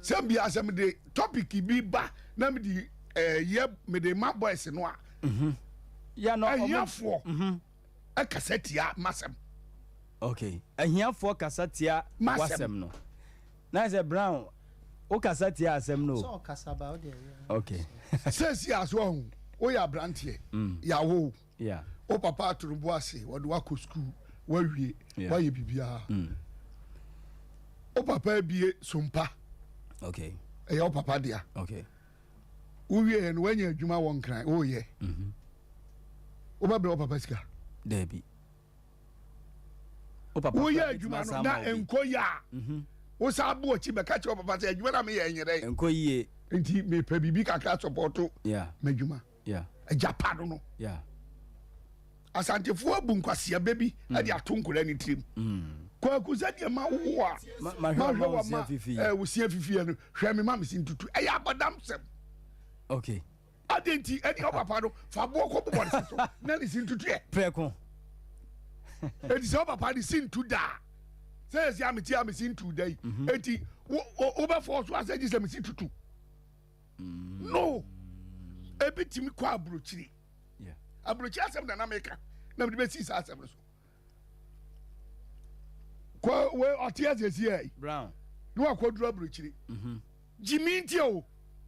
Sɛ bia sɛ mede topic bi ba na mede ɛyɛ mede ma boys no a. Mhm. Ya no ahiafoɔ. Ɛkasa tia masɛm. Okay. Ahiafoɔ kasa tia wasɛm no. Na sɛ Brown wo kasa tia asɛm no. Sɛ ɔkasa ba ɔde ɛyɛ. Okay. Sɛsi aso ɔho woyɛ abranteɛ. Mm. Yawo. Yeah. Wo papa ato no bo ase wɔde wakɔ sukuu. Woawie, woayɛ biribiara. Wo papa abie sompa. Okay. Ɛyɛ wo papa dea. Okay. Wowieɛ no woanya adwuma wɔ Nkran woyɛ. Mm-hmm. Wobɛbrɛ wo papa sika? Daabi. Woyɛ adwuma no na nkɔ yie a, mm-hmm. wosan bo akyi bɛka kyerɛ wo papa sɛ adwuma na meyɛ nyɛ dɛn? Nkɔ yie. Nti mepɛ biribi kakra sɔpɔto m'adwuma. Agya pa no no. Asantefoɔ abu nkwasea bɛ bi mm. de ato nkwadaa ne tirim. Mm. Kwaku sɛ deɛ ma wo a mahwɛ wa ma wosia fifiɛ no hwɛ me ma me si ntutu ɛyɛ abɔdam sɛm. Okay. Adi nti ɛni ɔpapa no fa boɔ kɔ bobɔ ne si so na ne si ntutu yɛ. Prɛko. Eti sɛ ɔpapa ne si ntu daa sɛ yɛsi ameti a me si ntu da yi mhm. eti wo wo bɛ fɔ so asɛ gye sɛ me si tutu. Mm. No ebi tumi kɔ aburokyiri. Aburokyiri asɛm na na meka na mede bɛsii saa asɛm no so. Kɔ we ɔte asɛsi ɛ. Brown. Ne wakɔduru aburokyiri. Mhm. Gyimi nti o.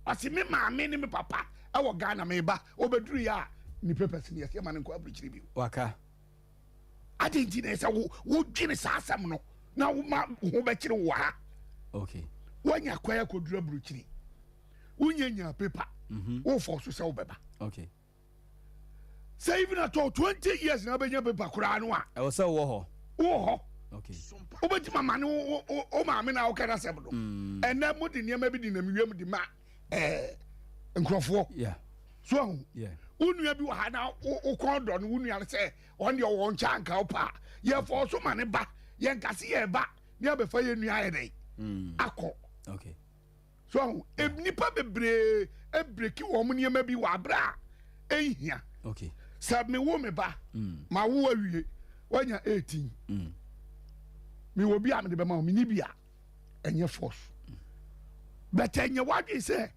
Ɔse me maame ne me papa ɛwɔ Ghana me ba ɔbɛduru yɛ a ne papers ne yɛsɛ ma no nkɔ aburokyiri bio. Waka. Adɛn nti na ɛsɛ wo wodwene saa asɛm no na woma ho bɛkyere wo wɔ ha? Okay. Woanya kwan akɔduru aburokyiri. Wonya nya paper. Mm -hmm. Wofɔ so sɛ wobɛba. Okay. Sɛ even at all 20 years na wobɛnya paper koraa no a. Ɛwɔ sɛ wowɔ hɔ. Wowɔ hɔ. Okay. Wobɛtumi ama ne wo maame na woka no asɛm no. Mm. Ɛnɛ mode nneɛma bi denam wiem de ma eh, nkurɔfoɔ. Yeah. So ahu. Yeah. Wo nua bi wɔ ha na wo kɔn dɔ no wo nua no sɛ ɔno deɛ ɔwɔ nkyɛn anka wo paa. Yɛfɔɔ so ma ne ba. Yɛnka se yɛba ne abɛfa yɛn nua ayɛ dɛn mm. akɔ. Okay. So ahu. Nnipa bebree ebreki wɔn nneɛma bi wɔ abere a ɛnhia. Okay. Sɛ mewo me ba, mm. ma wo awie, wanya 18. Mm. Mewɔ bi a mede bɛma wo, menni bi a ɛnyɛ force. But ɛnyɛ w'adwene sɛ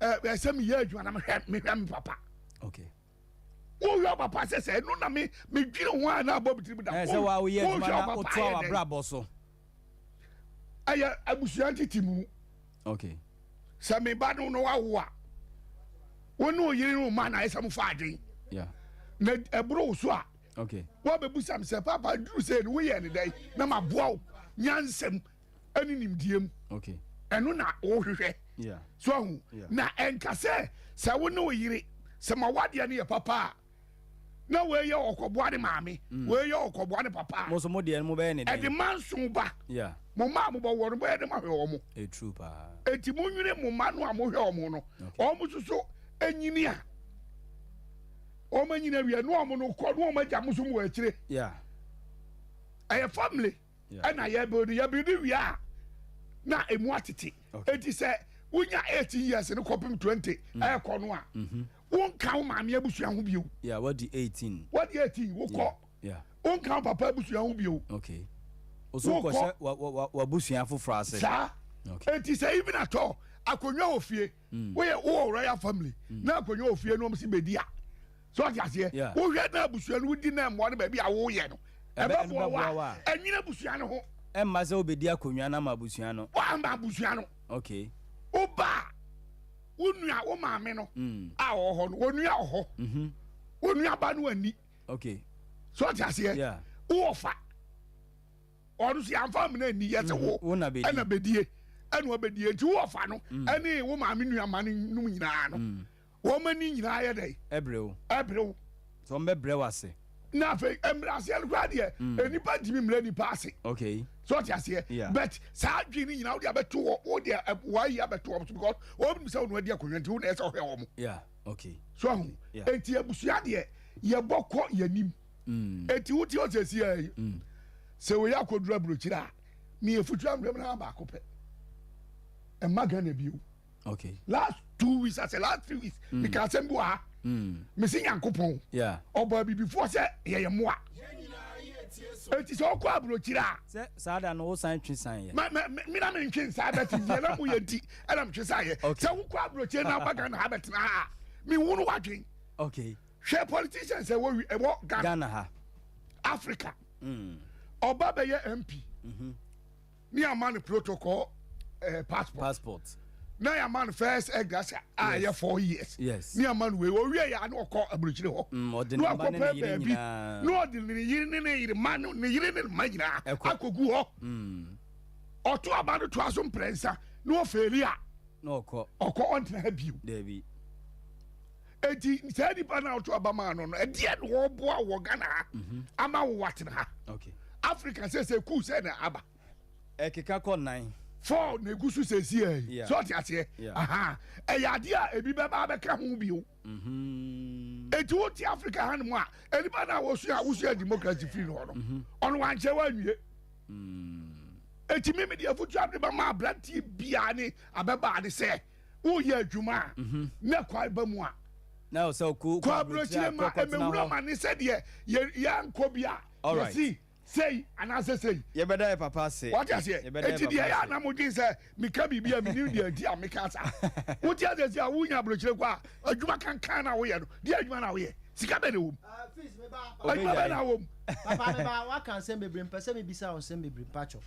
ɛsɛ meyɛ adwuma na mehwɛ mehwɛ me papa. Okay. Wohwɛ papa sɛ sɛ ɛno na me medwene ho a na abɔ me tirim da. Sɛ wa woyɛ adwuma na papa wotoa ayɛ dɛn? w'abrabɔ so. Ɛyɛ abusua ntete mu. Okay. Sɛ me ba no no wawo a, wo ne wo yere ne wo mma na ayɛ sɛ mofa adwen. Yeah. Na ɛboro wo so a, Okay. woabɛbusa me sɛ papa duru sɛ no woyɛ ne dɛn na maboa wo nyansɛm ne nimdeɛ mu. Okay. Ɛno na wohwehwɛ. Yeah. So ahu. Yeah. Na ɛnka sɛ sɛ wo ne wo yere sɛ ma wadeɛ no yɛ papa a na wei yɛ ɔkɔboa ne maame mm. wei yɛ ɔkɔboa ne papa. Mo so mo deɛ mo bɛyɛ ne dɛn. Ɛde manso ba. Yeah. Mo mma a mobɛwɔ no bɛyɛ de ma hwɛ wɔn. E true paa. Eti mo nwene mo mma no a mohwɛ wɔn no. Okay. Wɔn nso so enyini a wɔn anyini awie no wɔn no kɔ no wɔn agya mo so mo wɔ akyire. Yeah. Ɛyɛ family. Ɛna yɛ build yɛ build wie a na emu atete. Eti sɛ wonya 18 years no kɔpem 20 ɛkɔ no a wonka wo maame abusua ho bio. Yeah, wadi 18. Wadi 18 wokɔ. Yeah. Wonka wo papa abusua ho bio. Okay. Oso kɔhyɛ wabusua foforɔ ase. Saa. Okay. Eti sɛ even at all akonnwa wɔ fie. Woyɛ wowɔ royal family na akonnwa wɔ fie na wɔn si bedi a. So ɔte aseɛ. Wohwɛ na abusua no wodi na mmoa no baabi a woyɛ no. Ɛbɛboa wo a ɛnyina abusua no ho. Ɛmma sɛ wobɛdi akonnwa no ama abusua no. Woamma abusua no. Okay. Woba a wo nua wo maame no a ɔwɔ hɔ no onua wɔ hɔ. Onua ba no ani. Okay. So ɔte aseɛ. Yeah. Wowɔ fa. Ɔno so yɛamfa amena ani yɛsɛ wo. Wo na bɛdi. Ɛna bɛdie. Ɛna ɔbɛdie nti wowɔ fa no ɛne wo maame nua ma no nom nyinaa no. Wɔn ani nyinaa yɛ dɛn? Ɛbrɛ wo. Ɛbrɛ wo. Sɛ wɔn bɛbrɛ wo ase. Na afei mmerɛ aseɛ no koraa deɛ nnipa ntumi mmerɛ nnipa ase. Okay. So ɔte aseɛ. Yeah. But saa adwene no nyinaa wode abɛto wɔ wo deɛ wɔayi abɛto wɔn so because wɔn nim sɛ wɔn adi akonnwa nti wo na ɛsɛ ɔhwɛ wɔn. Yeah. Okay. So ahu. Yeah. Eti abusua deɛ yɛbɔ kɔ yɛn nim. Eti wote ɔsɛ si yɛ yi. Sɛ wɔyɛ akɔduru aburokyire a meyɛ futu ambrɛ mu na baako pɛ. Ɛma Ghana bio. Okay. Last 2 weeks asɛ last 3 weeks. Meka asɛm bi wɔ ha. Mesi Nyankopɔn. Yeah. Ɔbɔ abibifoɔ sɛ yɛyɛ mmoa. Eti sɛ ɔkɔ aburokyire a. Sɛ saa da no wosan twe san yɛ. Ma ma mi na mi ntwe nsa bɛte deɛ na mo yɛ nti ɛna mi twe san yɛ. Okay. Sɛ wokɔ aburokyire na ɔba Ghana ha bɛtena ha a mi wunu wadwen. Okay. Hwɛ politicians ɛwɔ wi ɛwɔ Ghana. Ghana ha. Africa. Ɔba bɛyɛ MP. Mm -hmm. Ne ama no protocol eh, passport. Passport. Na yɛama no first exercise a ɛyɛ 4 years. Ne yɛama no wei, owie yɛ a na ɔkɔ aburokyire hɔ. Ɔde na ne mma wakɔpɛ ne ne yere baabi nyinaa. Na ɔde ne yere ne ne yere ma no, ne yere ne ne mma nyinaa Ɛkɔ. akɔgu hɔ. Ɔto aba no toa so mprɛnsa na ɔfail a, Na ɔkɔ. Ɔkɔ, ɔntena ha bio. Dabi. Eti saa nipa na ɔto aba maa no no, ɛdeɛ na wɔboa wɔ Ghana ha ama wo watena ha? Africa sɛ kuu sɛ na aba. Ɛkeka kɔ nan. Four na egu so sɛsi yɛ yi. Sɛ ɔte aseɛ? Yeah. Aha, ɛyɛ adeɛ a ebi bɛba abɛka ho bio. Eti wote Africa ha nom a, nipa na wosua wosua democracy firi no hɔ no, ɔno wankyɛ wanwie. Eti mímí deɛ afutu abiri ba ma aberanteɛ biara ne abɛbaa ne sɛ woyɛ adwuma a na kwan ba mu a, Na sɛ kɔ kɔ aburokyire ma kɔtena emewura hɔ. ma ne sɛdeɛ yɛ yɛnkɔ bi a yɛsi sei anaasɛ sei. Yɛbɛda yɛ papa ase. Wate aseɛ? Yɛbɛda yɛ Eti deɛ papa ɛyɛ ase. anam dwen sɛ meka biribi a menim deɛ nti a meka saa. Wote aseɛ si a wonya aburokyire kɔ a, adwuma kankan na woyɛ no, deɛ adwuma na woyɛ, sika bɛ na ɛwɔ mu, adwuma bɛ na ɛwɔ mu? Papa, meba, waka nsɛm bebree, mpɛ sɛ mebisa wo nsɛm bebree, mpakyɛw.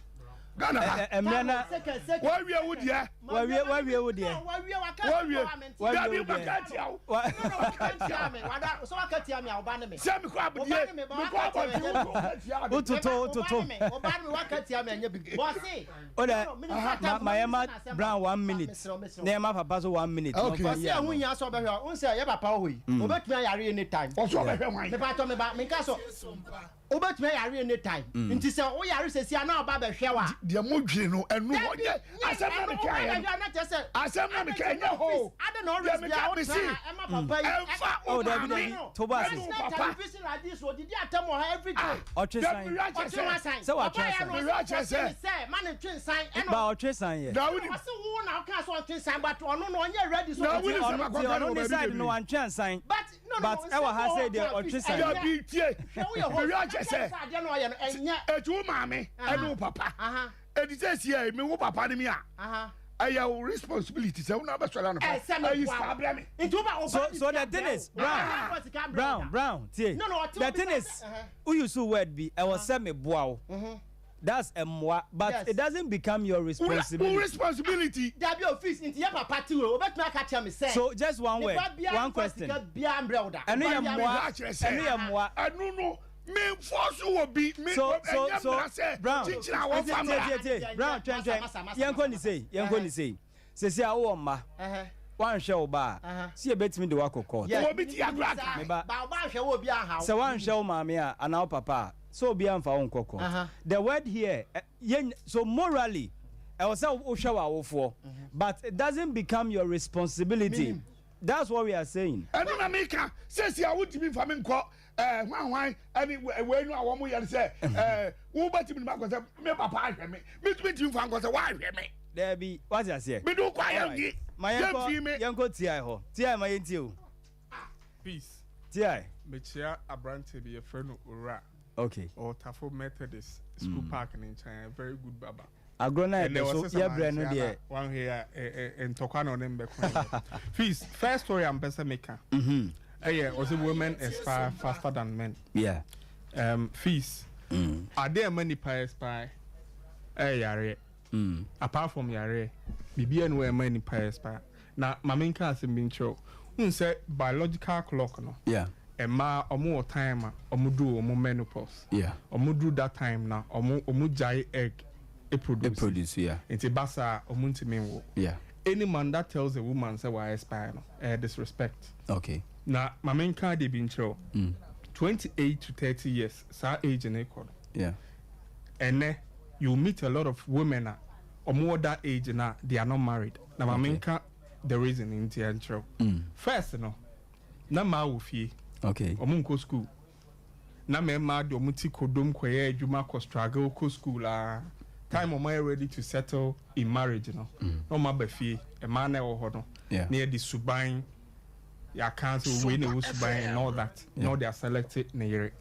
Ghana ha. Mmerɛ na Wawie wo deɛ. Wawie, wawie wo deɛ. Wawie, waka. Wawie. Wawie Dabi, wo deɛ. maka tia wo. Waka tia me wada sɛ waka tia me a, woba ne me. Sɛ mekɔ abodie, mekɔ abɔnten, wo ka tia me. Wototo, wototo. Woba ne me, waka tia me, ɛnyɛ big bɔse. O dɛ ma yɛ ma Brown one minute na yɛ ma papa so one minute. Okay. Na ɔfa Ɔsɛ yi ɛho ano. hia sɛ ɔbɛhwɛ wo sɛ yɛ papa wɔ hɔ yi, obɛtumi ayare anytime. Ɔsɛ ɔbɛhwɛ hwan? Mepatɔ, meba, menka sɛ wobɛtumi ayare anytime, nti sɛ woyare sɛsi a na ɔba bɛhwɛ wo a. Deɛ modwene no ɛnu hɔ nyɛ asɛm na meka yɛ no, asɛm na meka ɛnyɛ hɔ o. Deɛ meka mesi ɛmfa wo Oh, dabi, maame dabi. To bo ase. ɛne wo papa. Odidi atɛm wɔ ha every day. Ɔtwe Dabi, san. mehwɛ akyɛ sɛ Sɛ watwe asan. Mehwɛ akyɛ sɛ Ba ɔtwe san yɛ. Na wonim Ɔse wo na woka sɛ ɔtwe san, but ɔno no ɔnyɛ ready so. Na wonim sɛ Ɔno makɔka ti no ɔno wɔ ne baabi side no bebree. wantwe ansan. But no, no, But no, ɛwɔ ha nsɛm sɛ deɛ wɔ ɔtwe san. Dabi, tie, Hwɛ, woyɛ host. mehwɛ akyɛ sɛ Adeɛ no ɔyɛ no ɛnyɛ. ɛti wo maame ɛne wo papa ɛdi sɛ sie me wo papa ne me a, ɛyɛ wo responsibility sɛ wo na bɛsɔre anɔpa Ɛsɛ me ɛyi boa sika wo. brɛ me. Nti woba wo So so the thing is, Brown, Brown, Brown, tie. No, ɔte The obi thing sɛ- is, who use word bi ɛwɔ sɛ me boa wo. That's mmoa, but it doesn't become your Wo responsibility. responsibility. Dabi o, fees nti yɛ papa ti wo, obetumi aka kyerɛ me sɛ So just one word, nipa biara one nfa question. sika biara mbrɛ wo da. Ɛno yɛ Ɔba biara mmoa. Mehwɛ akyerɛ sɛ Ɛno yɛ mmoa. Ɛno no memfɔ so wɔ bi me So so ɛnyɛ so mmara sɛ Brown, kyikyiri a wɔfa tie mmara. tie tie, Brown, twɛn twɛn, yɛnkɔ ne sei, yɛnkɔ ne sei. Sisi a wowɔ mma, wanhwɛ wo ba a, si yɛbɛtumi de wakɔ court. Yes. Wɔ bi ti agorɔ aka. Meba. Ba ɔba ahwɛ wo, obi aha wo. Sɛ wanhwɛ wo maame a anaa wo papa a, sɛ obi amfa wo nkɔ court. The word here, yɛn so morally ɛwɔ sɛ wohwɛ w'awofoɔ, but it doesn't become your responsibility. Minim. That's what we are saying. Ɛno na meka sɛsi a wontumi mfa me nkɔ hwan hwan ɛne wei no a wɔn yɛ no sɛ wobɛtumi ne makɔ sɛ me papa ahwɛ me, metumi ntumi mfa nkɔ sɛ woahwɛ me. Daabi, wate aseɛ. Mede wo kɔ a Alright. yɛnye Ma yɛnkɔ yɛmfii me. Yɛnkɔ ti hɔ ti ma yɛntie o. Peace. Ti. Mekyia aberante bi, yɛfrɛ no Owura. Ɔtafo Methodist School Park ne nkyɛn, a very good barber. Agorɔ no a Ɛnɛ yɛdɛ so wɔsɛ sɛ yɛbrɛ no mankyia deɛ. na wanhwɛ a ntɔkwa na ɔne mbɛko. Fees, first story a mpɛ sɛ meka ɛyɛ ɔsɛ women expire faster than men. Fees, ade a ɛma nipa expire ɛyɛ yareɛ. Apart from yareɛ, biribiara ni wɔ ɛma nipa expire. Na maame, nka asɛm bi nkyerɛw n sɛ biological clock no, mmaa ɔmo wɔ time a ɔmo duru ɔmo menopause. Ɔmo duru that time na ɔmo gyae egg e produce. E produce, yeah. Nti basa a ɔmo ntumi nwo. Any man that tells a woman sɛ wa expire no, ɛyɛ disrespect. Na maame, nka de bi nkyerɛw, 28 to 30 years, saa age ne kɔ no, ɛnɛ you meet a lot of women a ɔmo wɔ that age na they are not married. Na maame, nka the reason nti ɛnkyerɛw. First no, na mmaa wɔ fie. Ɔmo nkɔ school na mmarima de ɔmo ti kodom kɔyɛ adwuma, kɔ struggle kɔ school aa, time ɔmo ayɛ ready to settle in marriage no, na ɔmo aba fie, mmaa na ɛwɔ hɔ no, na yɛde suban yɛaka sɛ wei na ɛwɔ suban and all that, na ɔde aselect ne yere.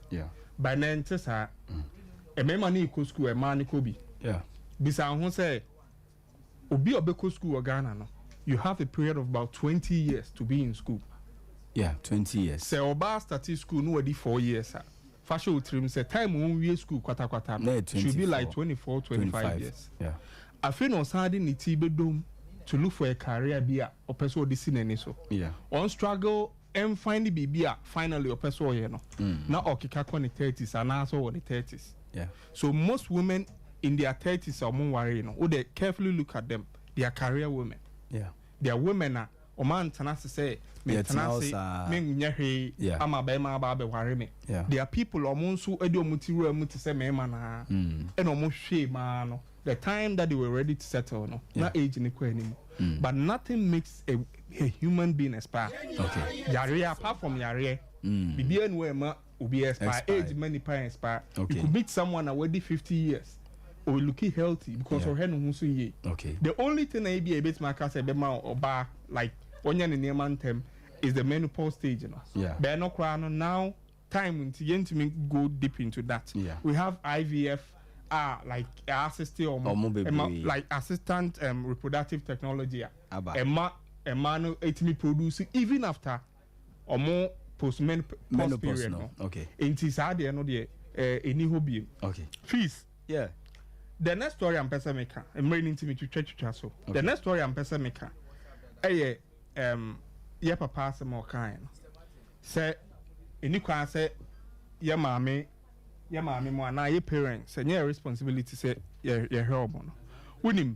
By na nte saa, mmarima no kɔ school, mmaa no kɔ bi. Bisa ho sɛ obi a ɔbɛkɔ school wɔ Ghana no, you have a period of about 20 years to be in school. Yeah, 20 years. Sɛ ɔbaa start school no, wadi 4 years a, fa hyɛ o tirim sɛ time wɔn wie school kwatakwata Na no yɛ should be 24, like 24, 25 years. Afei na ɔsan de ne ti bɛdom. to look for a career bi a ɔpɛ sɛ ɔde si n'ani so. Ɔn struggle ɛnfind biribi a finally ɔpɛ sɛ ɔyɛ no na ɔkeka kɔ ne thirties anaasɛ ɔwɔ ne thirties. So most women in their thirties a ɔmo nwaree no, wo deɛ carefully look at them, they are career women. They are women a ɔmo antena ase sɛ mentena ase menyɛ hwee ama bɛrima aba abɛware me. They are people a ɔmo nso de ɔmo ti wura mu te sɛ mmarima no ara ɛna ɔmo hwee maa no the time that they were ready to settle no na age no kɔ anim. But nothing makes a a human being expire. Yareɛ apart from yareɛ biribiara ni hɔ a ɛma obi expire. Age ma nipa expire. You could meet someone a wadi 50 years o looki healthy because ɔhwɛ ne ho so yie. The only thing na ebi a ebetumi aka sɛ ɛbɛma ɔbaa like ɔnyɛ ne nneɛma ntɛm is the menopause stage no. Bɛɛ no koraa no now time nti yɛntumi go deep into that. We have IVF a like assist ɔmo ɛma like assistant um, reproductive technology a ɛma ɛma no etumi produce even after ɔmo post menopause period no. Nti saa deɛ no deɛ ɛni hɔ biem. Fees. Yeah. The next story a mpɛ sɛ meka, mmerɛ no nti metwitwa twitwa so. The next story a mpɛ sɛ meka ɛyɛ um, yɛ papa asɛm a ɔkaeɛ no sɛ ɛni kwan sɛ yɛ maame yɛ maame mu anaa yɛ parents ɛnyɛ yɛ responsibility sɛ yɛhwɛ ɔmo no. Wonim,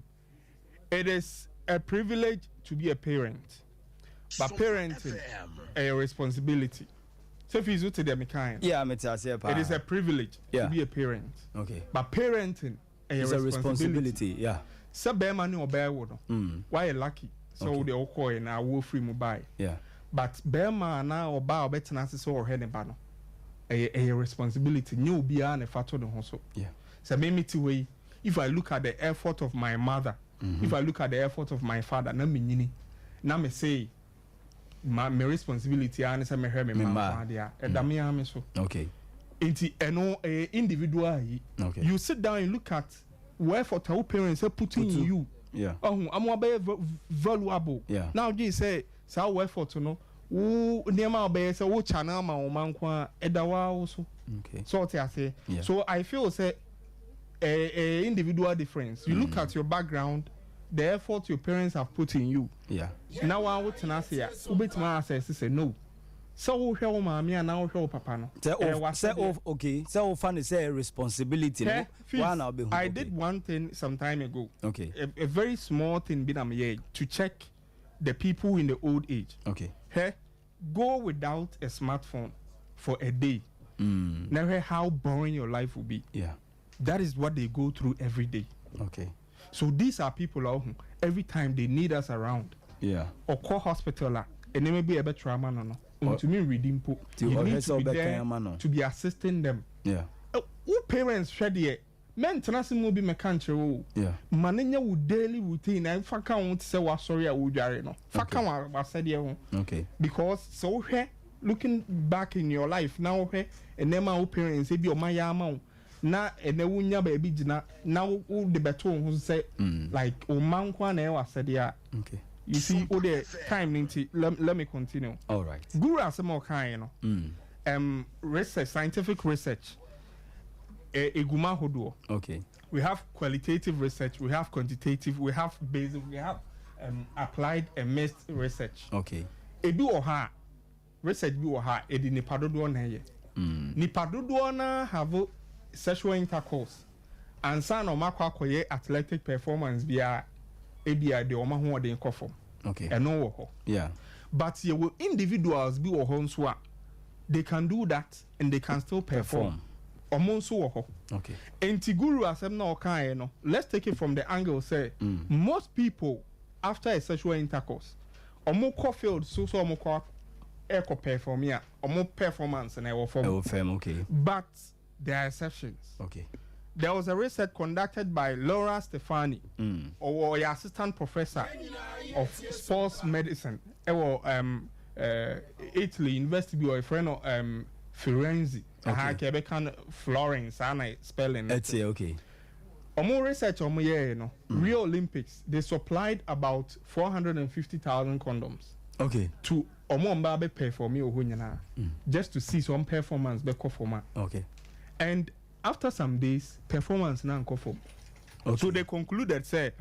it is a privilege to be a parent, but parenting ɛyɛ responsibility. Sɛ fees wote deɛ mekaeɛ no? Yeah, mete aseɛ paa. It is a privilege yeah. to be a parent. Okay. But parenting ɛyɛ responsibility. responsibility. Yeah. Sɛ bɛrima ne ɔbaa wo no, mm. wayɛ lucky sɛ wo deɛ wokɔɛ na awoɔ firi mu baeɛ. Yeah. But bɛrima anaa ɔbaa a ɔbɛtena ase sɛ ɔhwɛ ne ba no, ɛyɛ ɛyɛ responsibility. Nyɛ obiara na ɛfa to ne ho so. Yeah. Sɛ me mete hɔ yi, if I look at the effort of my mother, mm -hmm. if I look at the effort of my father, na menyini, na me say, ma me responsibility ara ne sɛ mɛhwɛ me mma nko adeɛ a, ɛda me ara me so. Okay. Nti ɛno ɛyɛ individual ayi. Okay. You sit down and look at wo effort a wo parents are putting in you. Yeah. Ɔho ama wabɛyɛ valuable. Yeah. Na wogye sɛ saa wo effort no wo nneɛma a wobɛyɛ sɛ wo channel ma wo mma nko a ɛda wo ara wo so. Okay. So ɔte aseɛ. Yeah. So I feel sɛ ɛyɛ ɛyɛ individual difference. You mm. look at your background, the effort your parents have put in you. Yeah. Na wa wo tena ase a, wobɛtumi asɛse sɛ no. Sɛ wohwɛ wo maame anaa wohwɛ wo papa no. Sɛ o sɛ o okay sɛ wofa no sɛ responsibility no. Wa na wobɛhu. I did one thing some time ago. Okay. A, a very small thing bi na meyɛ to check the people in the old age. Okay. Hwɛ go without a smartphone for a day. Mm. Na hwɛ how boring your life will be. Yeah. That is what they go through every day. Okay. So these are people who every time they need us around. Yeah. Ɔkɔ hospital a nneɛma bi a ɛbɛtra ama no no ntumi nredi mpo. You need to be there to be assisting them. Yeah. Wo parents hwɛ deɛ mɛntena ase mu obi mɛka nkyerɛ wo o. Ma no nyɛ wo daily routine na fa ka ho te sɛ w'asɔre a wodware no. Fa ka w'asɛdeɛ ho. Okay. Because sɛ wohwɛ looking back in your life na wohwɛ nneɛma a wo parents ebi ɔma yɛ ama wo na ɛnɛ wonya baabi gyina na wode bɛto wo ho so sɛ mm. like wo mma nko ara na ɛyɛ w'asɛdeɛ a. Okay. You see, wo deɛ time no nti let, let me continue. All right. Guru asɛm a ɔkaeɛ no. Mm. Um, research, scientific research, eguma ahodoɔ. Okay. We have qualitative research, we have quantitative, we have basic, we have um, applied and mixed research. Okay. Ebi wɔ hɔ a, research bi wɔ hɔ a, ɛde nipa dodoɔ na ɛyɛ. Mm. Nipa dodoɔ na have sexual intercourse ansa na wɔn akɔ akɔyɛ athletic performance biara ebi a deɛ wɔn ahoɔden kɔ fam. Okay. Ɛno wɔ hɔ. Yeah. But yɛwɔ individuals bi wɔ hɔ nso a they can do that and they can still perform. Ɔmo nso wɔ hɔ. Okay. Enti guru asɛm na ɔkaeɛ no, let's take it from the angle sɛ mm. most people after a sexual intercourse, ɔmo kɔ field so sɛ ɔmo kɔ ɛkɔ perform a, ɔmo performance na ɛwɔ fam. Ɛwɔ fam, okay. But there are exceptions. Okay. There was a research conducted by Laura Stefani, mm. ɔwɔ ɔyɛ assistant professor of sports medicine ɛwɔ um, uh, Italy university bi ɔyɛfrɛ no um, Firenze. Aha okay. ɛbɛka no Florence saa na spelling no. Ɛte okay. Ɔmo research ɔmo yɛɛ no, mm. Rio Olympics they supplied about 450,000 condoms. Okay. To ɔmo ɔmo ba bɛ perform wɔ hɔ nyinaa. Mm. Just to see some performance bɛkɔ fam a. Okay. And after some days performance na nkɔ fam. Okay. So they concluded sɛ.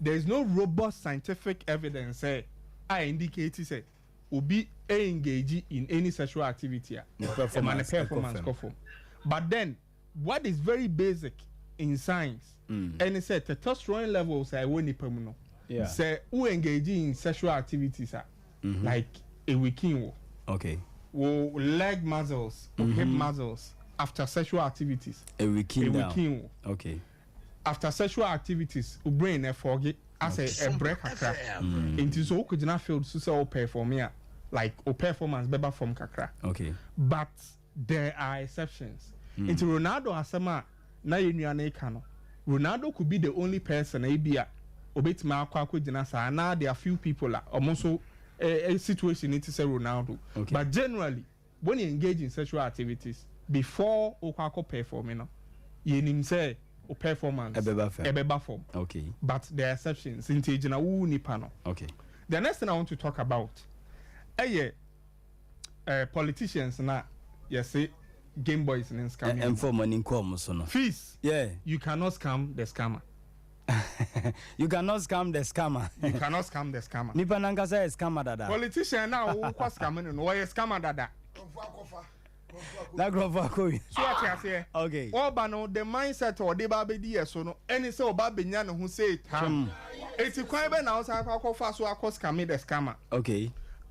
There is no robust scientific evidence sɛ a indicate sɛ obi engage in any sexual activity a ɛma ne performance kɔ fam. But then what is very basic in science ɛne sɛ testosterone levels a ɛwɔ nipa mu no, sɛ wo engage in sexual activities a, like eweaken wo. Wo leg muscles, wo hip muscles after sexual activities, eweaken down. Eweaken wo. After sexual activities, wo brain ɛfɔge asɛ ɛbrɛ kakra. Nti so wokɔgyina field so sɛ wo perform a, like wo performance bɛba fam kakra. But there are exceptions. Nti Ronaldo asɛm a na yɛn nua no reka no, Ronaldo could be the only person a ebi a obetumi akɔ akɔgyina saa, anaa there are few people a wɔn nso situation no te sɛ Ronaldo. But generally, when you engage in sexual activities before wokɔ akɔ perform no, yɛnim sɛ wo performance ɛbɛba fam. Ɛbɛba fam. But there are exceptions. Nti egyina wo nipa no. The next thing I want to talk about ɛyɛ politicians na yɛse game boys ne scam. Ɛmfa ɔmo ani nkɔ ɔmo so no. Fees. You cannot scam the scammer. You cannot scam the scammer. You cannot scam the scammer. Nipa nankasa yɛ scammer dada. Politician na wokɔ scam no no, wɔyɛ scammer dada. Na nkurɔfoɔ akɔ wi. So ɔte aseɛ. Ɔba no, the mindset ɔde ba abɛdi yɛ so no, ɛne sɛ ɔba abɛnya ne ho sɛ tam. Eti kwan bɛ na ɔsan akɔ akɔfa so akɔ scam the scammer?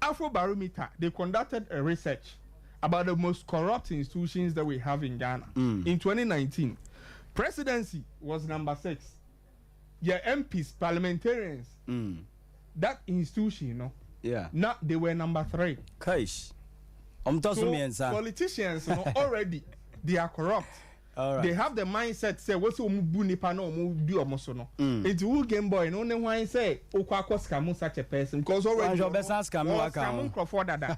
Afrobarometer, they conducted a research about the most corrupt institutions that we have in Ghana. In 2019, presidency was number 6. Your MPs, parliamentarians, that institution, no, now they were number 3. Kaish. I'm So politicians, no, already they are corrupt. They have the mindset say what's omu bu nipa na omu di omo so no. Nti wo game boy no ne hwan say okwa akɔ scam such a person because already Wanhwɛ ɔbɛsan scam Wɔ waka scam ho. nkurɔfoɔ dada.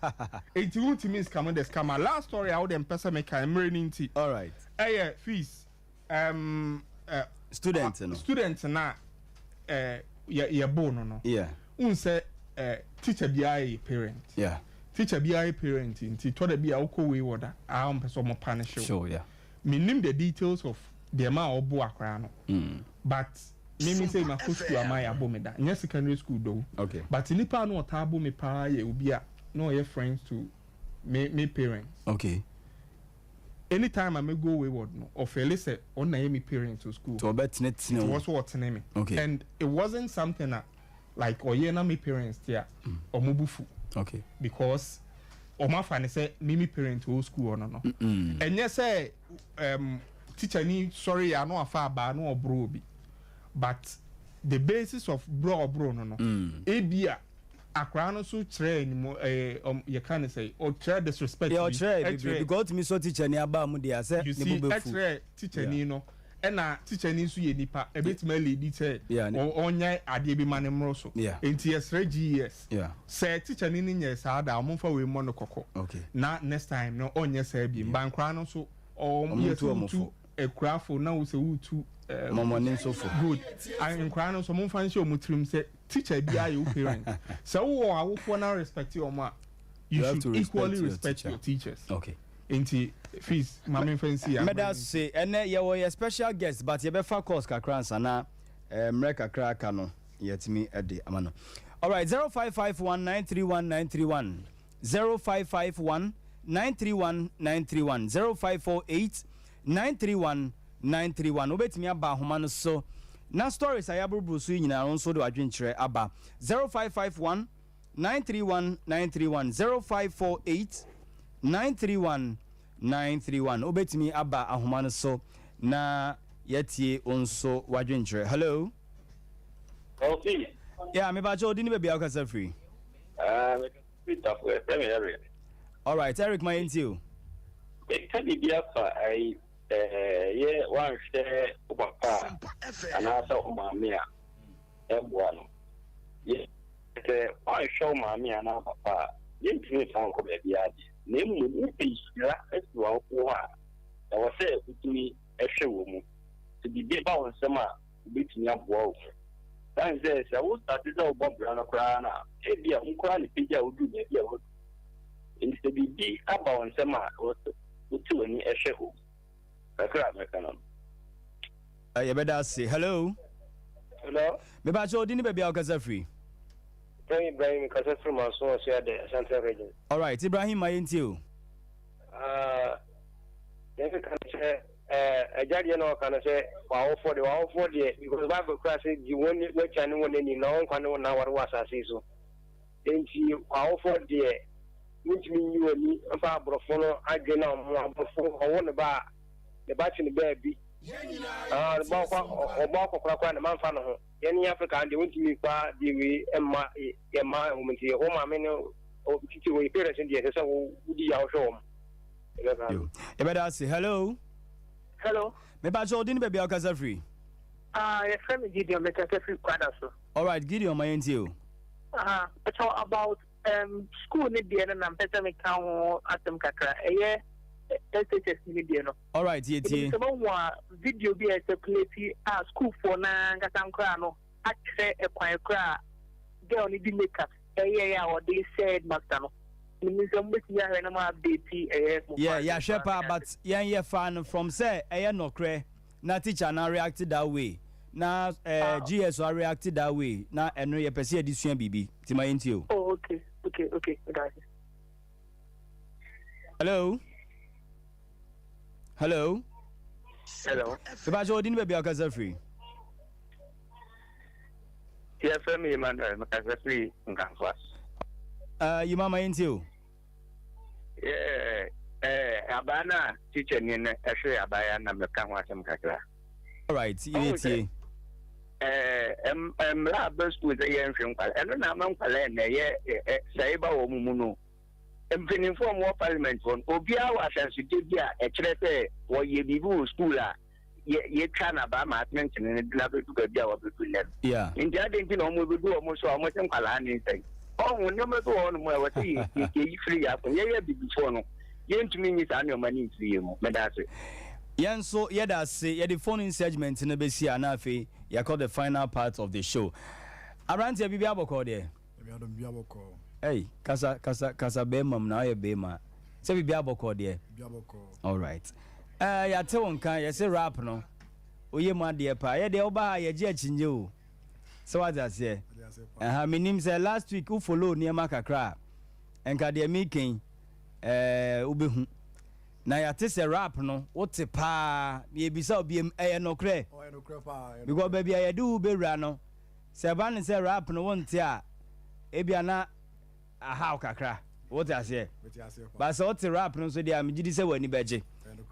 Nti wo ntumi scam the scammer. Last story a wo dem pɛsɛ meka mmerɛ ni nti. All right. Ɛyɛ fees. Student no. Student na yɛ bo no no. Un sɛ teacher biara yɛ parent. Teacher biara yɛ parent nti tɔ da bi a wokɔ wei wɔ da a ɔmpɛ sɛ ɔmo punish wo. Sure, yeah. Menim the details of the ma ɔbo akora no. But me say ma kɔ school ama yɛ abo me da. Nyɛ secondary school though. But nipa no ɔtaa abo me paa yɛ obi a na ɔyɛ friends to me parents. Anytime I may go wayward no, ɔfɛle sɛ ɔna yɛ me parents to school. To ɔbɛtene tene It wo. was ɔtene me. Okay. And it wasn't something that like ɔyɛ na me parents tia ɔmo bufu. Okay. Because ɔmo afa ne sɛ me parent wɔ school ɔno no. Ɛnyɛ sɛ teacher ni sorry ya no afa aba no ɔbro obi. But the basis of bro ɔbro no no. Ebia akora no so kyerɛ ni mo, yɛ ka ne sɛ ɔkyerɛ disrespect Yeah, bi. ɔkyerɛ Ɛkyerɛ bebree because otumi so teacher ni aba mu de asɛ You ne see, bo bɛfu. ɛkyerɛ teacher ni no. Ɛna teacher ni nso yɛ nipa ebetumi aledi sɛ Yeah, ne ɔnyɛ adeɛ bi ma ne mmoro so. Yeah. Nti yɛsrɛ GES. Yeah. Sɛ teacher ni ne nyɛ saa da, ɔmo nfa wei mmɔ no kɔkɔ. Okay. Na next time no ɔnyɛ saa bi. Mba nkora no nso, Ɔmo yɛ ntu sɛ ɔmo wotu fo. akurafo na wo sɛ wotu, Mɔmɔne nso fo. Good. Nkora no nso, ɔmo nfa nhyɛ ɔmo tirim sɛ teacher bi ayɛ wo parent. Sɛ wowɔ awofoɔ na respect ɔmo a, you You have should to respect equally your respect teacher. your teachers. Okay. Nti fees maame nfa nsi ya. Meda se ɛnɛ yɛwɔ yɛ special guest but yɛbɛfa course kakra nsa na mmerɛ kakra aka no yɛtumi ɛde ama no. All right, 0551931931, 0551931931, 0548931931. Wobɛtumi aba ahoma no so na stories a yɛaboroboro so yi nyinaa no nso de wadwenkyerɛ aba. 0551931931, 0548931931. Wobɛtumi aba ahoma no so na yɛtie wo nso wadwenkyerɛ. Hello. Elsie. Yeah, me bacho odi ni baabi a wokasa firi. Peter for FM Eric. All right, Eric, my you. Meka biribi afa ai yɛ wanhwɛ wo papa anaasɛ wo maame a ɛboa no. Yɛ sɛ wanhwɛ wo maame anaa papa a yɛntumi mfa nkɔ baabi adeɛ. Na mmom wopɛ nhyira asi w'awofoɔ hɔ a ɛwɔ sɛ wotumi hwɛ wɔ mu. Sɛ biribi ba wo nsɛm a wobɛtumi aboa wo mu. Sane sɛ sɛ wo starte sɛ wobɔ bra no koraa no a ebia wo koraa ne pagya a woduru baabi a wodu. Nti sɛ biribi aba wo nsɛm a ɛwɔ sɛ wote w'ani hwɛ hɔ. Kakra a mɛka no. Yɛbɛda ase. Hello. Hello. Mepakyɛ wo din ne baabi a wokasa firi. Yɛfrɛ me Ibrahim, mekasa firi Manso Ɔsoadɛ, Ashanti Region. Alright, Ibrahim ma yɛntie o. Ah, deɛ meka no sɛ eh, agya deɛ na ɔka no sɛ w'awofoɔ deɛ w'awofoɔ deɛ because Bible kura sɛ di wɔn w'akya ne wɔn anim na wɔn nkwa ne wɔn na aware wɔ asase yi so. Enti w'awofoɔ deɛ wontumi nyi w'ani mfa aborɔfo no adwene na wɔn aborɔfo ɔwo ne ba a ne ba te ne baabi. Ah, ne ba ɔkɔ ɔbɔ akɔkora koraa ne ma mfa ne ho. Yɛn ne Africa deɛ wontumi mfa deɛ wei mma yɛn mma wɔn nti wo maame ne titi wɔ parents deɛ ɛsɛ sɛ wodi yɛ wohwɛ wɔn. Yɛbɛda ase. Hello. Hello. Mepa kyɛ ɔdi ne baabi a wokasa firi. Ah, yɛfrɛ me Gideon, mekasa firi Kwada so. Alright, Gideon ma yɛntie o. Ah, so about um, school ne deɛ no na mpɛ sɛ meka ho asɛm kakra. Ɛyɛ SHS ne deɛ no. Alright, yɛtie. Sɛ moahu a video bi a ɛsɛkulati a sukuufoɔ no ara ankasa nkoraa no akyerɛ ɛkwan koraa a girl no de makeup ɛyɛɛ a ɔde sɛ headmaster no. Menim sɛ mobɛtumi ahwɛ na mo update ɛyɛ mo Yeah, yɛahwɛ paa but yɛn yɛfaa no from sɛ ɛyɛ nɔkorɛ na teacher no areact that way na eh, GS areact that way na ɛno yɛpɛ sɛ yɛde sua biribi nti ma yɛntie o. Oh, okay, okay, okay, meda ase. Hello. Hello. Hello. Mepa kyɛ ɔdi ne baabi a ɔkasa firi. Yɛfrɛ me Emmanuel, mekasa firi Nkamfoa. Yima ma yɛntie o. Yeah, eh, abaa no a teacher ni no ɛhwere abaayewa na meka ho asɛm kakra. Alright, yɛtie. Eh, mmara aba sukuu sɛ yɛnhwe nkwala ɛno na ama nkwala ɛnɛ yɛ sɛe ba wɔ mu no. Mpanimfoɔ a wɔwɔ parliament hɔ no, obiara wɔ ahyɛnsodeɛ bi a ɛkyerɛ sɛ wɔyɛ biribi wɔ sukuu a yɛtwa no abaa ma atenetene no de no abɛdu baabi a wɔabɛdu nnɛ no. Nti adɛn nti na wɔbɛdu wɔn so a wɔse nkwadaa ne nsɛn? Ɔho nneɛma bi wɔ hɔnom a ɛwɔ sɛ yɛyi firi yɛn asom. Yɛyɛ abibifoɔ no, yɛntumi nyi saa nneɛma no mfiri yɛn mu. Meda ase. Yɛn nso yɛda ase. Yɛde phone in segment no bɛsi a na afei yɛakɔ the final part of the show. Aberanteɛ, biribi abɔkɔɔ deɛ? Nyame adom biribiara bɔkɔɔ. Ei kasa kasa kasa bɛɛma mu na woyɛ bɛɛma sɛ biribiara bɔkɔɔ deɛ. Biribiara bɔkɔɔ. Alright ɛɛ yɛate wo nka yɛse rap no woyɛ mu adeɛ paa yɛ deɛ woba ha yɛgye akyinnye o sɛ wate aseɛ ɛha menim sɛ last week wo follow nneɛma kakra a nka deɛ meka yi ɛɛ wobɛhu na yɛate sɛ rap no wote paa yɛbisa obiam ɛyɛ nokorɛ because baabi a yɛde wo bɛwura no Sɛ ɛba no sɛ rap no wonte a, ebia na ahaw kakra. Wote aseɛ? But sɛ wote rap no nso deɛ a, megye di sɛ w'ani bɛgye.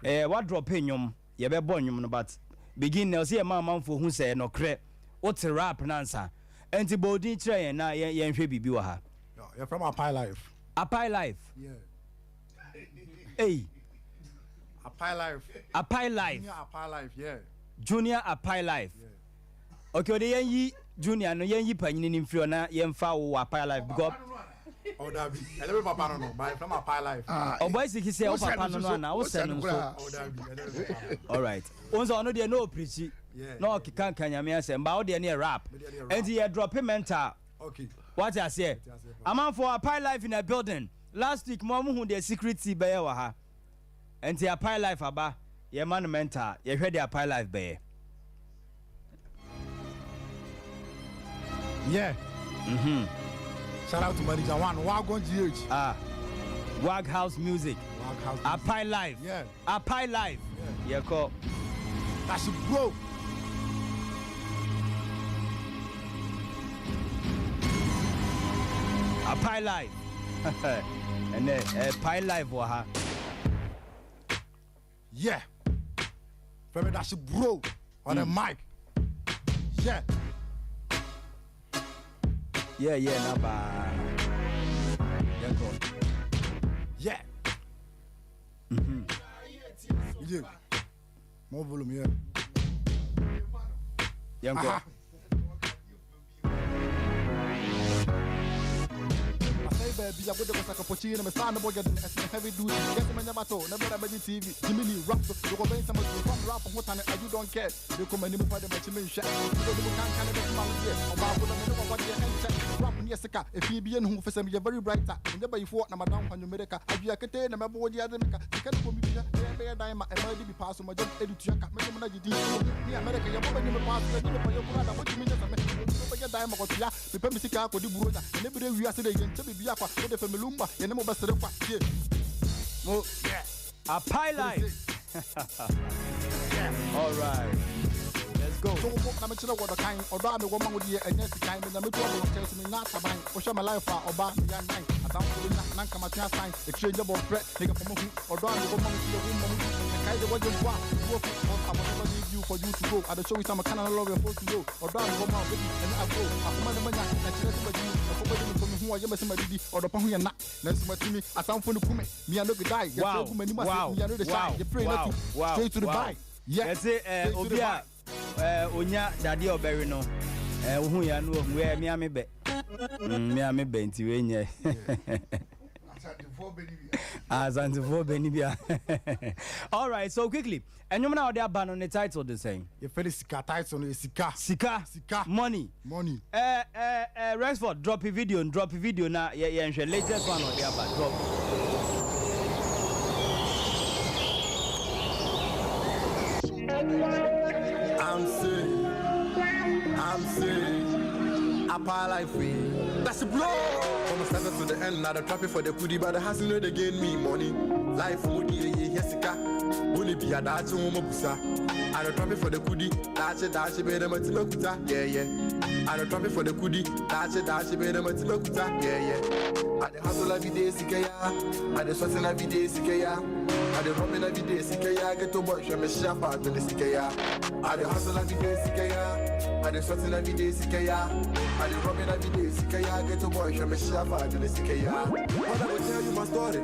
Eh, woadrɔpe nnwom, yɛbɛbɔ nnwom no but begin na ɛwɔ sɛ yɛma amanfoɔ hu sɛ ɛyɛ nɔkorɛ. Wote rap no ansa. Enti bɔ wo din kyerɛ yɛn na yɛnhwɛ biribi wɔ ha. Yɛfrɛ me Apai Life. Apai Life? Yeah. Ei. Apai Life. Apai Life. Junior Apai Life, yeah. Junior Apai Life. Yeah. Okay, ɔde yɛn yi junior no yɛn yi panyini no mfiri hɔ na yɛn fa wo wɔ apai life because. Oh dabi, ɛdɛ mi papa no no, but efra ma apai life. Ah, ɔbɔ esiki sɛ wo papa no no ana wo sɛ no nso. Oh dabi, ɛdɛ mi papa. All right, wɔn sɛ ɔno deɛ no ɔpirikyi na ɔkeka nka nyame asɛm ba wo deɛ no yɛ rap, nti yɛ drop mental. Okay. Wate aseɛ? Amanfoɔ apai life in a building. Last week mo a mo hu deɛ secret tea bɛyɛ wɔ ha. Nti apai life aba yɛ ma no mental yɛhwɛ deɛ apai life bɛyɛ. Yeah. Mm-hmm. Shout out to Manager One, Wagon GH. Ah, Wag House Music. Wag House Music. Apai Life. Yeah. Apai Life. Yeah. Yɛkɔ. That's it, bro. Apai Life. Ɛnɛ eh, Pai Life wɔ ha. Yeah. Fẹ́mi Dashi bro on the mic. Yeah. Yeah, yeah, na baa. Yɛnkɔ. Yeah. Yeah. More volume, yeah. Yɛnkɔ. Aha. baabi agode kɔ sakapɔkyi na me saa me bɔ yɛ den ɛsene heavy duty yɛsɛ manya battle na bɛda bɛgye TV Jimmy rap so yɛkɔ bɛn sɛ matu fam rap ho tane and you don't care mekɔ m'anim fa de makyi menhwɛ wode de mu kanka ne bɛsoma no deɛ ɔbaako na me ne wawadeɛ ɛnkyɛ rap ne yɛ sika ɛfii bi yɛ ne hu fɛ sɛ meyɛ very brighter menyɛ bayifoɔ na madam hwanwomere ka adwea ketee na mɛbɔ wo gye ade meka sika ne kɔ me dua ɛyɛ bɛyɛ dan ma ɛma de bi paa so magyam ɛde tua ka menom na gye din ne America yɛbɔ bɛnye me paa so yɛnye me payɛ koraa da wotumi nyɛ sɛ me bɛyɛ dan ma kɔtua mepɛ me sika akɔdi buronya ɛne berɛ wiase de yɛnkyɛ biribi akwa wode fɛ me lumba yɛne mo bɛsere kwa tie mo yeah. Apai life. All right. Let's go. So wo na mekyerɛ wɔ dɔkan ɔdɔ a mewɔ ma wo deɛ ɛnyɛ sikan menya metu abɔ nkyɛn so menya ataban wohwɛ my life a ɔba meyɛ nnan atamfo bɛnya na nka matwe asan akyire nyɛ bɔmprɛ nigga fɔ mahu ɔdɔ a mewɔ ma wo deɛ wo mmɔ mu mekae de wɔgye mpo a wo afu cause I will never leave you for you to go I dey show you some kind of love you're supposed to know ɔdɔ a mewɔ ma wo baby ɛnyɛ agorɔ akoma ne manya ɛkyerɛ sɛ magyi ɛfɔ bɛdi me fɔ me ho ɔyɛ mɛsɛ madidi ɔdɔ pa ho yɛ na nanso matumi atamfo no kume me I no go die Wow, yɛtwerɛ gu m'anim ase wow, me I no dey wow, shy yɛpray na wow, to wow, straight to the wow. buy yeah Yɛse eh, straight to obi the a buy eh, onya dadeɛ a ɔbɛwe no eh, wohu ya no wahu eh, mea me bɛ mea me bɛ nti wei nyɛ Asantefoɔ bɛ ni bia. All right, so quickly, ɛnwom no a wɔde aba no ne title de sɛn? Yɛfrɛ no sika title no yɛ sika. Sika. Sika. Money. Money. Eh, eh, eh, Rexford, drop video, drop video na yɛ yɛnhwɛ latest one ɔde aba, drop. I'm sick. I'm sick. I pile life free. That's a blow. From the start to the end, now the traffic for the kudi, but the hustle no they gain me money. Life moody, yeah, yes, Only be a dash busa. I don't traffic for the kudi, dash dash be the matima yeah, yeah. I don't traffic for the kudi, dash dash be the matima yeah, yeah. I the hustle every day, sika ya. I the sweating every day, sika ya. I the robbing every day, sika ya. Get to boy, me shafa to the sika ya. I the hustle every day, sika ya. I the sweating every day, sika ya. I the robbing every day, sika ya. Get to boy, me shafa to the sika ya. What I will tell you my story,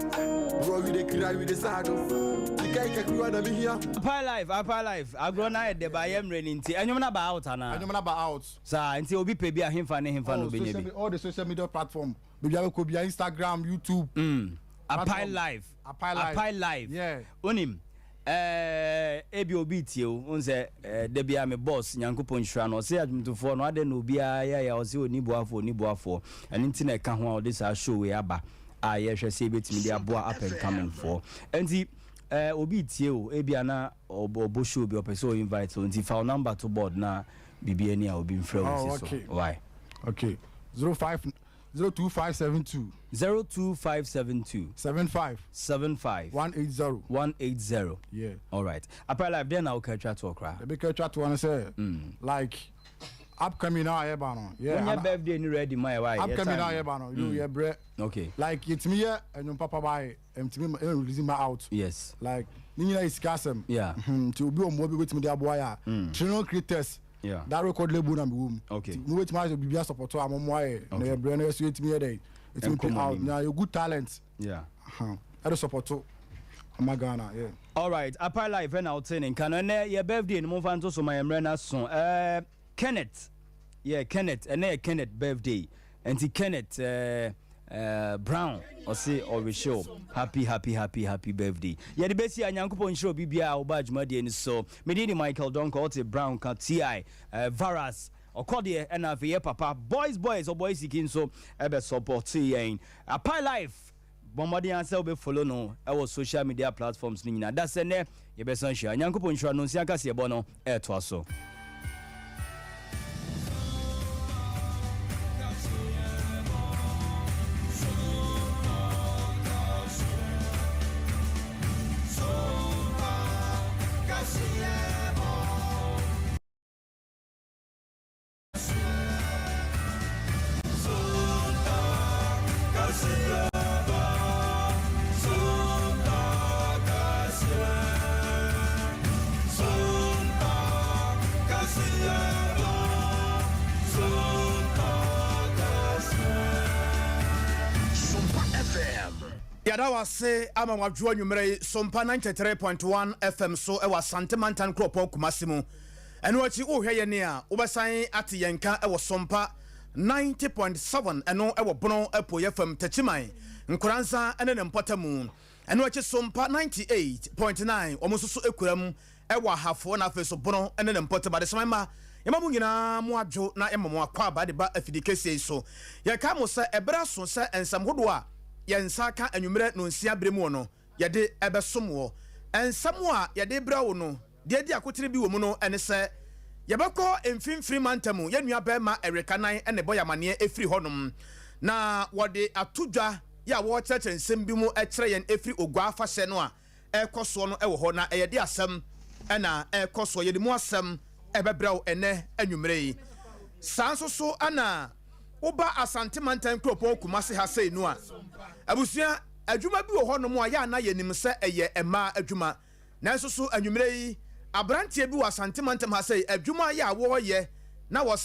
bro, we dey cry, we dey sad. Sika ike kura na me here. Apai life, apai life. Agorɔ na yɛ de ba yɛ mmerɛ ni nti ɛnwom na ba out ana? Ɛnwom na ba out. Saa nti obi pɛ bi a hemfa ne hemfa na Oh, obɛnya social bi. all the social media platform baabi a bɛkɔ bia Instagram, YouTube. Apai life. Apai life. Apai life. Yeah. Onim. Eh, ebi obi tie o. N sɛ eh, da bia me boss Nyankopɔn nhyira no. Ɔsɛ adwomtofoɔ no adɛn na obiara yɛ yɛ ɔsɛ oni boafoɔ oni boafoɔ. Ɛno nti na ɛka ho a ɔde saa show wei aba a yɛhwɛ sɛ ebɛtumi de aboa up and coming foɔ. Nti eh, obi tie o ebi ana ɔbɔ show bi ɔpɛ sɛ ɔ invite o nti fa wo number to board na biribi ani a obi mfrɛ wo Oh, nsi so. okay. Why? Okay. 05 02572 02572 75 75 180 180. Yeah. All right. Apai life then na woka twa to okra. Ebi ka twa to no sɛ like upcoming na ayɛ no. Yeah. When your ana- birthday ni ready my why? Upcoming na ayɛ ba no. You yɛ brɛ. Okay. Like yɛtumi yɛ ɛnwom papa ba yɛ ɛmtumi ɛn release ma out. Yes. Like ne nyinaa yɛ sika asɛm. Yeah. Nti obi wɔ mmoa bi wetumi de aboa yɛ a. Trino creators. Yeah. That record label na mi wɔ mu. Okay. Mo wetumi ayɛ biribi asupɔtɔ a mo mmoa yɛ. Na yɛ brɛ no yɛ so yɛtumi yɛ dɛ. Yɛtumi Ɛnkɔ pay mo out. anim. Na yɛ good talent. Yeah. Ɛde supporto ama Ghana. Yeah. All right. Apai life na wote ne nka no ɛnɛ yɛ birthday no momfa nto so ma yɛ mmerɛ no so. Kenneth. Yeah, Kenneth. Ɛnɛ yɛ Kenneth birthday. Nti Kenneth Brown ɔse ɔrehyɛ wo happy happy happy happy birthday. Yɛde bɛsi a Nyankopɔn nhyira obi biara a woba adwumadeɛ no so. Medin de Michael Donko ɔte Brown ka TI Varas ɔkɔdeɛ ɛna afei yɛ papa boys boys ɔbɔy siki nso ɛbɛ support yɛn. Apai life bɔ mmɔden sɛ wobɛfollow no ɛwɔ social media platforms no nyinaa. Da sɛ nnɛ yɛbɛsan hyia. Nyankopɔn nhyira no nsia kaseɛbɔ no ɛɛtoa so. Yɛda wase ama wadwoa nwummerɛ yi Sompa 93.1 FM so ɛwɔ Asante Mantan kuropɔn Kumase mu. Ɛno akyi wohwɛ yɛn a wobɛsan ate yɛn ka ɛwɔ Sompa 90.7 ɛno ɛwɔ Bono Apueeɛ fam, Takyiman, Nkoranza ne ne mpɔtamu. Ɛno akyi Sompa 98.9 wɔn nso so kura mu wɔ Ahafoɔ na afei so Bono ne ne mpɔtam. Adesamma mma, yɛma mo nyinaa mo adwo na yɛma mo akwaaba de ba afidie kɛseɛ yi so. Yɛkae mo sɛ ɛberɛ aso sɛ nsɛm hodoɔ a yɛn nsa aka anwummerɛ nonsia berɛ mu no yɛde bɛsom woɔ. Nsɛm a yɛde rebrɛ wo no, deɛ adi akotene bi wɔ mu no ne sɛ, yɛbɛkɔ Mfimfini Mantam, yɛn nua barima Eric Anan na ɛbɔ yɛn amaneɛ ɛfiri hɔnom, na wɔde ato dwa yɛ a wɔrekyerɛkyerɛ nsɛm bi mu kyerɛ yɛn ɛfiri Oguaa afahyɛ no a ɛrekɔ soɔ no wɔ hɔ, na ɛyɛ de asɛm na ɛrekɔ soɔ. Yɛde mu asɛm ɛbɛbrɛ wo ɛnɛ anwummerɛ yi. Saa nso so na woba Asante Mantam kuropɔn Kumasi ha sei no a, abusua, adwuma bi wɔ hɔnom a yɛ a na yɛnim sɛ ɛyɛ mmaa adwuma. Nanso so anwummerɛ yi, aberanteɛ bi wɔ Asante Mantam ha sei, adwuma yɛ a wɔreyɛ na wɔse.